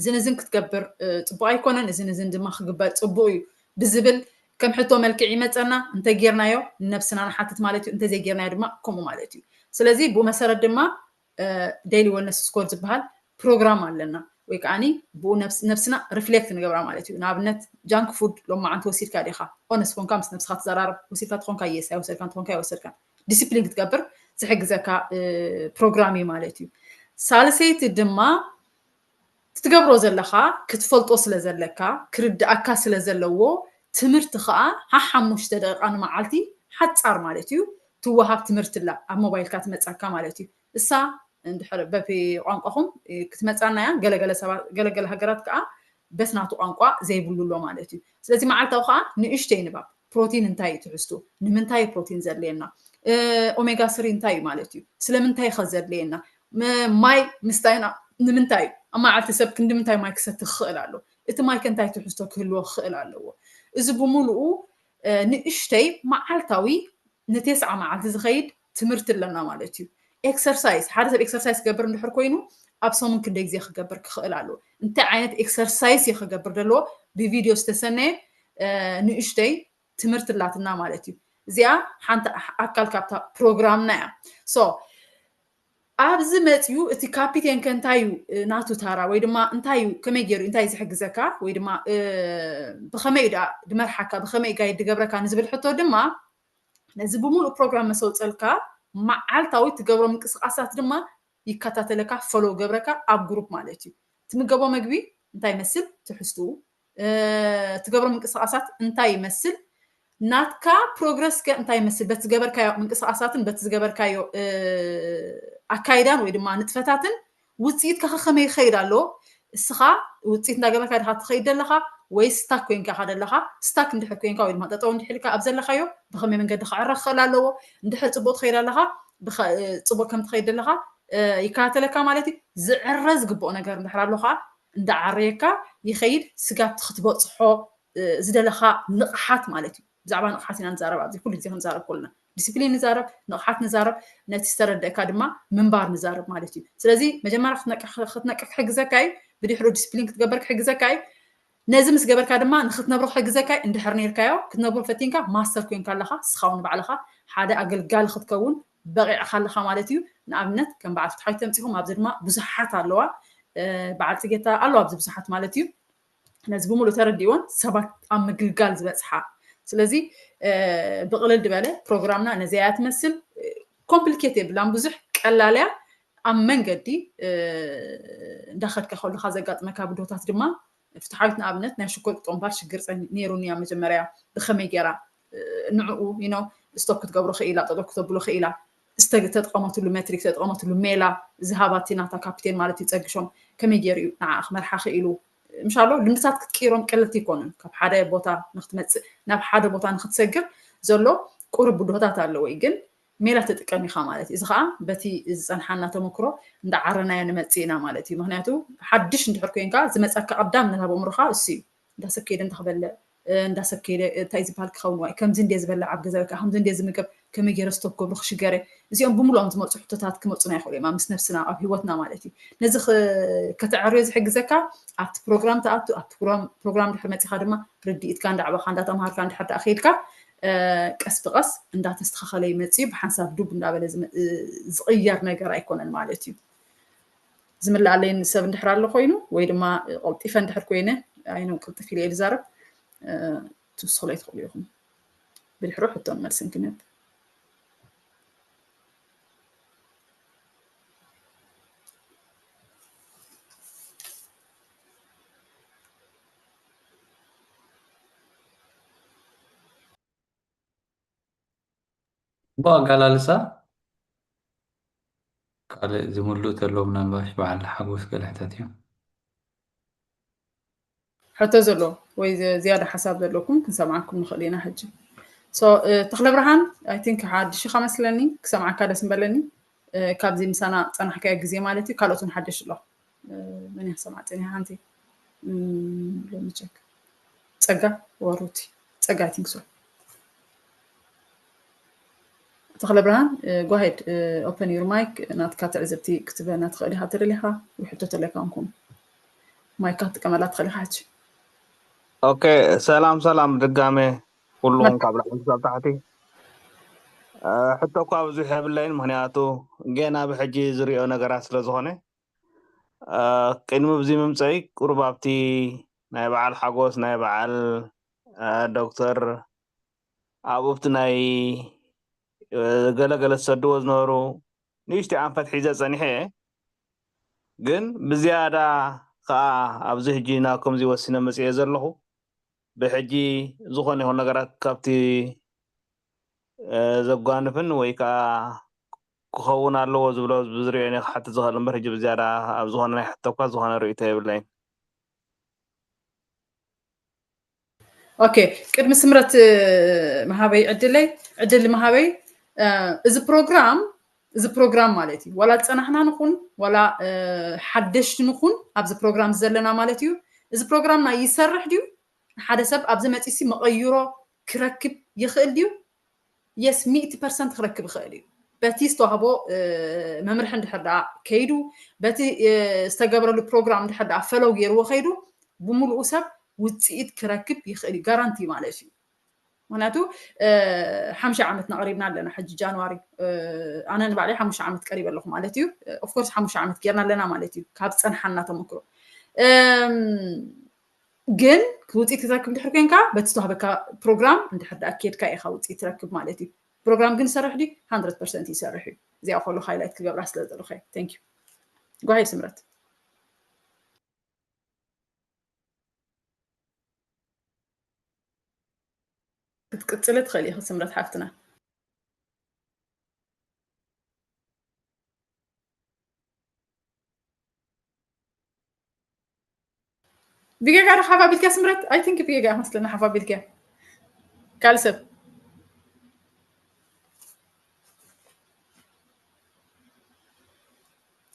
እዝን እዝን ክትገብር ፅቡቅ ኣይኮነን፣ እዝን እዝን ድማ ክግበር ፅቡቅ እዩ ብዝብል ከም ሕቶ መልክዕ ይመፀና። እንተጌርናዮ ንነብስና ንሓትት ማለት እዩ፣ እንተዘይጌርናዮ ድማ ከምኡ ማለት እዩ። ስለዚ ብኡ መሰረት ድማ daily wellness score ዝበሃል ፕሮግራም ኣለና ወይ ከዓ ብኡ ነብስና ሪፍሌክት ንገብራ ማለት እዩ። ንኣብነት junk food ሎማዓንቲ ወሲድካ ዲኻ? ኦነስት ኮንካ ምስ ነብስካ ትዘራረብ፣ ወሲድካ ትኾንካ የስ ኣይወሰድካ ትኾንካ ኣይወሰድካ ዲስፕሊን ክትገብር ዝሕግዘካ ፕሮግራም እዩ ማለት እዩ። ሳልሰይቲ ድማ ትገብሮ ዘለኻ ክትፈልጦ ስለ ዘለካ ክርድኣካ ስለ ዘለዎ ትምህርቲ ከዓ ሓሓሙሽተ ደቂቃ ንመዓልቲ ሓፃር ማለት እዩ ትወሃብ ትምህርቲ ላ ኣብ ሞባይልካ ትመፀካ ማለት እዩ። እሳ እንድሕር በቢ ቋንቋኹም ክትመፃና እያ። ገለገለ ሰባት ገለገለ ሃገራት ከዓ በቲ ናቱ ቋንቋ ዘይብሉ ኣሎ ማለት እዩ። ስለዚ መዓልታዊ ከዓ ንእሽተይ ንባብ ፕሮቲን እንታይ እዩ ትሕዝቱ? ንምንታይ ፕሮቲን ዘድልየና? ኦሜጋ ስሪ እንታይ እዩ ማለት እዩ? ስለምንታይ ከ ዘድልየና? ማይ ምስታይና ንምንታይ እዩ? ኣብ መዓልቲ ሰብ ክንዲ ምንታይ ማይ ክሰቲ ክኽእል ኣሎ? እቲ ማይ ከ እንታይ ትሕዝቶ ክህልዎ ክኽእል ኣለዎ? እዚ ብምሉኡ ንእሽተይ መዓልታዊ ንቴስዓ መዓልቲ ዝኸይድ ትምህርቲ ኣለና ማለት እዩ። ኤክሰርሳይዝ ሓደ ሰብ ኤክሰርሳይዝ ክገብር እንድሕር ኮይኑ ኣብ ሰሙን ክንደይ ግዜ ክገብር ክኽእል ኣለዎ? እንታይ ዓይነት ኤክሰርሳይዝ እዩ ክገብር ዘለዎ? ብቪድዮ ዝተሰነየ ንእሽተይ ትምህርቲ ኣላትና ማለት እዩ። እዚኣ ሓንቲ ኣካል ካብታ ፕሮግራምና እያ። ሶ ኣብዚ መፅዩ እቲ ካፒቴን ከ እንታይ እዩ ናቱ ታራ ወይ ድማ እንታይ እዩ ከመይ ገይሩ እንታይ ዝሕግዘካ ወይ ድማ ብኸመይ ዳ ድመርሓካ ብኸመይ ጋይድ ድገብረካ ንዝብል ሕቶ ድማ ነዚ ብምሉእ ፕሮግራም መሰውፀልካ መዓልታዊ ትገብሮ ምንቅስቃሳት ድማ ይከታተለካ ፈሎ ገብረካ ኣብ ግሩፕ ማለት እዩ። ትምገቦ መግቢ እንታይ ይመስል ትሕዝትኡ ትገብሮ ምንቅስቃሳት እንታይ ይመስል ናትካ ፕሮግረስ ከ እንታይ ይመስል በቲ ዝገበርካዮ ምንቅስቃሳትን በቲ ዝገበርካዮ ኣካይዳን ወይ ድማ ንጥፈታትን ውፅኢትካ ከከመይ ይኸይድ ኣሎ እስኻ ውፅኢት እንዳገበርካ ዲካ ትኸይድ ዘለካ ወይ ስታክ ኮይንካ ኢካ ዘለካ ስታክ እንድሕር ኮይንካ ወይ ድማ ጠጠው እንድሕር ኢልካ ኣብ ዘለካዮ ብከመይ መንገዲ ክዕረ ክኽእል ኣለዎ እንድሕር ፅቡቅ ትኸይድ ኣለካ ፅቡቅ ከም ትኸይድ ዘለካ ይከታተለካ ማለት እዩ ዝዕረ ዝግብኦ ነገር እንድሕር ኣሎ ከዓ እንዳዓረየካ ይኸይድ ስጋብ ክትበፅሖ ዝደለኻ ንቕሓት ማለት እዩ። ብዛዕባ ንቕሓት ኢና ንዛረብ ኣብዚ ኩሉ ግዜ ክንዛረብ ከለና ዲስፕሊን ንዛረብ፣ ንቕሓት ንዛረብ፣ ነቲ ዝተረደእካ ድማ ምንባር ንዛረብ ማለት እዩ። ስለዚ መጀመርያ ክትነቅሕ ክትነቅሕ ክሕግዘካ እዩ። ብድሕሩ ዲስፕሊን ክትገብር ክሕግዘካ እዩ። ነዚ ምስ ገበርካ ድማ ንክትነብሮ ክሕግዘካ እዩ። እንድሕር ነርካዮ ክትነብሮ ፈቲንካ ማስተር ኮይንካ ኣለኻ ንስኻ እውን ንባዕልኻ ሓደ ኣገልጋሊ ክትከውን በቒዕኻ ኣለኻ ማለት እዩ። ንኣብነት ከም በዓል ፍትሓዊት ተምፂኹም ኣብዚ ድማ ብዙሓት ኣለዋ በዓል ፅጌታ ኣለዋ ኣብዚ ብዙሓት ማለት እዩ። ነዚ ብምሉእ ተረዲእዎን ሰባት ኣብ ምግልጋል ዝበፅሓ ስለዚ ብቕልል ዝበለ ፕሮግራምና ነዚኣ እያ ትመስል ኮምፕሊኬት የብላን ብዙሕ ቀላል እያ ኣብ መንገዲ እንዳኸድካ ከለካ ዘጋጥመካ ብድሆታት ድማ ፍትሓዊት ንኣብነት ናይ ሽኮር ቁጦምባር ሽግር ነይሩኒ ኣብ መጀመርያ ብኸመይ ገይራ ንዕኡ you know stop ክትገብሮ ክኢላ ጠጠው ክተብሎ ክኢላ ዝተጠቀመትሉ መትሪክ ዝተጠቀመትሉ ሜላ ዝሃባ እቲ ናታ ካፒቴን ማለት እዩ ፀግሾም ከመይ ገይሩ እዩ ንዓ ክመርሓ ክኢሉ ምሻሎ ልምድታት ክትቅይሮም ቀለልቲ ይኮኑን ካብ ሓደ ቦታ ንክትመፅእ ናብ ሓደ ቦታ ንክትሰግር ዘሎ ቁሩብ ብድሆታት ኣለዎ እዩ ግን ሜላ ትጥቀም ኢኻ ማለት እዩ እዚ ከዓ በቲ ዝፀንሓና ተመክሮ እንዳዓረናዮ ንመፅእ ኢና ማለት እዩ ምክንያቱ ሓድሽ እንድሕር ኮይንካ ዝመፀካ ቀዳም ነታ በእምሮካ እሱ እዩ እንዳሰብ ከይደ እንታይ ክበልዕ እንዳሰብ ከይደ እንታይ ዝበሃል ክኸውን ዋይ ከምዚ እንደ ዝበልዕ ኣብ ገዛ ወይ ከዓ ከምዚ እንደ ዝምገብ ከመይ ገይረ ስቶፕ ክገብሩ ክሽገረ እዚኦም ብምሉኦም ዝመፁ ሕቶታት ክመፁና ይኽእሉ እዮም ምስ ነብስና ኣብ ህይወትና ማለት እዩ ነዚ ከተዕርዮ ዝሕግዘካ ኣብቲ ፕሮግራም ተኣቱ ኣብቲ ፕሮግራም ድሕር መፂኻ ድማ ርድኢትካ እንዳዕበኻ እንዳተምሃርካ እንድሕር ደኣ ከይድካ ቀስ ብቐስ እንዳተስተኻኸለ ይመፅእ እዩ ብሓንሳብ ዱብ እንዳበለ ዝቕየር ነገር ኣይኮነን ማለት እዩ ዝምልኣለይን ሰብ እንድሕር ኣሎ ኮይኑ ወይ ድማ ቀልጢፈ እንድሕር ኮይነ ኣይኖ ቅልጥፍ ኢለ እየ ዝዛረብ። ትውስኹለይ ትኽእሉ ኢኹም። ብድሕሩ ሕቶን መልስን ክንህብ። ብኣገላልጻ ካልእ ዝምልኡ ተሎ ምናልባሽ በዓል ሓጎስ ገለ ሕተት እዮም። ሕቶ ዘሎ ወይ ዝያዳ ሓሳብ ዘለኩም ክንሰምዓኩም ንኽእል ኢና። ሕጂ ተኽለ ብርሃን፣ I think ሓድሽ ኢኻ መስለኒ፣ ክሰምዓካ ደስ ምበለኒ። ካብዚ ምሳና ጸናሕካዮ ግዜ ማለት እዩ። ካልኦት እውን ሓደሽ ኣሎ። መን እያ ክሰምዓ ጸኒሓ ሓንቲ? ሎሚ ቸክ ጸጋ ወሩቲ ጸጋ፣ I think so። ተኽለ ብርሃን፣ go ahead, open your mic፣ ናትካ ትዕዝብቲ ክትበና ትኽእል ኢኻ ተደሊኻ። ወይ ሕቶ ተለካ እንኩም ማይካ ክትጥቀመላ ትኽእል ኢኻ ሕጂ። ኦኬ፣ ሰላም ሰላም፣ ድጋሜ ኩሉም ካብ ላዕሊ ክሳብ ታሕቲ። ሕቶ እኳ ብዙሕ የብለይን፣ ምክንያቱ ገና ብሕጂ ዝሪኦ ነገራት ስለ ዝኾነ። ቅድሚ ብዚ ምምፀይ ቁሩብ ኣብቲ ናይ በዓል ሓጎስ፣ ናይ በዓል ዶክተር ኣብኡብቲ ናይ ገለገለ ዝሰድዎ ዝነበሩ ንእሽቲ ኣንፈት ሒዘ ፀኒሐ እየ። ግን ብዝያዳ ከዓ ኣብዚ ሕጂ ናብ ከምዚ ወሲነ መፅየ ዘለኹ ብሕጂ ዝኾነ ይኹን ነገራት ካብቲ ዘጓንፍን ወይ ከዓ ክኸውን ኣለዎ ዝብሎ ብዝሪኦ እየ ክሓትት ዝኽእል እምበር ሕጂ ብዝያዳ ኣብ ዝኾነ ናይ ሕቶ እኳ ዝኾነ ርእይቶ የብለይን። ኦኬ፣ ቅድሚ ስምረት ምሃበይ ዕድለይ ዕድል ምሃበይ፣ እዚ ፕሮግራም እዚ ፕሮግራም ማለት እዩ፣ ዋላ ዝፀናሕና ንኹን ዋላ ሓደሽቲ ንኹን ኣብዚ ፕሮግራም ዘለና ማለት እዩ። እዚ ፕሮግራምና ይሰርሕ ድዩ? ሓደ ሰብ ኣብዚ መፂሲ መቐይሮ ክረክብ ይኽእል ድዩ? የስ፣ ሚእቲ ፐርሰንት ክረክብ ይኽእል እዩ። በቲ ዝተዋህቦ መምርሒ እንድሕር ደኣ ከይዱ፣ በቲ ዝተገብረሉ ፕሮግራም እንድሕር ደኣ ፈለው ገይርዎ ከይዱ፣ ብምሉኡ ሰብ ውፅኢት ክረክብ ይኽእል እዩ። ጋራንቲ ማለት እዩ። ምክንያቱ ሓምሻ ዓመትና ቀሪብና ኣለና። ሕጂ ጃንዋሪ ኣነ ንባዕለይ ሓሙሽተ ዓመት ቀሪበ ኣለኹ ማለት እዩ። ኦፍኮርስ ሓሙሽተ ዓመት ጌርና ኣለና ማለት እዩ፣ ካብ ዝፀንሓና ተመክሮ። ግን ውፅኢት ክትረክብ እንድሕር ኮንካ በቲ ዝተዋህበካ ፕሮግራም እንድሕር ደኣ ኬድካ ኢኻ ውፅኢት ትረክብ ማለት እዩ። ፕሮግራም ግን ይሰርሕ ድዩ? ሃንድረድ ፐርሰንት ይሰርሕ እዩ። እዚኣ ከሉ ሃይላይት ክገብራ ስለ ዝደለኹ። Thank you። Go ahead ስምረት። ክትቅፅሊ ትኽእሊ ኢኺ ስምረት ሓፍትና። ብጌጋ ዶ ሓፍ ኣቢልካ ስምረት? I think ብጌጋ መስለኒ ሓፍ ኣቢልካ። ካልእ ሰብ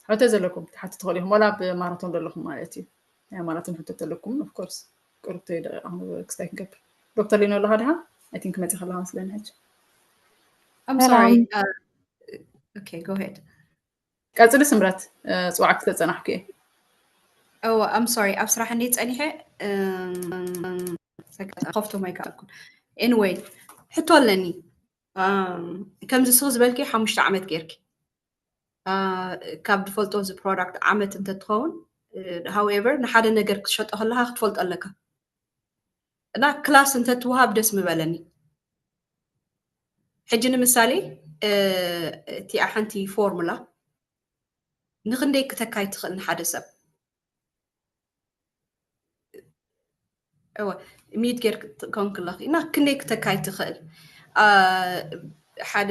ሕቶ ዘለኩም ክትሓቱ ትኽእሉ ኢኹም፣ ዋላ ኣብ ማራቶን ዘለኹም ማለት እዩ። ናይ ማራቶን ሕቶ ተለኩም of course ቅሩብ ደቂቕ ክስታይ ክንገብር። ዶክተር ሊኖ ኣለኻ ድኻ? I think መፂኻ ኣለኻ መስለኒ ሕጂ። I'm sorry. Uh, okay, go ahead. ቀፅሊ ስምረት፣ ፅዋዕኪ ተፀናሕኩ እየ። Oh, I'm sorry. ኣብ ስራሕ እንዴ ፀኒሐ ከፍቶም ኣይከኣልኩን። Anyway፣ ሕቶ ኣለኒ። ከምዚ ስኽ ዝበልኪ ሓሙሽተ ዓመት ጌርኪ ካብ ድፈልጦ እዚ ፕሮዳክት ዓመት እንተትኸውን፣ however ንሓደ ነገር ክትሸጦ ከለካ ክትፈልጦ ኣለካ እና ክላስ እንተትወሃብ ደስ ምበለኒ። ሕጂ ንምሳሌ እቲኣ ሓንቲ ፎርሙላ ንክንደይ ክተካይ ትኽእል ንሓደ ሰብ? እወ፣ ሚድ ጌር ኮንክ ኣለኺ እና ክንደይ ክተካይ ትኽእል? ሓደ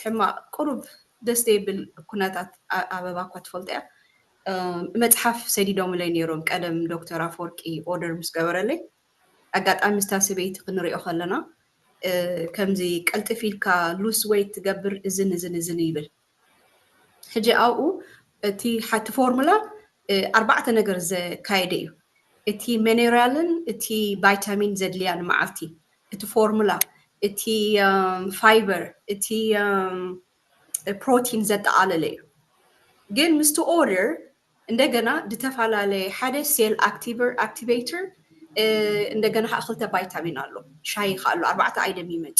ሕማቕ ቁሩብ ደስ ዘይብል ኩነታት ኣበባ እኳ ትፈልጦ እያ። መፅሓፍ ሰዲዶምለይ ነይሮም ቀደም ዶክተር ኣፈወርቂ ኦርደር ምስ ገበረለይ ኣጋጣሚ ምስታ ሰበይቲ ክንሪኦ ከለና ከምዚ ቀልጥፍ ኢልካ ሉስ ወይት ትገብር እዝን እዝን እዝን ይብል። ሕጂ ኣብኡ እቲ ሓቲ ፎርሙላ ኣርባዕተ ነገር ዘካየደ እዩ። እቲ ሚኔራልን እቲ ቫይታሚን ዘድልያ ንመዓልቲ፣ እቲ ፎርሙላ፣ እቲ ፋይበር፣ እቲ ፕሮቲን ዘጠቓለለ እዩ። ግን ምስቲ ኦርደር እንደገና ዝተፈላለየ ሓደ ሴል ኣክቲቨር ኣክቲቬተር እንደገና ከዓ ክልተ ቫይታሚን ኣሎ፣ ሻሂ ከዓ ኣሎ፣ ኣርባዕተ ኣይደም ይመጭ።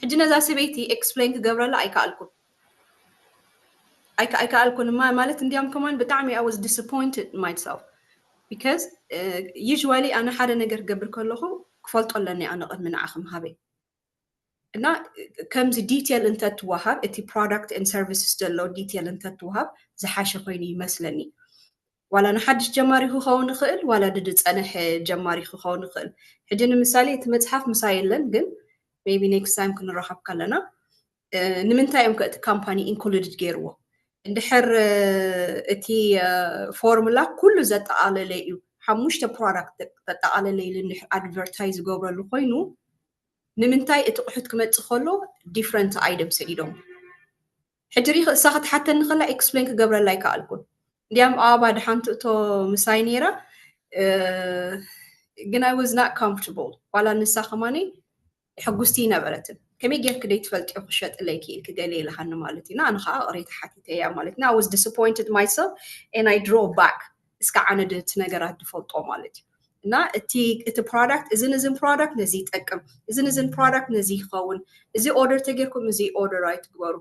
ሕጂ ነዛ ሰበይቲ ኤክስፕሌን ክገብረላ ኣይከኣልኩን። ኣይከኣልኩን ማለት እንዲያም ከማን ብጣዕሚ I was disappointed myself because usually ኣነ ሓደ ነገር ክገብር ከለኹ ክፈልጦ ኣለኒ ኣነ ቅድሚ ንዓኹም ሃበይ እና ከምዚ detail እንተትወሃብ እቲ product and services ዘሎ detail እንተትወሃብ ዝሓሸ ኮይኑ ይመስለኒ። ዋላ ንሓድሽ ጀማሪ ክኸውን ይኽእል ዋላ ድድፀነሐ ጀማሪ ክኸውን ይኽእል። ሕጂ ንምሳሌ እቲ መፅሓፍ ምሳ የለን ግን maybe next time ክንራኸብ ከለና ንምንታይ እዮም ከ እቲ company included ገይርዎ? እንድሕር እቲ formula ኩሉ ዘጠቓለለ እዩ፣ ሓሙሽተ product ዘጠቓለለ ኢሉ እንድሕር advertise ዝገብረሉ ኮይኑ ንምንታይ እቲ ቁሑት ክመፅእ ከሎ different item ሰዲዶም? ሕጂ ሪኢኺ እሳ ክትሓተኒ ከላ explain ክገብረላ ኣይከኣልኩን። እንዲያም ኣባ ድሓንቲ እቶ ምሳይ ነይራ ግን I was not comfortable ዋላ ንሳ ከማኒ ሕጉስቲ ይነበረትን ከመይ ጌርክ ደይ ትፈልጥዮ ክሸጥለይ ክኢልክ ገለ ኢልሃኒ ማለት እዩ ኣነ ከዓ ቅሬታ ሓቲተ እያ ማለት ና I was disappointed myself and I draw back እስካ ዓነ ድቲ ነገራት ድፈልጦ ማለት እዩ እና እቲ እቲ product እዝን እዝን product ነዚ ይጠቅም እዝን እዝን product ነዚ ይኸውን እዚ order ተጌርኩም እዚ order ኣይትግበሩ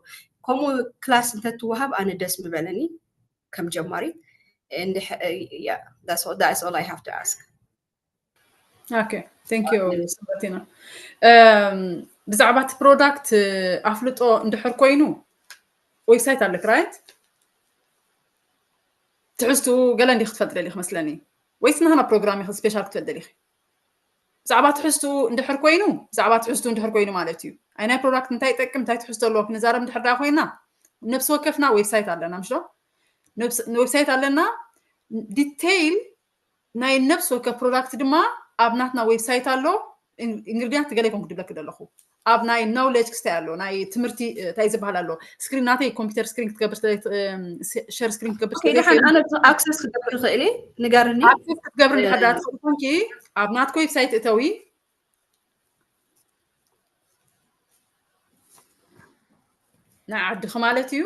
ከምኡ class እንተትወሃብ ኣነ ደስ ምበለኒ ከም ጀማሪት and yeah that's all that's all I have to ask okay thank you ሰበቲና ብዛዕባ እቲ product ኣፍልጦ እንድሕር ኮይኑ website ኣለክ right ትሕዝትኡ ገለ እንዲ ክትፈልጥ ደሊክ መስለኒ ወይስ ናህና ፕሮግራም ኢኺ special ክትፈልጥ ደሊኺ ብዛዕባ ትሕዝትኡ እንድሕር ኮይኑ ብዛዕባ ትሕዝትኡ እንድሕር ኮይኑ ማለት እዩ ኣይ ናይ product እንታይ ይጠቅም እንታይ ትሕዝቶ ኣለዎ ክንዛረብ እንድሕር ዳ ኮይና ነብሲ ወከፍና website ኣለና ምሽ website ኣለና detail ናይ ነብሲ ወከፍ product ድማ ኣብ ናትና website ኣሎ ingredient ገለ ይኮን ክድብለክ ደለኹ ኣብ ናይ knowledge ክስታይ ኣሎ ናይ ትምህርቲ እንታይ ዝበሃል ኣሎ screen ናተይ computer screen ክትገብር share screen ክትገብር ኣነ access ክገብር ይኽእል ንገርኒ ክትገብር እንድሕር ዳ ትኽእል ኮንኪ ኣብ ናትኮ website እተዊ ናይ ዓድኺ ማለት እዩ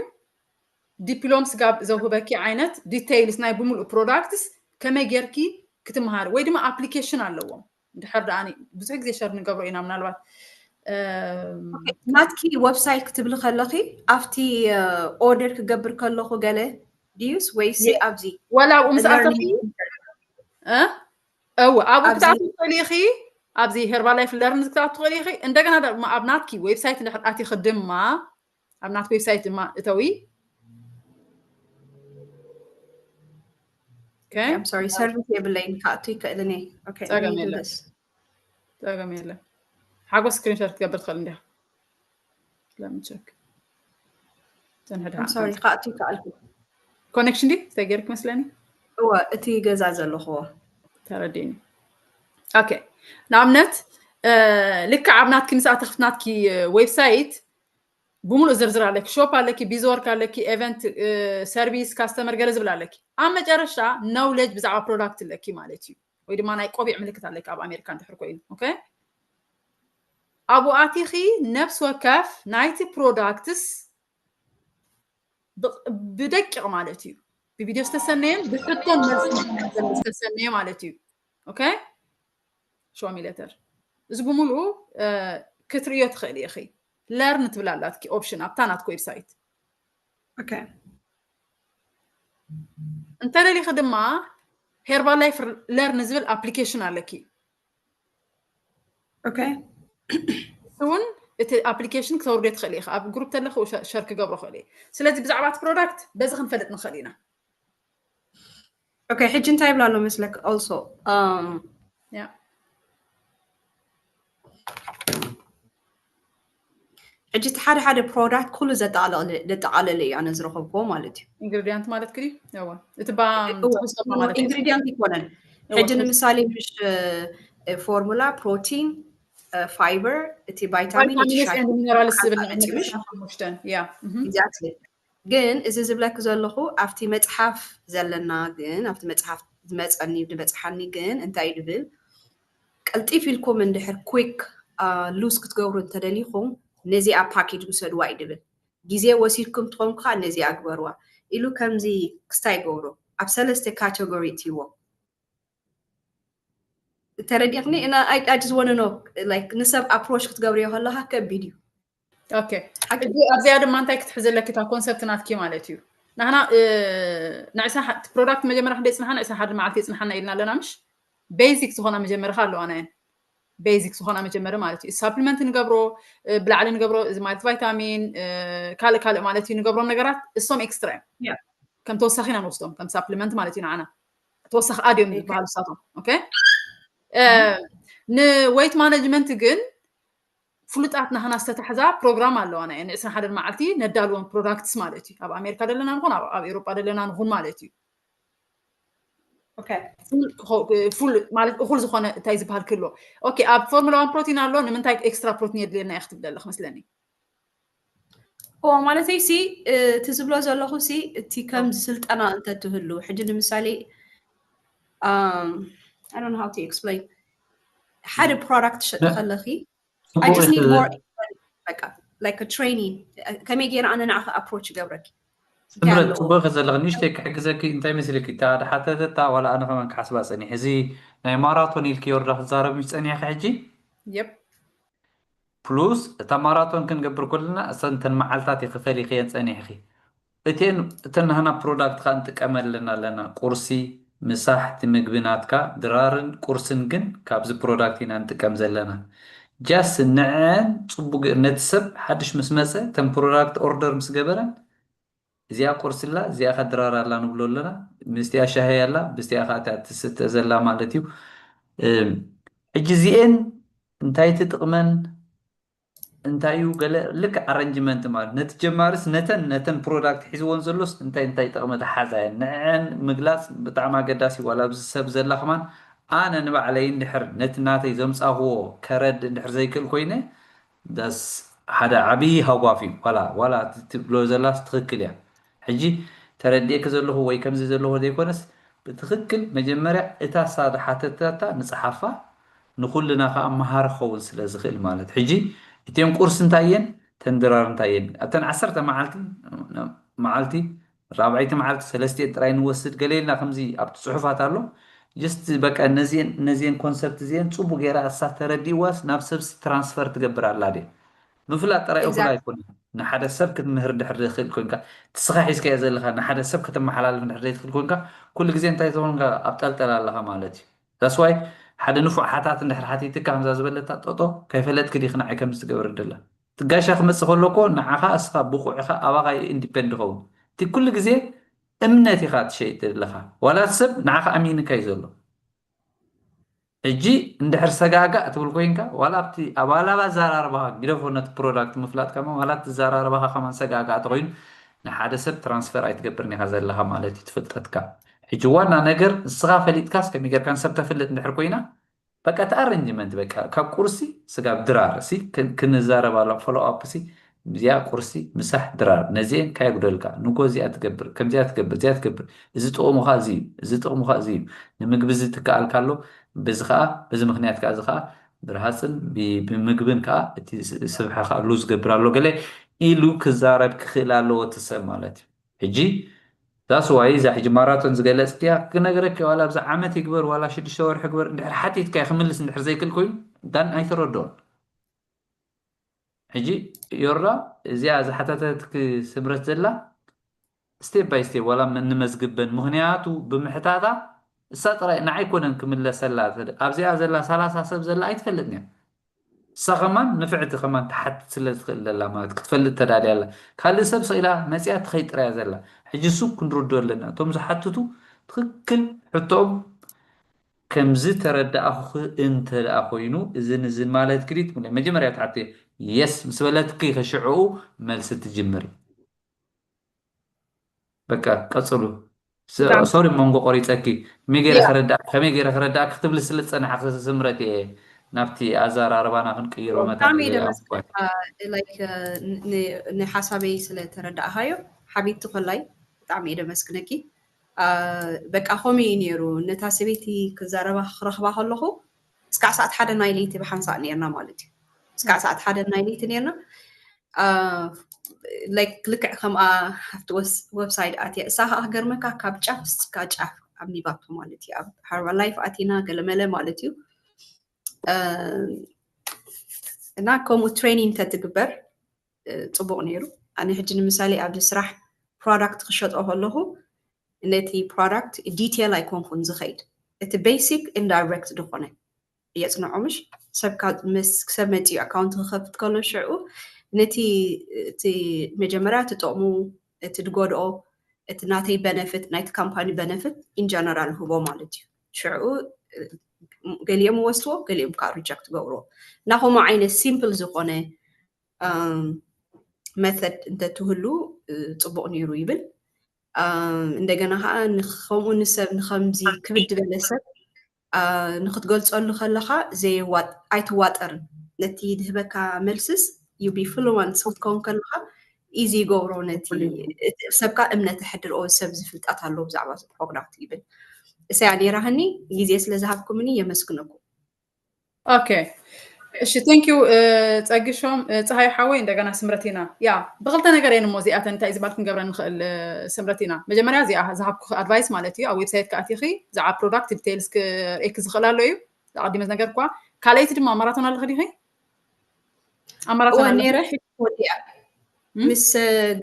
diploma ስጋብ ዘውህበኪ ዓይነት details ናይ ብምሉእ products ከመይ ጌርኪ ክትምሃር ወይ ድማ application ኣለዎም እንድሕር ደኣ ብዙሕ ግዜ share ንገብሮ ኢና ምናልባት ናትኪ website ክትብሊ ከለኺ ኣብቲ order ክገብር ከለኹ ገለ ድዩስ ወይሲ ኣብዚ ወላ ኣብኡ ምስ ኣተኺ እወ ኣብኡ ክትኣትዊ ትኽእሊ ኢኺ ኣብዚ Herbalife learn ክትኣትዊ ትኽእሊ ኢኺ እንደገና ኣብ ናትኪ website እንድሕር ኣቲኺ ድማ ኣብ ናትኪ website ድማ እተዊ service የብለይን ክኣቱ ይክእልን ጸገም የለን ሓጎስ screenshot ክትገብር ትኽእል እንዲያ let me check ክኣቱ ይከኣልኩ connection ዲ ተገይርክ መስለኒ እወ እቲ ገዛ ዘለኽዎ ተረዲኒ okay ንኣብነት ልክዕ ኣብ ናትኪ ምስ ኣተኽት ናትኪ website ብምሉእ ዝርዝር ኣለኪ shop ኣለኪ busy work ኣለኪ event service customer ገለ ዝብል ኣለኪ ኣብ መጨረሻ knowledge ብዛዕባ product ኣለኪ ማለት እዩ ወይ ድማ ናይ ቆቢዕ ምልክት ኣለኪ ኣብ ኣሜሪካ እንድሕር ኮይኑ okay ኣብኡ ኣቲኺ ነብሲ ወከፍ ናይቲ products ብደቂቕ ማለት እዩ ብቪድዮ ዝተሰነየን ብሕቶን መልስን ዝተሰነየ ማለት እዩ okay show me later እዚ ብምሉኡ ክትርእዮ ትኽእል ኢኺ learn ትብል ኣላትኪ option ኣብታ ናትኪ website okay እንተደሊኺ ድማ Herbalife learn ዝብል application ኣለኪ okay እውን እቲ application ክተውርዶ ትኽእል ኢኻ ኣብ group ተለኺ share ክገብሮ ክእል እየ ስለዚ ብዛዕባ እቲ product በዚ ክንፈልጥ ንኽእል ኢና okay ሕጂ እንታይ ይብላ ኣሎ መስለክ also ሕጂ እቲ ሓደ ሓደ product ኩሉ ዘጠቓለለ እዩ ኣነ ዝረኸብክዎ ማለት እዩ ingredient ማለት ክዲ ingredient ይኮነን ሕጂ ንምሳሌ ምሽ formula protein fiber እቲ vitamin minerals ዝብል ግን እዚ ዝብለክ ዘለኹ ኣብቲ መፅሓፍ ዘለና ግን ኣብቲ መፅሓፍ ዝመፀኒ ዝበፅሓኒ ግን እንታይ ድብል ቀልጢፍ ኢልኩም እንድሕር quick lose ክትገብሩ እንተደሊኹም ነዚኣ package ውሰድዋ እዩ ድብል ግዜ ወሲድኩም ትኾንኩ ከዓ ነዚኣ ግበርዋ ኢሉ ከምዚ ክስታይ ገብሩ ኣብ ሰለስተ category እትይዎ ተረዲእክኒ እና I just wanna know like ንሰብ approach ክትገብርዮ ከለካ ከቢድ እዩ okay ኣብዚኣ ድማ እንታይ ክትሕዘለኪ እታ concept ናትኪ ማለት እዩ ንሕና ንዕስራ ፕሮዳክት መጀመርያ ክንደ ይፅንሓና ዕስራ ሓደ መዓልቲ ይፅንሓና ኢልና ኣለና ምሽ? ቤዚክ ዝኾና መጀመሪ ከ ኣለዋና እየን። ቤዚክ ዝኾና መጀመሪ ማለት እዩ። ሳፕሊመንት ንገብሮ፣ ብላዕሊ ንገብሮ፣ እዚ ማለት ቫይታሚን፣ ካልእ ካልእ ማለት እዩ፣ ንገብሮም ነገራት እሶም ኤክስትራ እዮም። ከም ተወሳኺ ኢና ንወስዶም፣ ከም ሳፕሊመንት ማለት እዩ። ንዓና ተወሳኺ ኣድዮም ዝበሃሉ ሳቶም። ኦኬ፣ ንወይት ማነጅመንት ግን ፍሉጣት ናህና ዝተታሕዛ ፕሮግራም ኣለዋና እየን። ዕስራ ሓደ መዓልቲ ነዳልወን ፕሮዳክትስ ማለት እዩ። ኣብ ኣሜሪካ ዘለና ንኹን ኣብ ኤሮጳ ዘለና ንኹን ማለት እዩ። ፉል ማለት እኹል ዝኾነ እንታይ ዝበሃል ክህልዎ። ኦኬ፣ ኣብ ፎርሙላ ዋን ፕሮቲን ኣሎ፣ ንምንታይ ኤክስትራ ፕሮቲን የድልየና እዩ ክትብል ዘለኽ መስለኒ። እዎ፣ ማለተይ ሲ እቲ ዝብሎ ዘለኹ ሲ እቲ ከም ስልጠና እንተትህሉ፣ ሕጂ ንምሳሌ I don't know how to explain፣ ሓደ ፕሮዳክት ትሸጢ ከለኺ I just need more በቃ like training፣ ከመይ ገይረ ኣነ ንዓኺ ኣፕሮች ይገብረኪ። ስምረት፣ ጽቡቅ ዘለኺ፣ ንእሽተይ ክሕግዘኪ። እንታይ መስለኪ፣ እታ ድሓተተታ ዋላ ኣነ ከማን ክሓስባ ጸኒሕ፣ እዚ ናይ ማራቶን ኢልኪ ዮርዳ ክዛረብ ምሽ ጸኒሕኪ ሕጂ። የፕ ፕሉስ እታ ማራቶን ክንገብር ከለና እሰን እተን መዓልታት ይኽፈል ይኽየን ጸኒሕኺ። እተን እተን ናህና ፕሮዳክት ከኣ ንጥቀመለን ኣለና። ቁርሲ፣ ምሳሕ፣ እቲ ምግቢ ናትካ፣ ድራርን ቁርስን ግን ካብዚ ፕሮዳክት ኢና ንጥቀም ዘለና። ጃስ ንዐን ጽቡቅ ነቲ ሰብ ሓድሽ ምስ መጸ እተን ፕሮዳክት ኦርደር ምስ ገበረን እዚኣ ቁርሲ ኣላ፣ እዚኣ ከ ድራር ኣላ ንብሎ ኣለና። ምስቲኣ ሻሂ ኣላ፣ ብስቲኣ ከኣ እታ ትስተ ዘላ ማለት እዩ። ሕጂ እዚኤን እንታይ ትጥቕመን እንታይ እዩ ገለ ልክ ኣረንጅመንት ማለት ነቲ ጀማርስ ነተን ነተን ፕሮዳክት ሒዝዎን ዘሎስ እንታይ እንታይ ጥቕሚ ተሓዛ እየን ንዐን ምግላፅ ብጣዕሚ ኣገዳሲ እዩ። ዋላ ኣብዚ ሰብ ዘላ ከማን ኣነ ንባዕለይ እንድሕር ነቲ ናተይ ዘምፃኽዎ ከረድ እንድሕር ዘይክእል ኮይነ ዳስ ሓደ ዓብዪ ሃጓፍ እዩ። ዋላ ዋላ ትብሎ ዘላስ ትኽክል እያ። ሕጂ ተረዲኤኪ ዘለኹ ወይ ከምዚ ዘለኹ ዘይኮነስ ብትኽክል መጀመርያ እታ እሳ ዝሓተተታ ንፅሓፋ ንኩልና ከዓ መሃሪ ክኸውን ስለ ዝኽእል ማለት ሕጂ እተን ቁርሲ እንታይ እየን ተን ድራር እንታይ እየን ኣብተን ዓሰርተ መዓልቲ መዓልቲ ራብዐይቲ መዓልቲ ሰለስቲኤን ጥራይ ንወስድ ገለ ኢልና ከምዚ ኣብቲ ፅሑፋት ኣሎ ጅስት በቃ ነዚኤን ነዚኤን ኮንሰፕት እዚኤን ፅቡቅ ገይራ እሳ ተረዲእዋስ ናብ ሰብሲ ትራንስፈር ትገብር ኣላ ድየ ምፍላጥ ጥራይ እኹል ኣይኮነ ንሓደ ሰብ ክትምህር ድሕር ዝኽእል ኮንካ ትስኻ ሒዝካዮ ዘለካ ንሓደ ሰብ ከተመሓላልፍ ድሕር ዘይትኽእል ኮንካ ኩሉ ግዜ እንታይ ዝኾንካ ኣብ ጠልጠል ኣለኻ ማለት እዩ ዳስዋይ ሓደ ንፉዕ ሓታት እንድሕር ሓቲትካ ከምዛ ዝበለታ ጦጦ ከይፈለጥክ ዲክ ንዓይ ከምዚ ትገብር ደላ ትጋሻ ክመፅእ ከሎ እኮ ንዓኻ እስኻ ብቑዕ ኢኻ ኣባኻ ኢንዲፔንድ ኸውን እቲ ኩሉ ግዜ እምነት ኢኻ ትሸይጥ ዘለኻ ዋላ ሰብ ንዓኻ ኣሚንካ እዩ ዘሎ ሕጂ እንድሕር ሰጋጋእ ትብል ኮይንካ ዋላ ኣብቲ ኣባላባ ዘራርባኻ ግደፎ ነቲ ፕሮዳክት ምፍላጥካ ዋላ እቲ ዘራርባኻ ከማን ሰጋጋእ ተኮይኑ ንሓደ ሰብ ትራንስፈር ኣይትገብርን ኢኻ ዘለኻ ማለት እዩ ትፍልጠትካ ሕጂ ዋና ነገር ንስኻ ፈሊጥካስ ከመይ ጌርካ ንሰብ ተፍልጥ እንድሕር ኮይና በቃ እቲ ኣረንጅመንት በቃ ካብ ቁርሲ ስጋብ ድራር ሲ ክንዛረብ ኣሎ ፎሎ ኣፕ ሲ እዚኣ ቁርሲ ምሳሕ ድራር ነዚኤን ካየጉደልካ ንጎ እዚኣ ትገብር ከምዚኣ ትገብር እዚኣ ትገብር እዚ ጥቕሙኻ እዚ እዩ እዚ ጥቕሙኻ እዚ እዩ ንምግቢ እዚ ትከኣልካ ኣሎ በዚ ከዓ በዚ ምክንያት ከዓ እዚ ከዓ ብርሃፅን ብምግብን ከዓ እቲ ስብሐ ከዓ ሉዝ ገብር ኣሎ ገለ ኢሉ ክዛረብ ክኽእል ኣለዎ እቲ ሰብ ማለት እዩ ሕጂ ዳስ ዋይ እዛ ሕጂ ማራቶን ዝገለፅክያ ክነገረኪ ዋላ ኣብዚ ዓመት ይግበር ዋላ ሽዱሽተ ወርሒ ግበር እንድሕር ሓቲትካ ክምልስ እንድሕር ዘይክእል ኮይኑ ዳን ኣይተረድኦን ሕጂ ዮርዳ እዚኣ ዝሓተተትክ ስምረት ዘላ ስቴፕ ባይ ስቴፕ ዋላ ንመዝግበን ምክንያቱ ብምሕታታ እሳ ጥራይ ንዓይ ኮነን ክምለሰላ ኣብዚኣ ዘላ ሰላሳ ሰብ ዘላ ኣይትፈልጥን እያ እሳ ከማን ንፍዕቲ ከማን ትሓትት ስለ ትኽእል ዘላ ማለት ክትፈልጥ ተዳልያ ኣላ ካልእ ሰብ ስኢላ መፅያ ትኸይድ ጥራያ ዘላ ሕጂ እሱ ክንርዶ ኣለና እቶም ዝሓትቱ ትኽክል ሕቶኦም ከምዚ ተረዳእኹ እንተ ደኣ ኮይኑ እዝን እዝን ማለት ክዲ ትብለ መጀመርያ ትሓትዮ የስ ምስ በለትኪ ከሽዕኡ መልሲ ትጅምር በቃ ቀፅሉ ሶሪ መንጎ ቆሪፀኪ ከመይ ገይረ ከረዳእኪ ከመይ ገይረ ከረዳእኪ ክትብሊ ስለ ዝፀናሕኪ ስምረት እየ ናብቲ ኣዘራርባና ክንቅይሮ መታ ንሓሳበይ ስለተረዳእካዮ ሓቢብቲ ኮላይ ብጣዕሚ እየ ደመስግነኪ በቃ ከምኡ እዩ ነይሩ ነታ ሰበይቲ ክዛረባ ክረኽባ ከለኹ እስካዕ ሰዓት ሓደ ናይ ለይቲ ብሓንሳእ ነርና ማለት እዩ እስካዕ ሰዓት ሓደ ናይ ለይቲ ነርና ላይክ ልክዕ ከምኣ ኣብቲ ወብሳይት ኣትያ እሳ ከዓ ክገርመካ ካብ ጫፍ እስካ ጫፍ ኣምኒባቶ ማለት እዩ ኣብ ሃርባ ላይፍ ኣቲና ገለመለ ማለት እዩ እና ከምኡ ትሬኒንግ ተትግበር ፅቡቅ ነይሩ ኣነ ሕጂ ንምሳሌ ኣብዚ ስራሕ product ክሸጦ ከለኹ ነቲ product detail ኣይኮንኩን ዝኸይድ። እቲ basic indirect ዝኾነ የጽንዖ ምሽ ሰብ ካብ ምስ ሰብ መጺኡ ኣካውንት ክኸፍት ከሎ ሽዑ ነቲ እቲ መጀመርያ እቲ ጥቕሙ እቲ ዝጎድኦ እቲ ናተይ benefit ናይቲ company benefit in general ህቦ ማለት እዩ። ሽዑ ገሊኦም ወስድዎ ገሊኦም ከዓ reject ገብርዎ። እና ከምኡ ዓይነት simple ዝኾነ method እንተትህሉ ጽቡቕ ነይሩ ይብል። እንደገና ከዓ ከምኡ ንሰብ ንከምዚ ክብድ ዝበለ ሰብ ንክትገልፀሉ ከለካ ዘይዋ ኣይትዋጠርን። ነቲ ዝህበካ መልስስ you be fluent ክትከውን ከለካ easy ይገብሮ። ነቲ ሰብካ እምነት ኣሕድርኦ። ሰብ ዝፍልጣት ኣሎ ብዛዕባ product ይብል። እሰያ ነይራህኒ። ግዜ ስለ ዝሃብኩምኒ የመስግነኩም። Okay እሺ thank you ጸግሾም። ፀሃይ ሓወይ እንደገና ስምረት ኢና። ያ ብክልተ ነገር እየን እሞ እዚኣተን እንታይ ዝበሃል ክንገብረን ንኽእል ስምረት ኢና። መጀመርያ እዚኣ ዝሃብኩ advice ማለት እዩ ኣብ website ከኣቲኺ ብዛዕባ product details ክርእየኪ ዝኽእል ኣሎ እዩ ኣቐዲመ ነገር እኳ። ካልኣይቲ ድማ ማራቶን ኣለኺ ዲኺ? ኣብ ማራቶን ኣለኺ? ነይረ ተወዲኣ ምስ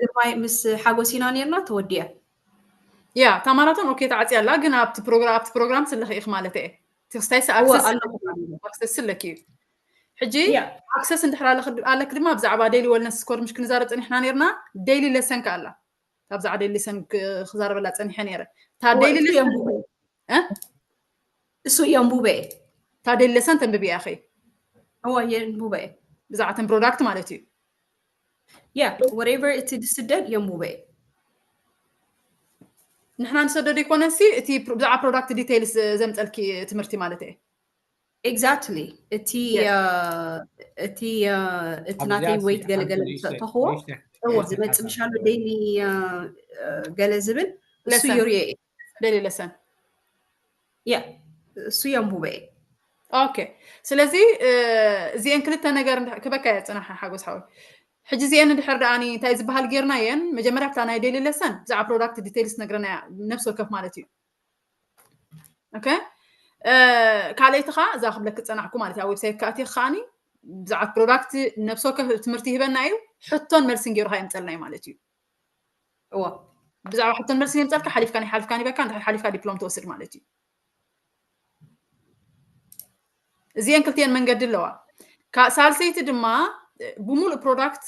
ግርማይ ምስ ሓጎስ ኢና ነርና ተወዲኣ። ያ እታ ማራቶን okay ተዓፅያ ኣላ ግን ኣብቲ ፕሮግራም ኣብቲ ፕሮግራም ስለኺ ኢኺ ማለት እየ። ክስታይ access ኣለኪ እዩ። ሕጂ access እንድሕር ኣለኪ ድማ ብዛዕባ daily wellness score ምሽ ክንዛረብ ፀኒሕና ነርና። Daily lesson ከ ኣላ ካብዛ daily lesson ክዛረበላ ፀኒሐ ነይረ። እታ daily lesson እሱ የንቡበ እየ። እታ daily lesson ተንብብያ ኢኺ? እወ የንቡበ እየ። ብዛዕባ ተን product ማለት እዩ። Yeah whatever እቲ ዝስደድ የንቡበ እየ። ንሕና ንሰደዶ ይኮነሲ እቲ ብዛዕባ product details ዘምፀልኪ ትምህርቲ ማለት እየ። Exactly እቲ እቲ እቲ ናተይ weight ገለገለ ተኽዎ ዝመፅእ ምሻሉ daily ገለ ዝብል እሱ የርእዮ እየ። Daily lesson yeah እሱ የንቡበ እየ። Okay ስለዚ እዚአን ክልተ ነገር ክበካ እየ ፅናሓ ሓጎስ ሓወይ። ሕጂ እዚአን እንድሕር ደኣኒ እንታይ ዝበሃል ጌርና እየን መጀመርያ ብታ ናይ daily lesson ብዛዕባ product details ነግረና እያ ነብሲ ወከፍ ማለት እዩ። Okay ካልኣይቲ ከዓ እዛ ክብለክ ዝፀናሕኩ ማለት እዩ ኣብ website ከኣቲ ከዓኒ ብዛዕባ product ነብሲ ወከፍ ትምህርቲ ይህበና እዩ። ሕቶን መልስን ገይሩ ከዓ የምፀልና እዩ ማለት እዩ። እወ ብዛዕባ ሕቶን መልስን የምፀልካ ሓሊፍካ ናይ ሓሊፍካ ይበካ እንድሕር ሓሊፍካ diploma ትወስድ ማለት እዩ። እዚአን ክልቲአን መንገዲ ኣለዋ። ሳልሰይቲ ድማ ብሙሉእ product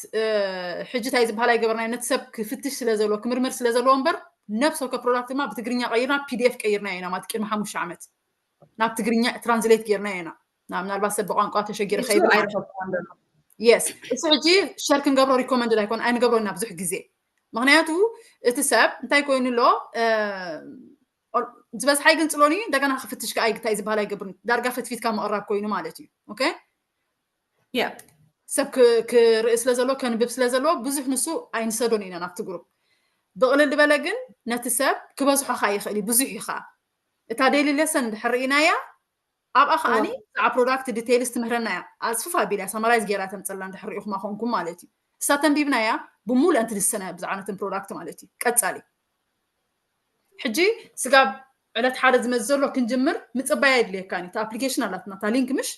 ሕጂ እንታይ ዝበሃል ኣይገበርናዮ ነቲ ሰብ ክፍትሽ ስለ ዘለዎ ክምርምር ስለ ዘለዎ እምበር ነብሲ ወከፍ product ድማ ብትግርኛ ቀይርና pdf ቀይርናዮ ኢና ማለት ቅድሚ ሓሙሽተ ዓመት ናብ ትግርኛ translate ጌርናዮ ኢና። ምናልባት ሰብ ብቋንቋ ተሸጊረ ከይብል yes እሱ ሕጂ share ክንገብሮ recommended ኣይኮን ኣይንገብሮ ኢና ብዙሕ ግዜ። ምክንያቱ እቲ ሰብ እንታይ ኮይኑ ኣሎ ዝበዝሓ ይግንፅሎኒ እንደገና ክፍትሽ ከዓ እንታይ ዝበሃል ኣይገብርን ዳርጋ ፈትፊትካ ምቕራብ ኮይኑ ማለት እዩ። Okay ሰብ ክርኢ ስለ ዘለዎ ከንብብ ስለ ዘለዎ ብዙሕ ንሱ ኣይንሰዶን ኢና ናብቲ group። ብቕልል ዝበለ ግን ነቲ ሰብ ክበዝሖ ከዓ ይኽእል እዩ ብዙሕ እዩ ከዓ እታ daily lesson እንድሕር ርኢናያ ኣብኣ ከዓኒ ብዛዕባ product details ትምህረና እያ። ኣፅፍፍ ኣቢላ summarize ገይራ ተምፀልና እንድሕር ርኢኹማ ኮንኩም ማለት እዩ። እሳ ተንቢብናያ ብሙሉእ እንትልሰና ብዛዕባ ነተን product ማለት እዩ። ቀፃሊ ሕጂ ስጋብ ዕለት ሓደ ዝመፅ ዘሎ ክንጅምር ምፅባይ ኣየድልየካን እዩ። እታ application ኣላትና እታ link ምሽ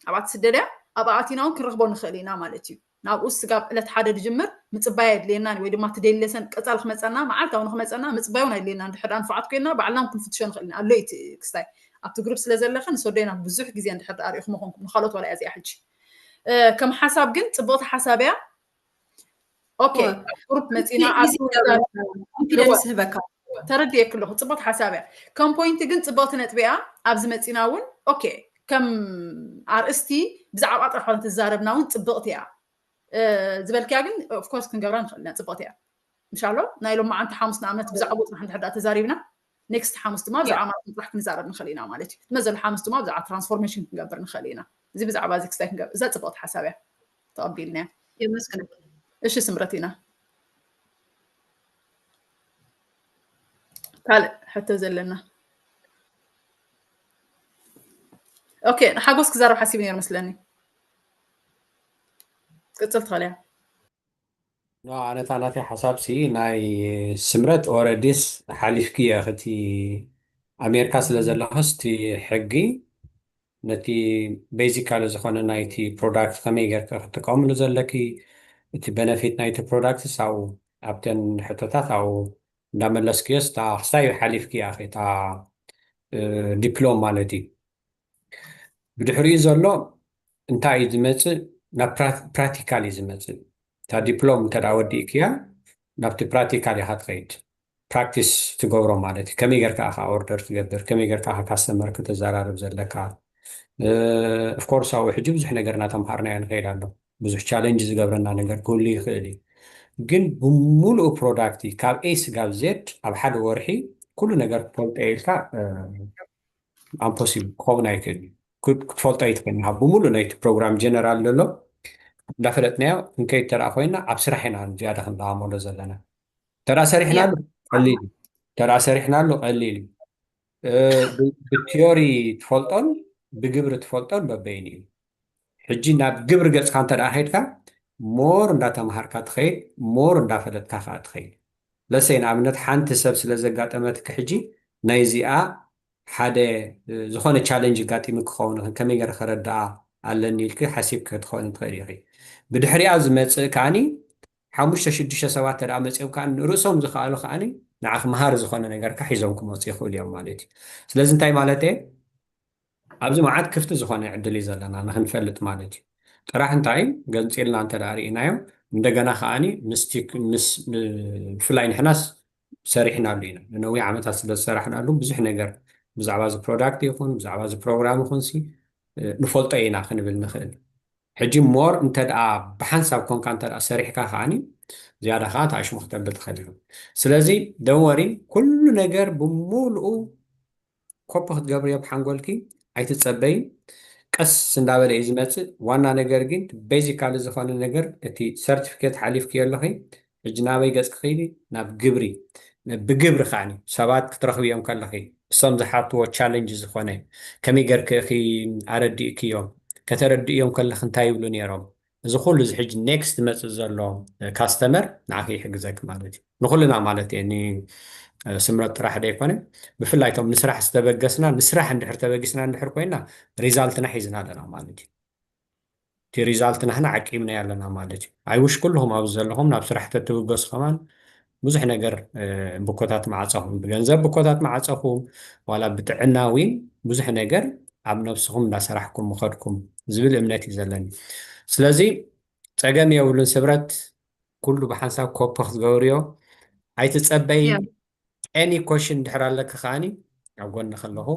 ኣብኣ ትስደድ እያ። ኣብኣ ኣቲና እውን ክንረኽቦ ንኽእል ኢና ማለት እዩ። ናብኡ ስጋብ ዕለት ሓደ ዝጅምር ምፅባይ ኣየድልየናን ወይ ድማ እቲ daily lesson ቀፃሊ ክመፀና መዓልታዊ ንክመፀና ምፅባይ እውን ኣየድልየና። እንድሕር ደኣ ንፉዓት ኮይንና ባዕልና እውን ክንፍትሾ ንኽእል ኢና። ኣሎ እዩ እቲ ክስታይ ኣብቲ group ስለ ዘለኺ ንሰዶ ኢና ብዙሕ ግዜ እንድሕር ደኣ ርኢኹሞ ኮንኩም ንካልኦት ዋላ እያ እዚኣ ሕጂ ከም ሓሳብ ግን ፅብቕቲ ሓሳብ እያ። Okay group መፂና confidence ህበካ ተረድየ ክለኹ ፅቡቅ ሓሳብ እያ። ከም point ግን ፅብቅቲ ነጥቢ እያ። ኣብዚ መፂና እውን okay ከም ኣርእስቲ ብዛዕባ ጥራሕ ተዛረብና እውን ፅብቅቲ እያ ዝበልክያ ግን of course ክንገብራ ንኽእል ኢና። ፅብቅቲ እያ ምሻሎ ናይ ሎም መዓንቲ ሓሙስ ንኣብነት ብዛዕባ ጥራሕ እንድሕር ተዛሪብና next ሓሙስ ድማ ብዛዕባ ማለት ጥራሕ ክንዛረብ ንኽእል ኢና ማለት እዩ። መዘሉ ሓሙስ ድማ ብዛዕባ transformation ክንገብር ንኽእል ኢና። እዚ ብዛዕባ እዚ ክስታይ ክንገብር እዛ ፅብቅቲ ሓሳብ እያ። ተቐቢልና የመስግነኩም። እሺ ስምረት ኢና ካልእ ሕቶ ዘለና okay ሓጎስ ክዛረብ ሓሲብ ነይሩ መስለኒ። ቅፅል ትኽእል እያ። ኣነታ ናተይ ሓሳብ ሲ ናይ ስምረት ኦረዲስ ሓሊፍክዮ ክቲ ኣሜሪካ ስለ ዘለኽስ እቲ ሕጊ ነቲ basically ዝኾነ ናይቲ product ከመይ ጌርካ ክትጥቀምሉ ዘለኪ እቲ benefit ናይቲ product ሳው ኣብተን ሕቶታት ኣብኡ እንዳመለስክዮስ እታ ክሳይ ሓሊፍክያ እታ ዲፕሎም ማለት እዩ። ብድሕሪኡ ዘሎ እንታይ እዩ ዝመፅእ? ናብ ፕራክቲካል እዩ ዝመፅእ። እታ ዲፕሎም እንተ ወዲእክያ ናብቲ ፕራክቲካል ኢኻ ትኸይድ፣ ፕራክቲስ ትገብሮ ማለት እዩ። ከመይ ጌርካ ኢኻ ኦርደር ትገብር፣ ከመይ ጌርካ ኢኻ ካስተመር ክትዘራርብ ዘለካ። ኦፍኮርስ ኣብኡ ሕጂ ብዙሕ ነገር እናተምሃርናዮ ንኸይድ ኣሎ። ብዙሕ ቻለንጅ ዝገብረና ነገር ክህሉ ይኽእል እዩ። ግን ብምሉእ ፕሮዳክት ካብ ኤ ስጋብ ዜድ ኣብ ሓደ ወርሒ ኩሉ ነገር ክትፈልጦ ኢልካ ኣምፖሲብል ክኸውን ኣይክእል እዩ። ክትፈልጦ ኣይትኽእል ኢኻ። ብምሉእ ናይቲ ፕሮግራም ጀነራል ዘሎ እንዳፈለጥናዮ ክንከይድ ተደኣ ኮይና ኣብ ስራሕ ኢና ዝያዳ ክንለማመዶ ዘለና። ተደኣ ሰሪሕናሉ ቀሊል እዩ። ተደኣ ሰሪሕናሉ ቀሊል እዩ። ብቲዮሪ ትፈልጦን ብግብሪ ትፈልጦን በበይኑ እዩ። ሕጂ ናብ ግብሪ ገፅካ እንተ ደኣ ከይድካ ሞር እንዳተምሃርካ ትኸይድ፣ ሞር እንዳፈለጥካ ከዓ ትኸይድ። ለሰይ ንኣብነት ሓንቲ ሰብ ስለ ዘጋጠመትኪ ሕጂ ናይዚኣ ሓደ ዝኾነ ቻለንጅ ኣጋጢሙ ክኸውን ከመይ ገይረ ከረድኣ ኣለኒ ኢልኪ ሓሲብ ክትኸውን ትኽእል ኢኺ። ብድሕሪኣ ዝመፅእ ከዓኒ ሓሙሽተ ሽዱሽተ ሰባት ተደኣ መፂኦም ከዓ ንርእሶም ዝኸኣሉ ከዓኒ ንዓኽ መሃሪ ዝኾነ ነገርካ ሒዞም ክመፁ ይኽእሉ እዮም ማለት እዩ። ስለዚ እንታይ ማለት እየ? ኣብዚ መዓት ክፍቲ ዝኾነ ዕድል እዩ ዘለና ንክንፈልጥ ማለት እዩ። ጥራሕ እንታይ ገንፂልና እንተ ደኣ ርኢናዮ እንደገና ከዓኒ ምስቲ ምስ ብፍላይ ንሕናስ ሰሪሕናሉ ኢና። ንነዊሕ ዓመታት ስለ ዝሰራሕናሉ ብዙሕ ነገር ብዛዕባ እዚ ፕሮዳክት ይኹን ብዛዕባ እዚ ፕሮግራም ይኹን ሲ ንፈልጦ ኢና ክንብል ንኽእል። ሕጂ ሞር እንተ ደኣ ብሓንሳብ ኮንካ እንተ ደኣ ሰሪሕካ ከዓኒ ዝያዳ ከዓ ተኣሽሙ ክተብል ትኽእል ኢኹም። ስለዚ ደንወሪ ኩሉ ነገር ብምሉኡ ኮፒ ክትገብርዮ ብሓንጎልኪ ኣይትጸበይ። ቀስ እንዳበለ እዩ ዝመጽእ። ዋና ነገር ግን ቤዚካሊ ዝኾነ ነገር እቲ ሰርቲፊኬት ሓሊፍክዮ ኣለኺ። ሕጂ ናበይ ገጽ ክኽይዲ ናብ ግብሪ። ብግብሪ ከዓኒ ሰባት ክትረኽብዮም ከለኺ እሶም ዝሓትዎ ቻለንጅ ዝኾነ ከመይ ገርክእኺ ኣረዲእክዮም ከተረድእዮም ከለኺ እንታይ ይብሉ ነይሮም? እዚ ኩሉ እዚ ሕጂ ኔክስት መፅእ ዘሎ ካስተመር ንዓኺ ይሕግዘኪ ማለት እዩ። ንኩልና ማለት እየ፣ ንስምረት ጥራሕ ደይኮነ፣ ብፍላይ እቶም ንስራሕ ዝተበገስና፣ ንስራሕ እንድሕር ተበጊስና እንድሕር ኮይና ሪዛልትና ሒዝና ኣለና ማለት እዩ። እቲ ሪዛልት ናህና ዓቂብናዮ ኣለና ማለት እዩ። ኣይውሽ ኩልኹም ኣብዚ ዘለኹም ናብ ስራሕ ተትብገሱ ከማን ብዙሕ ነገር ብኮታት መዓፀኹም፣ ብገንዘብ ብኮታት መዓፀኹም፣ ዋላ ብጥዕና እውን ብዙሕ ነገር ኣብ ነብስኹም እንዳሰራሕኩም ምኸድኩም ዝብል እምነት እዩ ዘለኒ። ስለዚ ፀገም የብሉን ስምረት፣ ኩሉ ብሓንሳብ ኮፒ ክትገብርዮ ኣይትፀበይ። ኤኒ ኮሽን ድሕር ኣለኪ ከዓኒ ኣብ ጎኒ ከለኹ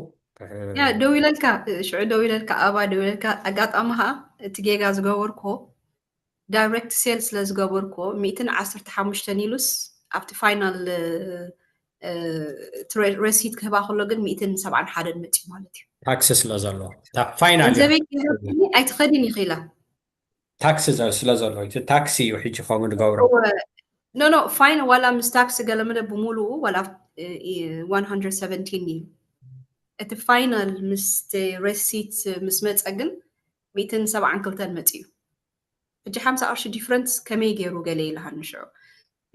ያ ደው ኢለልካ፣ ሽዑ ደው ኢለልካ፣ ኣባ ደው ኢለልካ። ኣጋጣሚ ከዓ እቲ ጌጋ ዝገበርኮ ዳይሬክት ሴል ስለ ዝገበርኮ ሚእትን ዓሰርተ ሓሙሽተን ኢሉስ ኣብቲ ፋይናል ረሲት ክህባ ከሎ ግን ሚእትን ሰብዓን ሓደን መፅዩ ማለት እዩ። ታክሲ ስለ ዘሎ ፋይናል ገንዘበይ ኣይትኸድን ኢኺ ኢላ። ታክሲ ስለ ዘሎ እቲ ታክሲ እዩ ሕጂ ከምኡ ንገብሮ። ኖ ኖ ፋይን ዋላ ምስ ታክሲ ገለመለ ብምሉኡ ዋላ one hundred seventeen እዩ። እቲ ፋይናል ምስ ረሲት ምስ መፀ ግን ሚእትን ሰብዓን ክልተን መፅዩ። ሕጂ ሓምሳ ቅርሺ ዲፍረንስ ከመይ ገይሩ ገለ ኢልሃኒ ሽዑ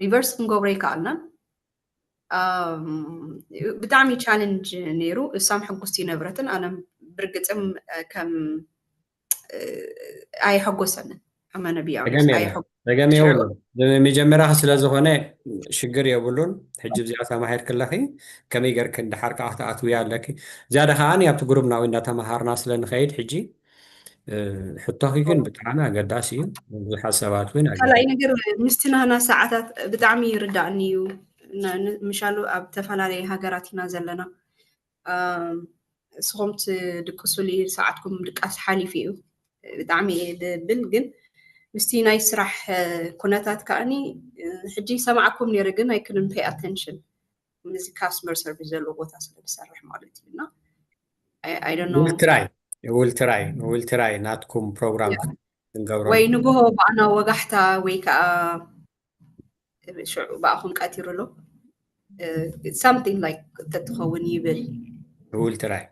ሪቨርስ ክንገብሮ ይከኣልናን። ብጣዕሚ ቻለንጅ ነይሩ። እሳም ሕጉስቲ ነበረትን ኣነም ብርግፅም ከም ኣይሐጎሰንን ኣመነ ብያ ደገም የብሉን። መጀመሪያ ስለ ዝኾነ ሽግር የብሉን። ሕጂ ብዚኣ ተማሂር ክለኺ ከመይ ገርክ እንድሓር ከዓ ክትኣትውያ ኣለኪ። ዝያዳ ከዓ ኣብቲ ግሩብ ናዊ እንዳተመሃርና ስለ ንኸይድ ሕጂ ሕቶኺ ግን ብጣዕሚ ኣገዳሲ እዩ። ብዙሓት ሰባት እውን ካልኣይ ነገር ምስቲ ናህና ሰዓታት ብጣዕሚ ይርዳእኒ እዩ። ምሻሉ ኣብ ተፈላለየ ሃገራት ኢና ዘለና። እስኹም ትድቅሱሉ እዩ፣ ሰዓትኩም ድቃስ ሓሊፉ እዩ። ብጣዕሚ እየ ድብል ግን ምስቲ ናይ ስራሕ ኩነታት ከዓኒ ሕጂ ሰማዕኩም ነይረ ግን I couldn't pay attention። እዚ ካስተመር ሰርቪስ ዘለዎ ቦታ ስለ ዝሰርሕ ማለት እዩ። እና I don't know will try will try will try ናትኩም ፕሮግራም ክንገብሮ ወይ ንግሆ ብኣና ወጋሕታ ወይ ከዓ ሽዑ ብኣኹም ቀቲሩ ኣሎ something like ተትኸውን ይብል will try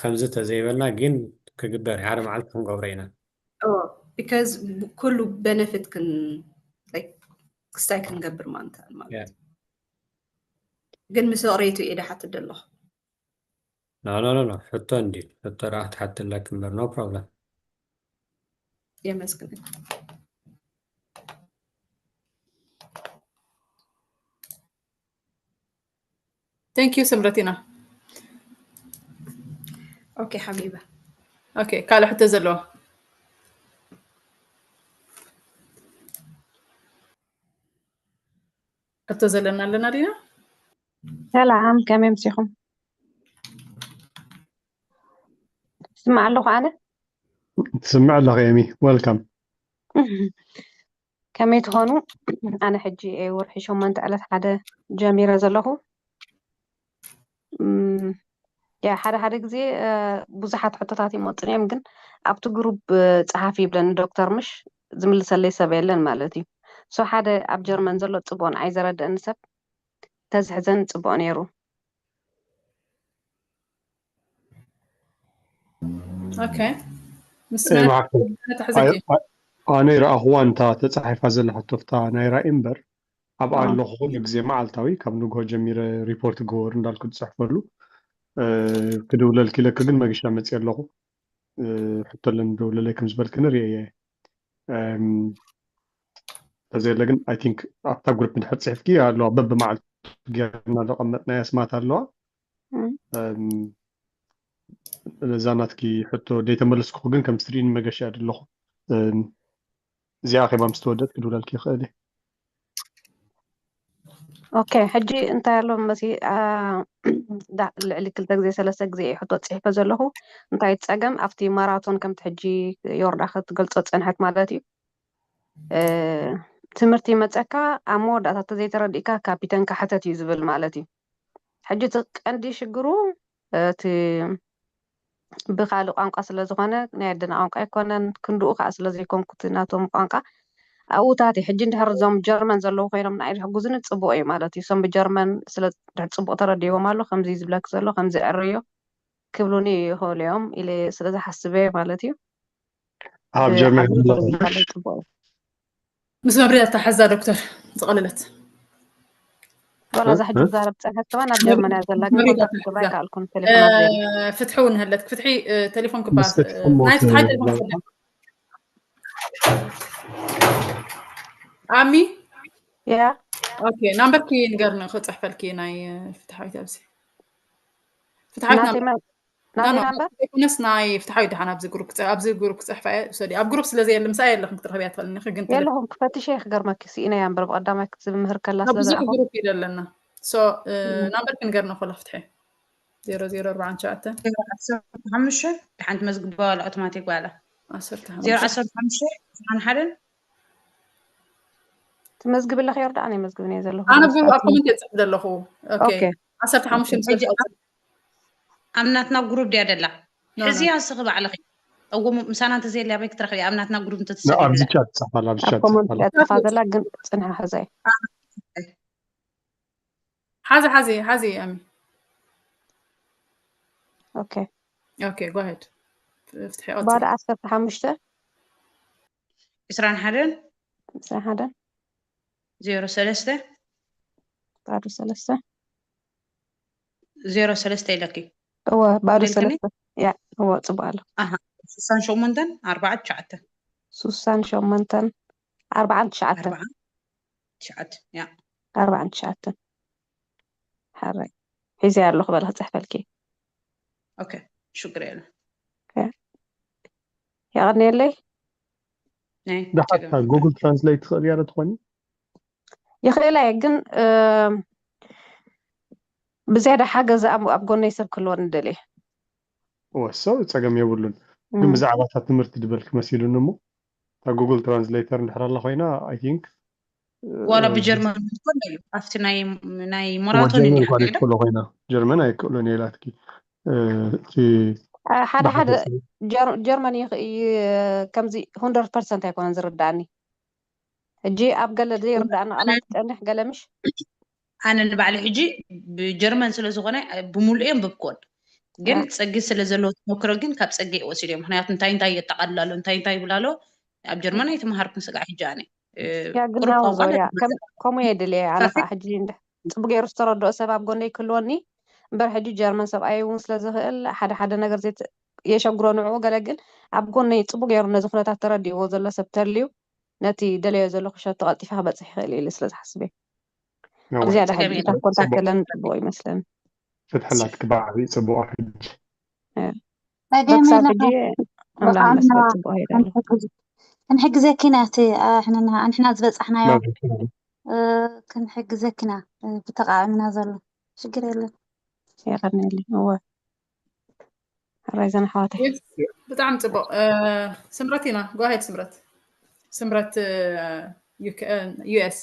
ከምዚ ተዘይበልና ግን ክግበር ሓደ መዓልቲ ክንገብሮ ኢና። Because ኩሉ ቤነፊት ክስታይ ክንገብር ማንታ ማለት ግን ምስ ቕሬቱ እየ ድሓት ደለኹ ኖ ኖ ኖ ሕቶ እንዲ ሕቶ ደኣ ክትሓትለክ እምበር no problem። የመስግን። Thank you ስምረቲና። Okay ሓቢባ። Okay ካልእ ሕቶ ዘለዎ? ሕቶ ዘለና ኣለና ዲና? ሰላም፣ ከመይ ኣምሲኹም? ስማዕ ኣለኹ ኣነ? ትስምዕ ኣለኺ ኤሚ። Welcome። ከመይ ትኾኑ? ኣነ ሕጂ ወርሒ ሸሞንተ ዕለት ሓደ ጀሚረ ዘለኹ። ያ ሓደ ሓደ ግዜ ብዙሓት ሕቶታት ይመፁን እዮም፣ ግን ኣብቲ ግሩፕ ፀሓፊ ይብለኒ ዶክተር፣ ምሽ ዝምልሰለይ ሰብ የለን ማለት እዩ። ሶ ሓደ ኣብ ጀርመን ዘሎ ፅቡቅ ንዓይ ዘረደእኒ ሰብ ተዝሕዘን ፅቡቅ ነይሩ። Okay ኣነ ይረኣኽዋ እንታ ተፃሒፋ ዘላ ሕቶፍታ ናይ ራእይ እምበር ኣብ ኣለኹ ኩሉ ግዜ መዓልታዊ ካብ ንግሆ ጀሚረ ሪፖርት ክገብር እንዳልኩ ዝፅሕፈሉ ክድውለልኪ ኢለኪ ግን መግሻ መፅየ ኣለኹ። ሕቶ ኣለኒ ደውለለይ ከም ዝበልክኒ ርእየ እየ። ተዘየለ ግን I think ኣብታ ግሩፕ እንድሕር ፅሒፍኪ ኣለዋ በብመዓልቱ ጌርና ዘቐመጥናያ ኣስማት ኣለዋ። ነዛ ናትኪ ሕቶ ደይተመለስኩ ግን ከም ትሪእኒ መገሻ እየ ዘለኹ። እዚኣ ኬባ ምስ ተወደት ክድውለልኪ ይኽእል እየ። Okay ሕጂ እንታይ ኣሎ መሲ ልዕሊ ክልተ ግዜ ሰለስተ ግዜ ሕቶ ፅሒፈ ዘለኹ። እንታይ ፀገም ኣብቲ ማራቶን ከምቲ ሕጂ ዮርዳ ክትገልፆ ፀንሐት ማለት እዩ። ትምህርቲ ይመፀካ ኣብ መወዳእታ ተዘይተረዲእካ ካፒተንካ ሕተት እዩ ዝብል ማለት እዩ። ሕጂ እቲ ቀንዲ ሽግሩ እቲ ብካልእ ቋንቋ ስለ ዝኾነ ናይ ኣደና ቋንቋ ኣይኮነን ክንድኡ ከዓ ስለ ዘይኮንኩ እቲ ናቶም ቋንቋ ኣብኡታት እዩ። ሕጂ እንድሕር እዞም ጀርመን ዘለዉ ኮይኖም ንዓይ ዝሕግዙኒ ፅቡቅ እዩ ማለት እዩ። እሶም ብጀርመን ስለ ድሕር ፅቡቅ ተረዲዎም ኣሎ ከምዚ ዝብለክ ዘሎ ከምዚ ዕርዮ ክብሉኒ ይኽእሉ እዮም ኢለ ስለ ዝሓስበ ማለት እዩ። ኣብ ጀርመን ኣብኡ ተረዲእካለይ ፅቡቅ እዩ። ምስ መብሪያ ተሓዛ ዶክተር ዝቐለለት ዋላ እዛ ሕጂ ትዛረብ ፀንሐት ከማን ኣብ ጀርመን እያ ዘላ፣ ግን ኮንታክት ክገብራ ኣይከኣልኩን ቴሌፎን ኣብ ዘይብለይ። ፍትሒ እውን ንህለት ፍትሒ ቴሌፎን ክባ ናይ ፍትሓይ ቴሌፎን ክፈልጥ ኣሚ ያ ኦኬ ናምበርኪ ንገርኒ ክፅሕፈልኪ ናይ ፍትሓዊት ኣብዚ ፍትሓዊት ናተይ መ- ናተይ ናምበር ዘይኮነስ ናይ ፍትሓዊ ድሓን ኣብዚ ግሩፕ ክፅ- ኣብዚ ግሩፕ ክፅሕፋ እየ ውሰዲ ኣብ ግሩፕ ስለ ዘየለ ምሳይ የለኽን ክትረኽብያ ትኽእልኒ ኢኺ ግን ቴሌፎን የለኹም ክፈትሽ እየ ክገርመኪ ስኢነ እያ እምበር ብቀዳማይ ክትምህር ከላ ኣብ ስለ ብዙሕ ዝረኣኹ ግሩፕ ይደለና ሶ ናምበርኪ ንገርኒ ኮላ ፍትሒ ዜሮ ዜሮ ኣርባዓን ትሽዓተን ሓሙሽተ ሓንቲ መዝግባ ዋላ ኣውቶማቲክ ዋላ ዓሰርተ ዜሮ ሓሙሽተ ዓሰርተ ሓሙሽተ ሓን ሓደን ትመዝግቢ ኣለኺ ዮርዳ ኣነ መዝግብን እየ ዘለኹ ኣነ ብ- ኣብ ኮመንት እየ ዝፅሕፍ ዘለኹ ኦኬ ኦኬ ዓሰርተ ሓሙሽተ ምስ ሕጂ በልካ ኣብ ናትና ግሩፕ ድያ ደላ ኖ፣ ኖ። ሕዚ ኣስኺ ባዕልኺ እዎ ምሳና እንተዘየለ ኣበይ ክትረኽቢ ኣብ ናትና ግሩፕ ኣብ እንተትሰ ቻት ፃፋል ኣብ ኣብ ቻት ኮመንት ፃፋል እያ ትፋ ዘላ ግን ፅንሐ ሕዛይ ሓዚ ሓዚ ሓዚ ኣሚ ኦኬ ኦኬ go ahead ፍትሒ ቀፅሊ ባዶ ዓሰርተ ሓሙሽተ ዕስራን ሓደን ዕስራን ሓደን ዜሮ ሰለስተ ባዶ ሰለስተ ዜሮ ሰለስተ ኢለኪ እወ ባዶ ኢልክኒ? ሰለስተ ያ እወ ፅቡቅ ኣሎ ኣሃ ሱሳን ሸሞንተን ኣርባዓ ትሽዓተ ሱሳን ሸሞንተን ኣርባዓን ትሽዓተ ኣርባዓ ትሽዓተ ያ ኣርባዓን ትሽዓተን ሓራይ ሒዘ ኣለኹ በለ ክፅሕፈልኪ ኦኬ ሽግር የለ የቐንየለይ ናይ ደሓታ ጉግል ትራንስሌት ትኽእል እያ ዶ ትኾኒ ይኽእል እየ ግን እም፣ ብዝያዳ ሓገዝ ኣብ ኣብ ጎነይ ሰብ ክህልወኒ ደልየ ወሰው ፀገም የብሉን ግን ብዛዕባ እታ ትምህርቲ ድበልክ መሲሉኒ እሞ እታ ጉግል ትራንስሌተር እንድሕር ኣላ ኮይና I think ዋላ ብጀርመን ትኮን እዩ ኣብቲ ናይ ናይ ሞራቶን ጀርመን እንዲያ እንኳን ይክእሎ ኮይና ጀርመን ኣይክእሎን እየ ኢላትኪ እቲ ሓደ ሓደ ጀር- ጀርመን ይኽ- ይ- ከምዚ hundred percent ኣይኮነን ዝርዳእኒ ሕጂ ኣብ ገለ ዘይርዳእኒ ቃላት ክፀንሕ ገለ ምሽ ኣነ ንባዕሊ ሕጂ ብጀርመን ስለ ዝኾነ ብምሉእ እዮም ብብኮን ግን ያ። ፀጊ ስለ ዘለዎ ተመክሮ ግን ካብ ፀጊ ወሲድ እዮም ምክንያቱ እንታይ እንታይ የጠቃልል ኣሎ እንታይ እንታይ ይብል ኣሎ ኣብ ጀርመን ኣይተምሃርኩን ስጋዕ ሕጂ ኣነ እ፣ ያ ግን ቁሩብ ሃው ቋንቋ ዞርያ ተመሃርኩ። ከም- ከምኡ እየ ድልየ ኣነ ከዓ ሕጂ እንደ- ፅቡቅ ገይሩ ዝተረድኦ ሰብ ኣብ ጎነይ ክህልወኒ እምበር ሕጂ ጀርመን ሰብኣይ እውን ስለ ዝኽእል ሓደ ሓደ ነገር ዘይት- የሸግሮ ንዕኡ ገለ ግን ኣብ ጎነይ ፅቡቅ ገይሩ ነዚ ኩነታት ተረዲእዎ ዘሎ ሰብ ተልዩ ነቲ ደለዮ ዘለኹ ሸቶ ቀልጢፈ ክበፅሕ ይኽእል ኢሉ ስለ ዝሓስብ እየ ነዋይ ብዝያዳ ፀገም ሕጂ የለን። ኮንታክት ፅቡቅ። ከለን ፅቡቅ ይመስለኒ ፍትሕላት ክበዓል እዩ ጽቡቕ ሕጂ። ዳግም በክሳብ ኢልና ሕጂ በቃ ኣምላኽ ኣና መስገን ጽቡቕ ኣይደሎ። ክንሕግዝ- ክንሕግዘኪ ኢና እቲ ኣሕንና ኣንሕና ዝበጻሕናዮ መብርሂ። እ፣ ክንሕግዘኪ ኢና እ፣ ብተቃዋሚና ዘሎ ሽግር የለን። የቐንየለይ። እወ፣ ሕራይ ዘን ኣሕዋተይ። Yes፣ ብጣዕሚ ጽቡቕ። እ፣ ስምረት ኢና። Go ahead ስምረት። ስምረት፣ እ፣ ዩ ኬ፣ እ፣ ዩ ኤስ።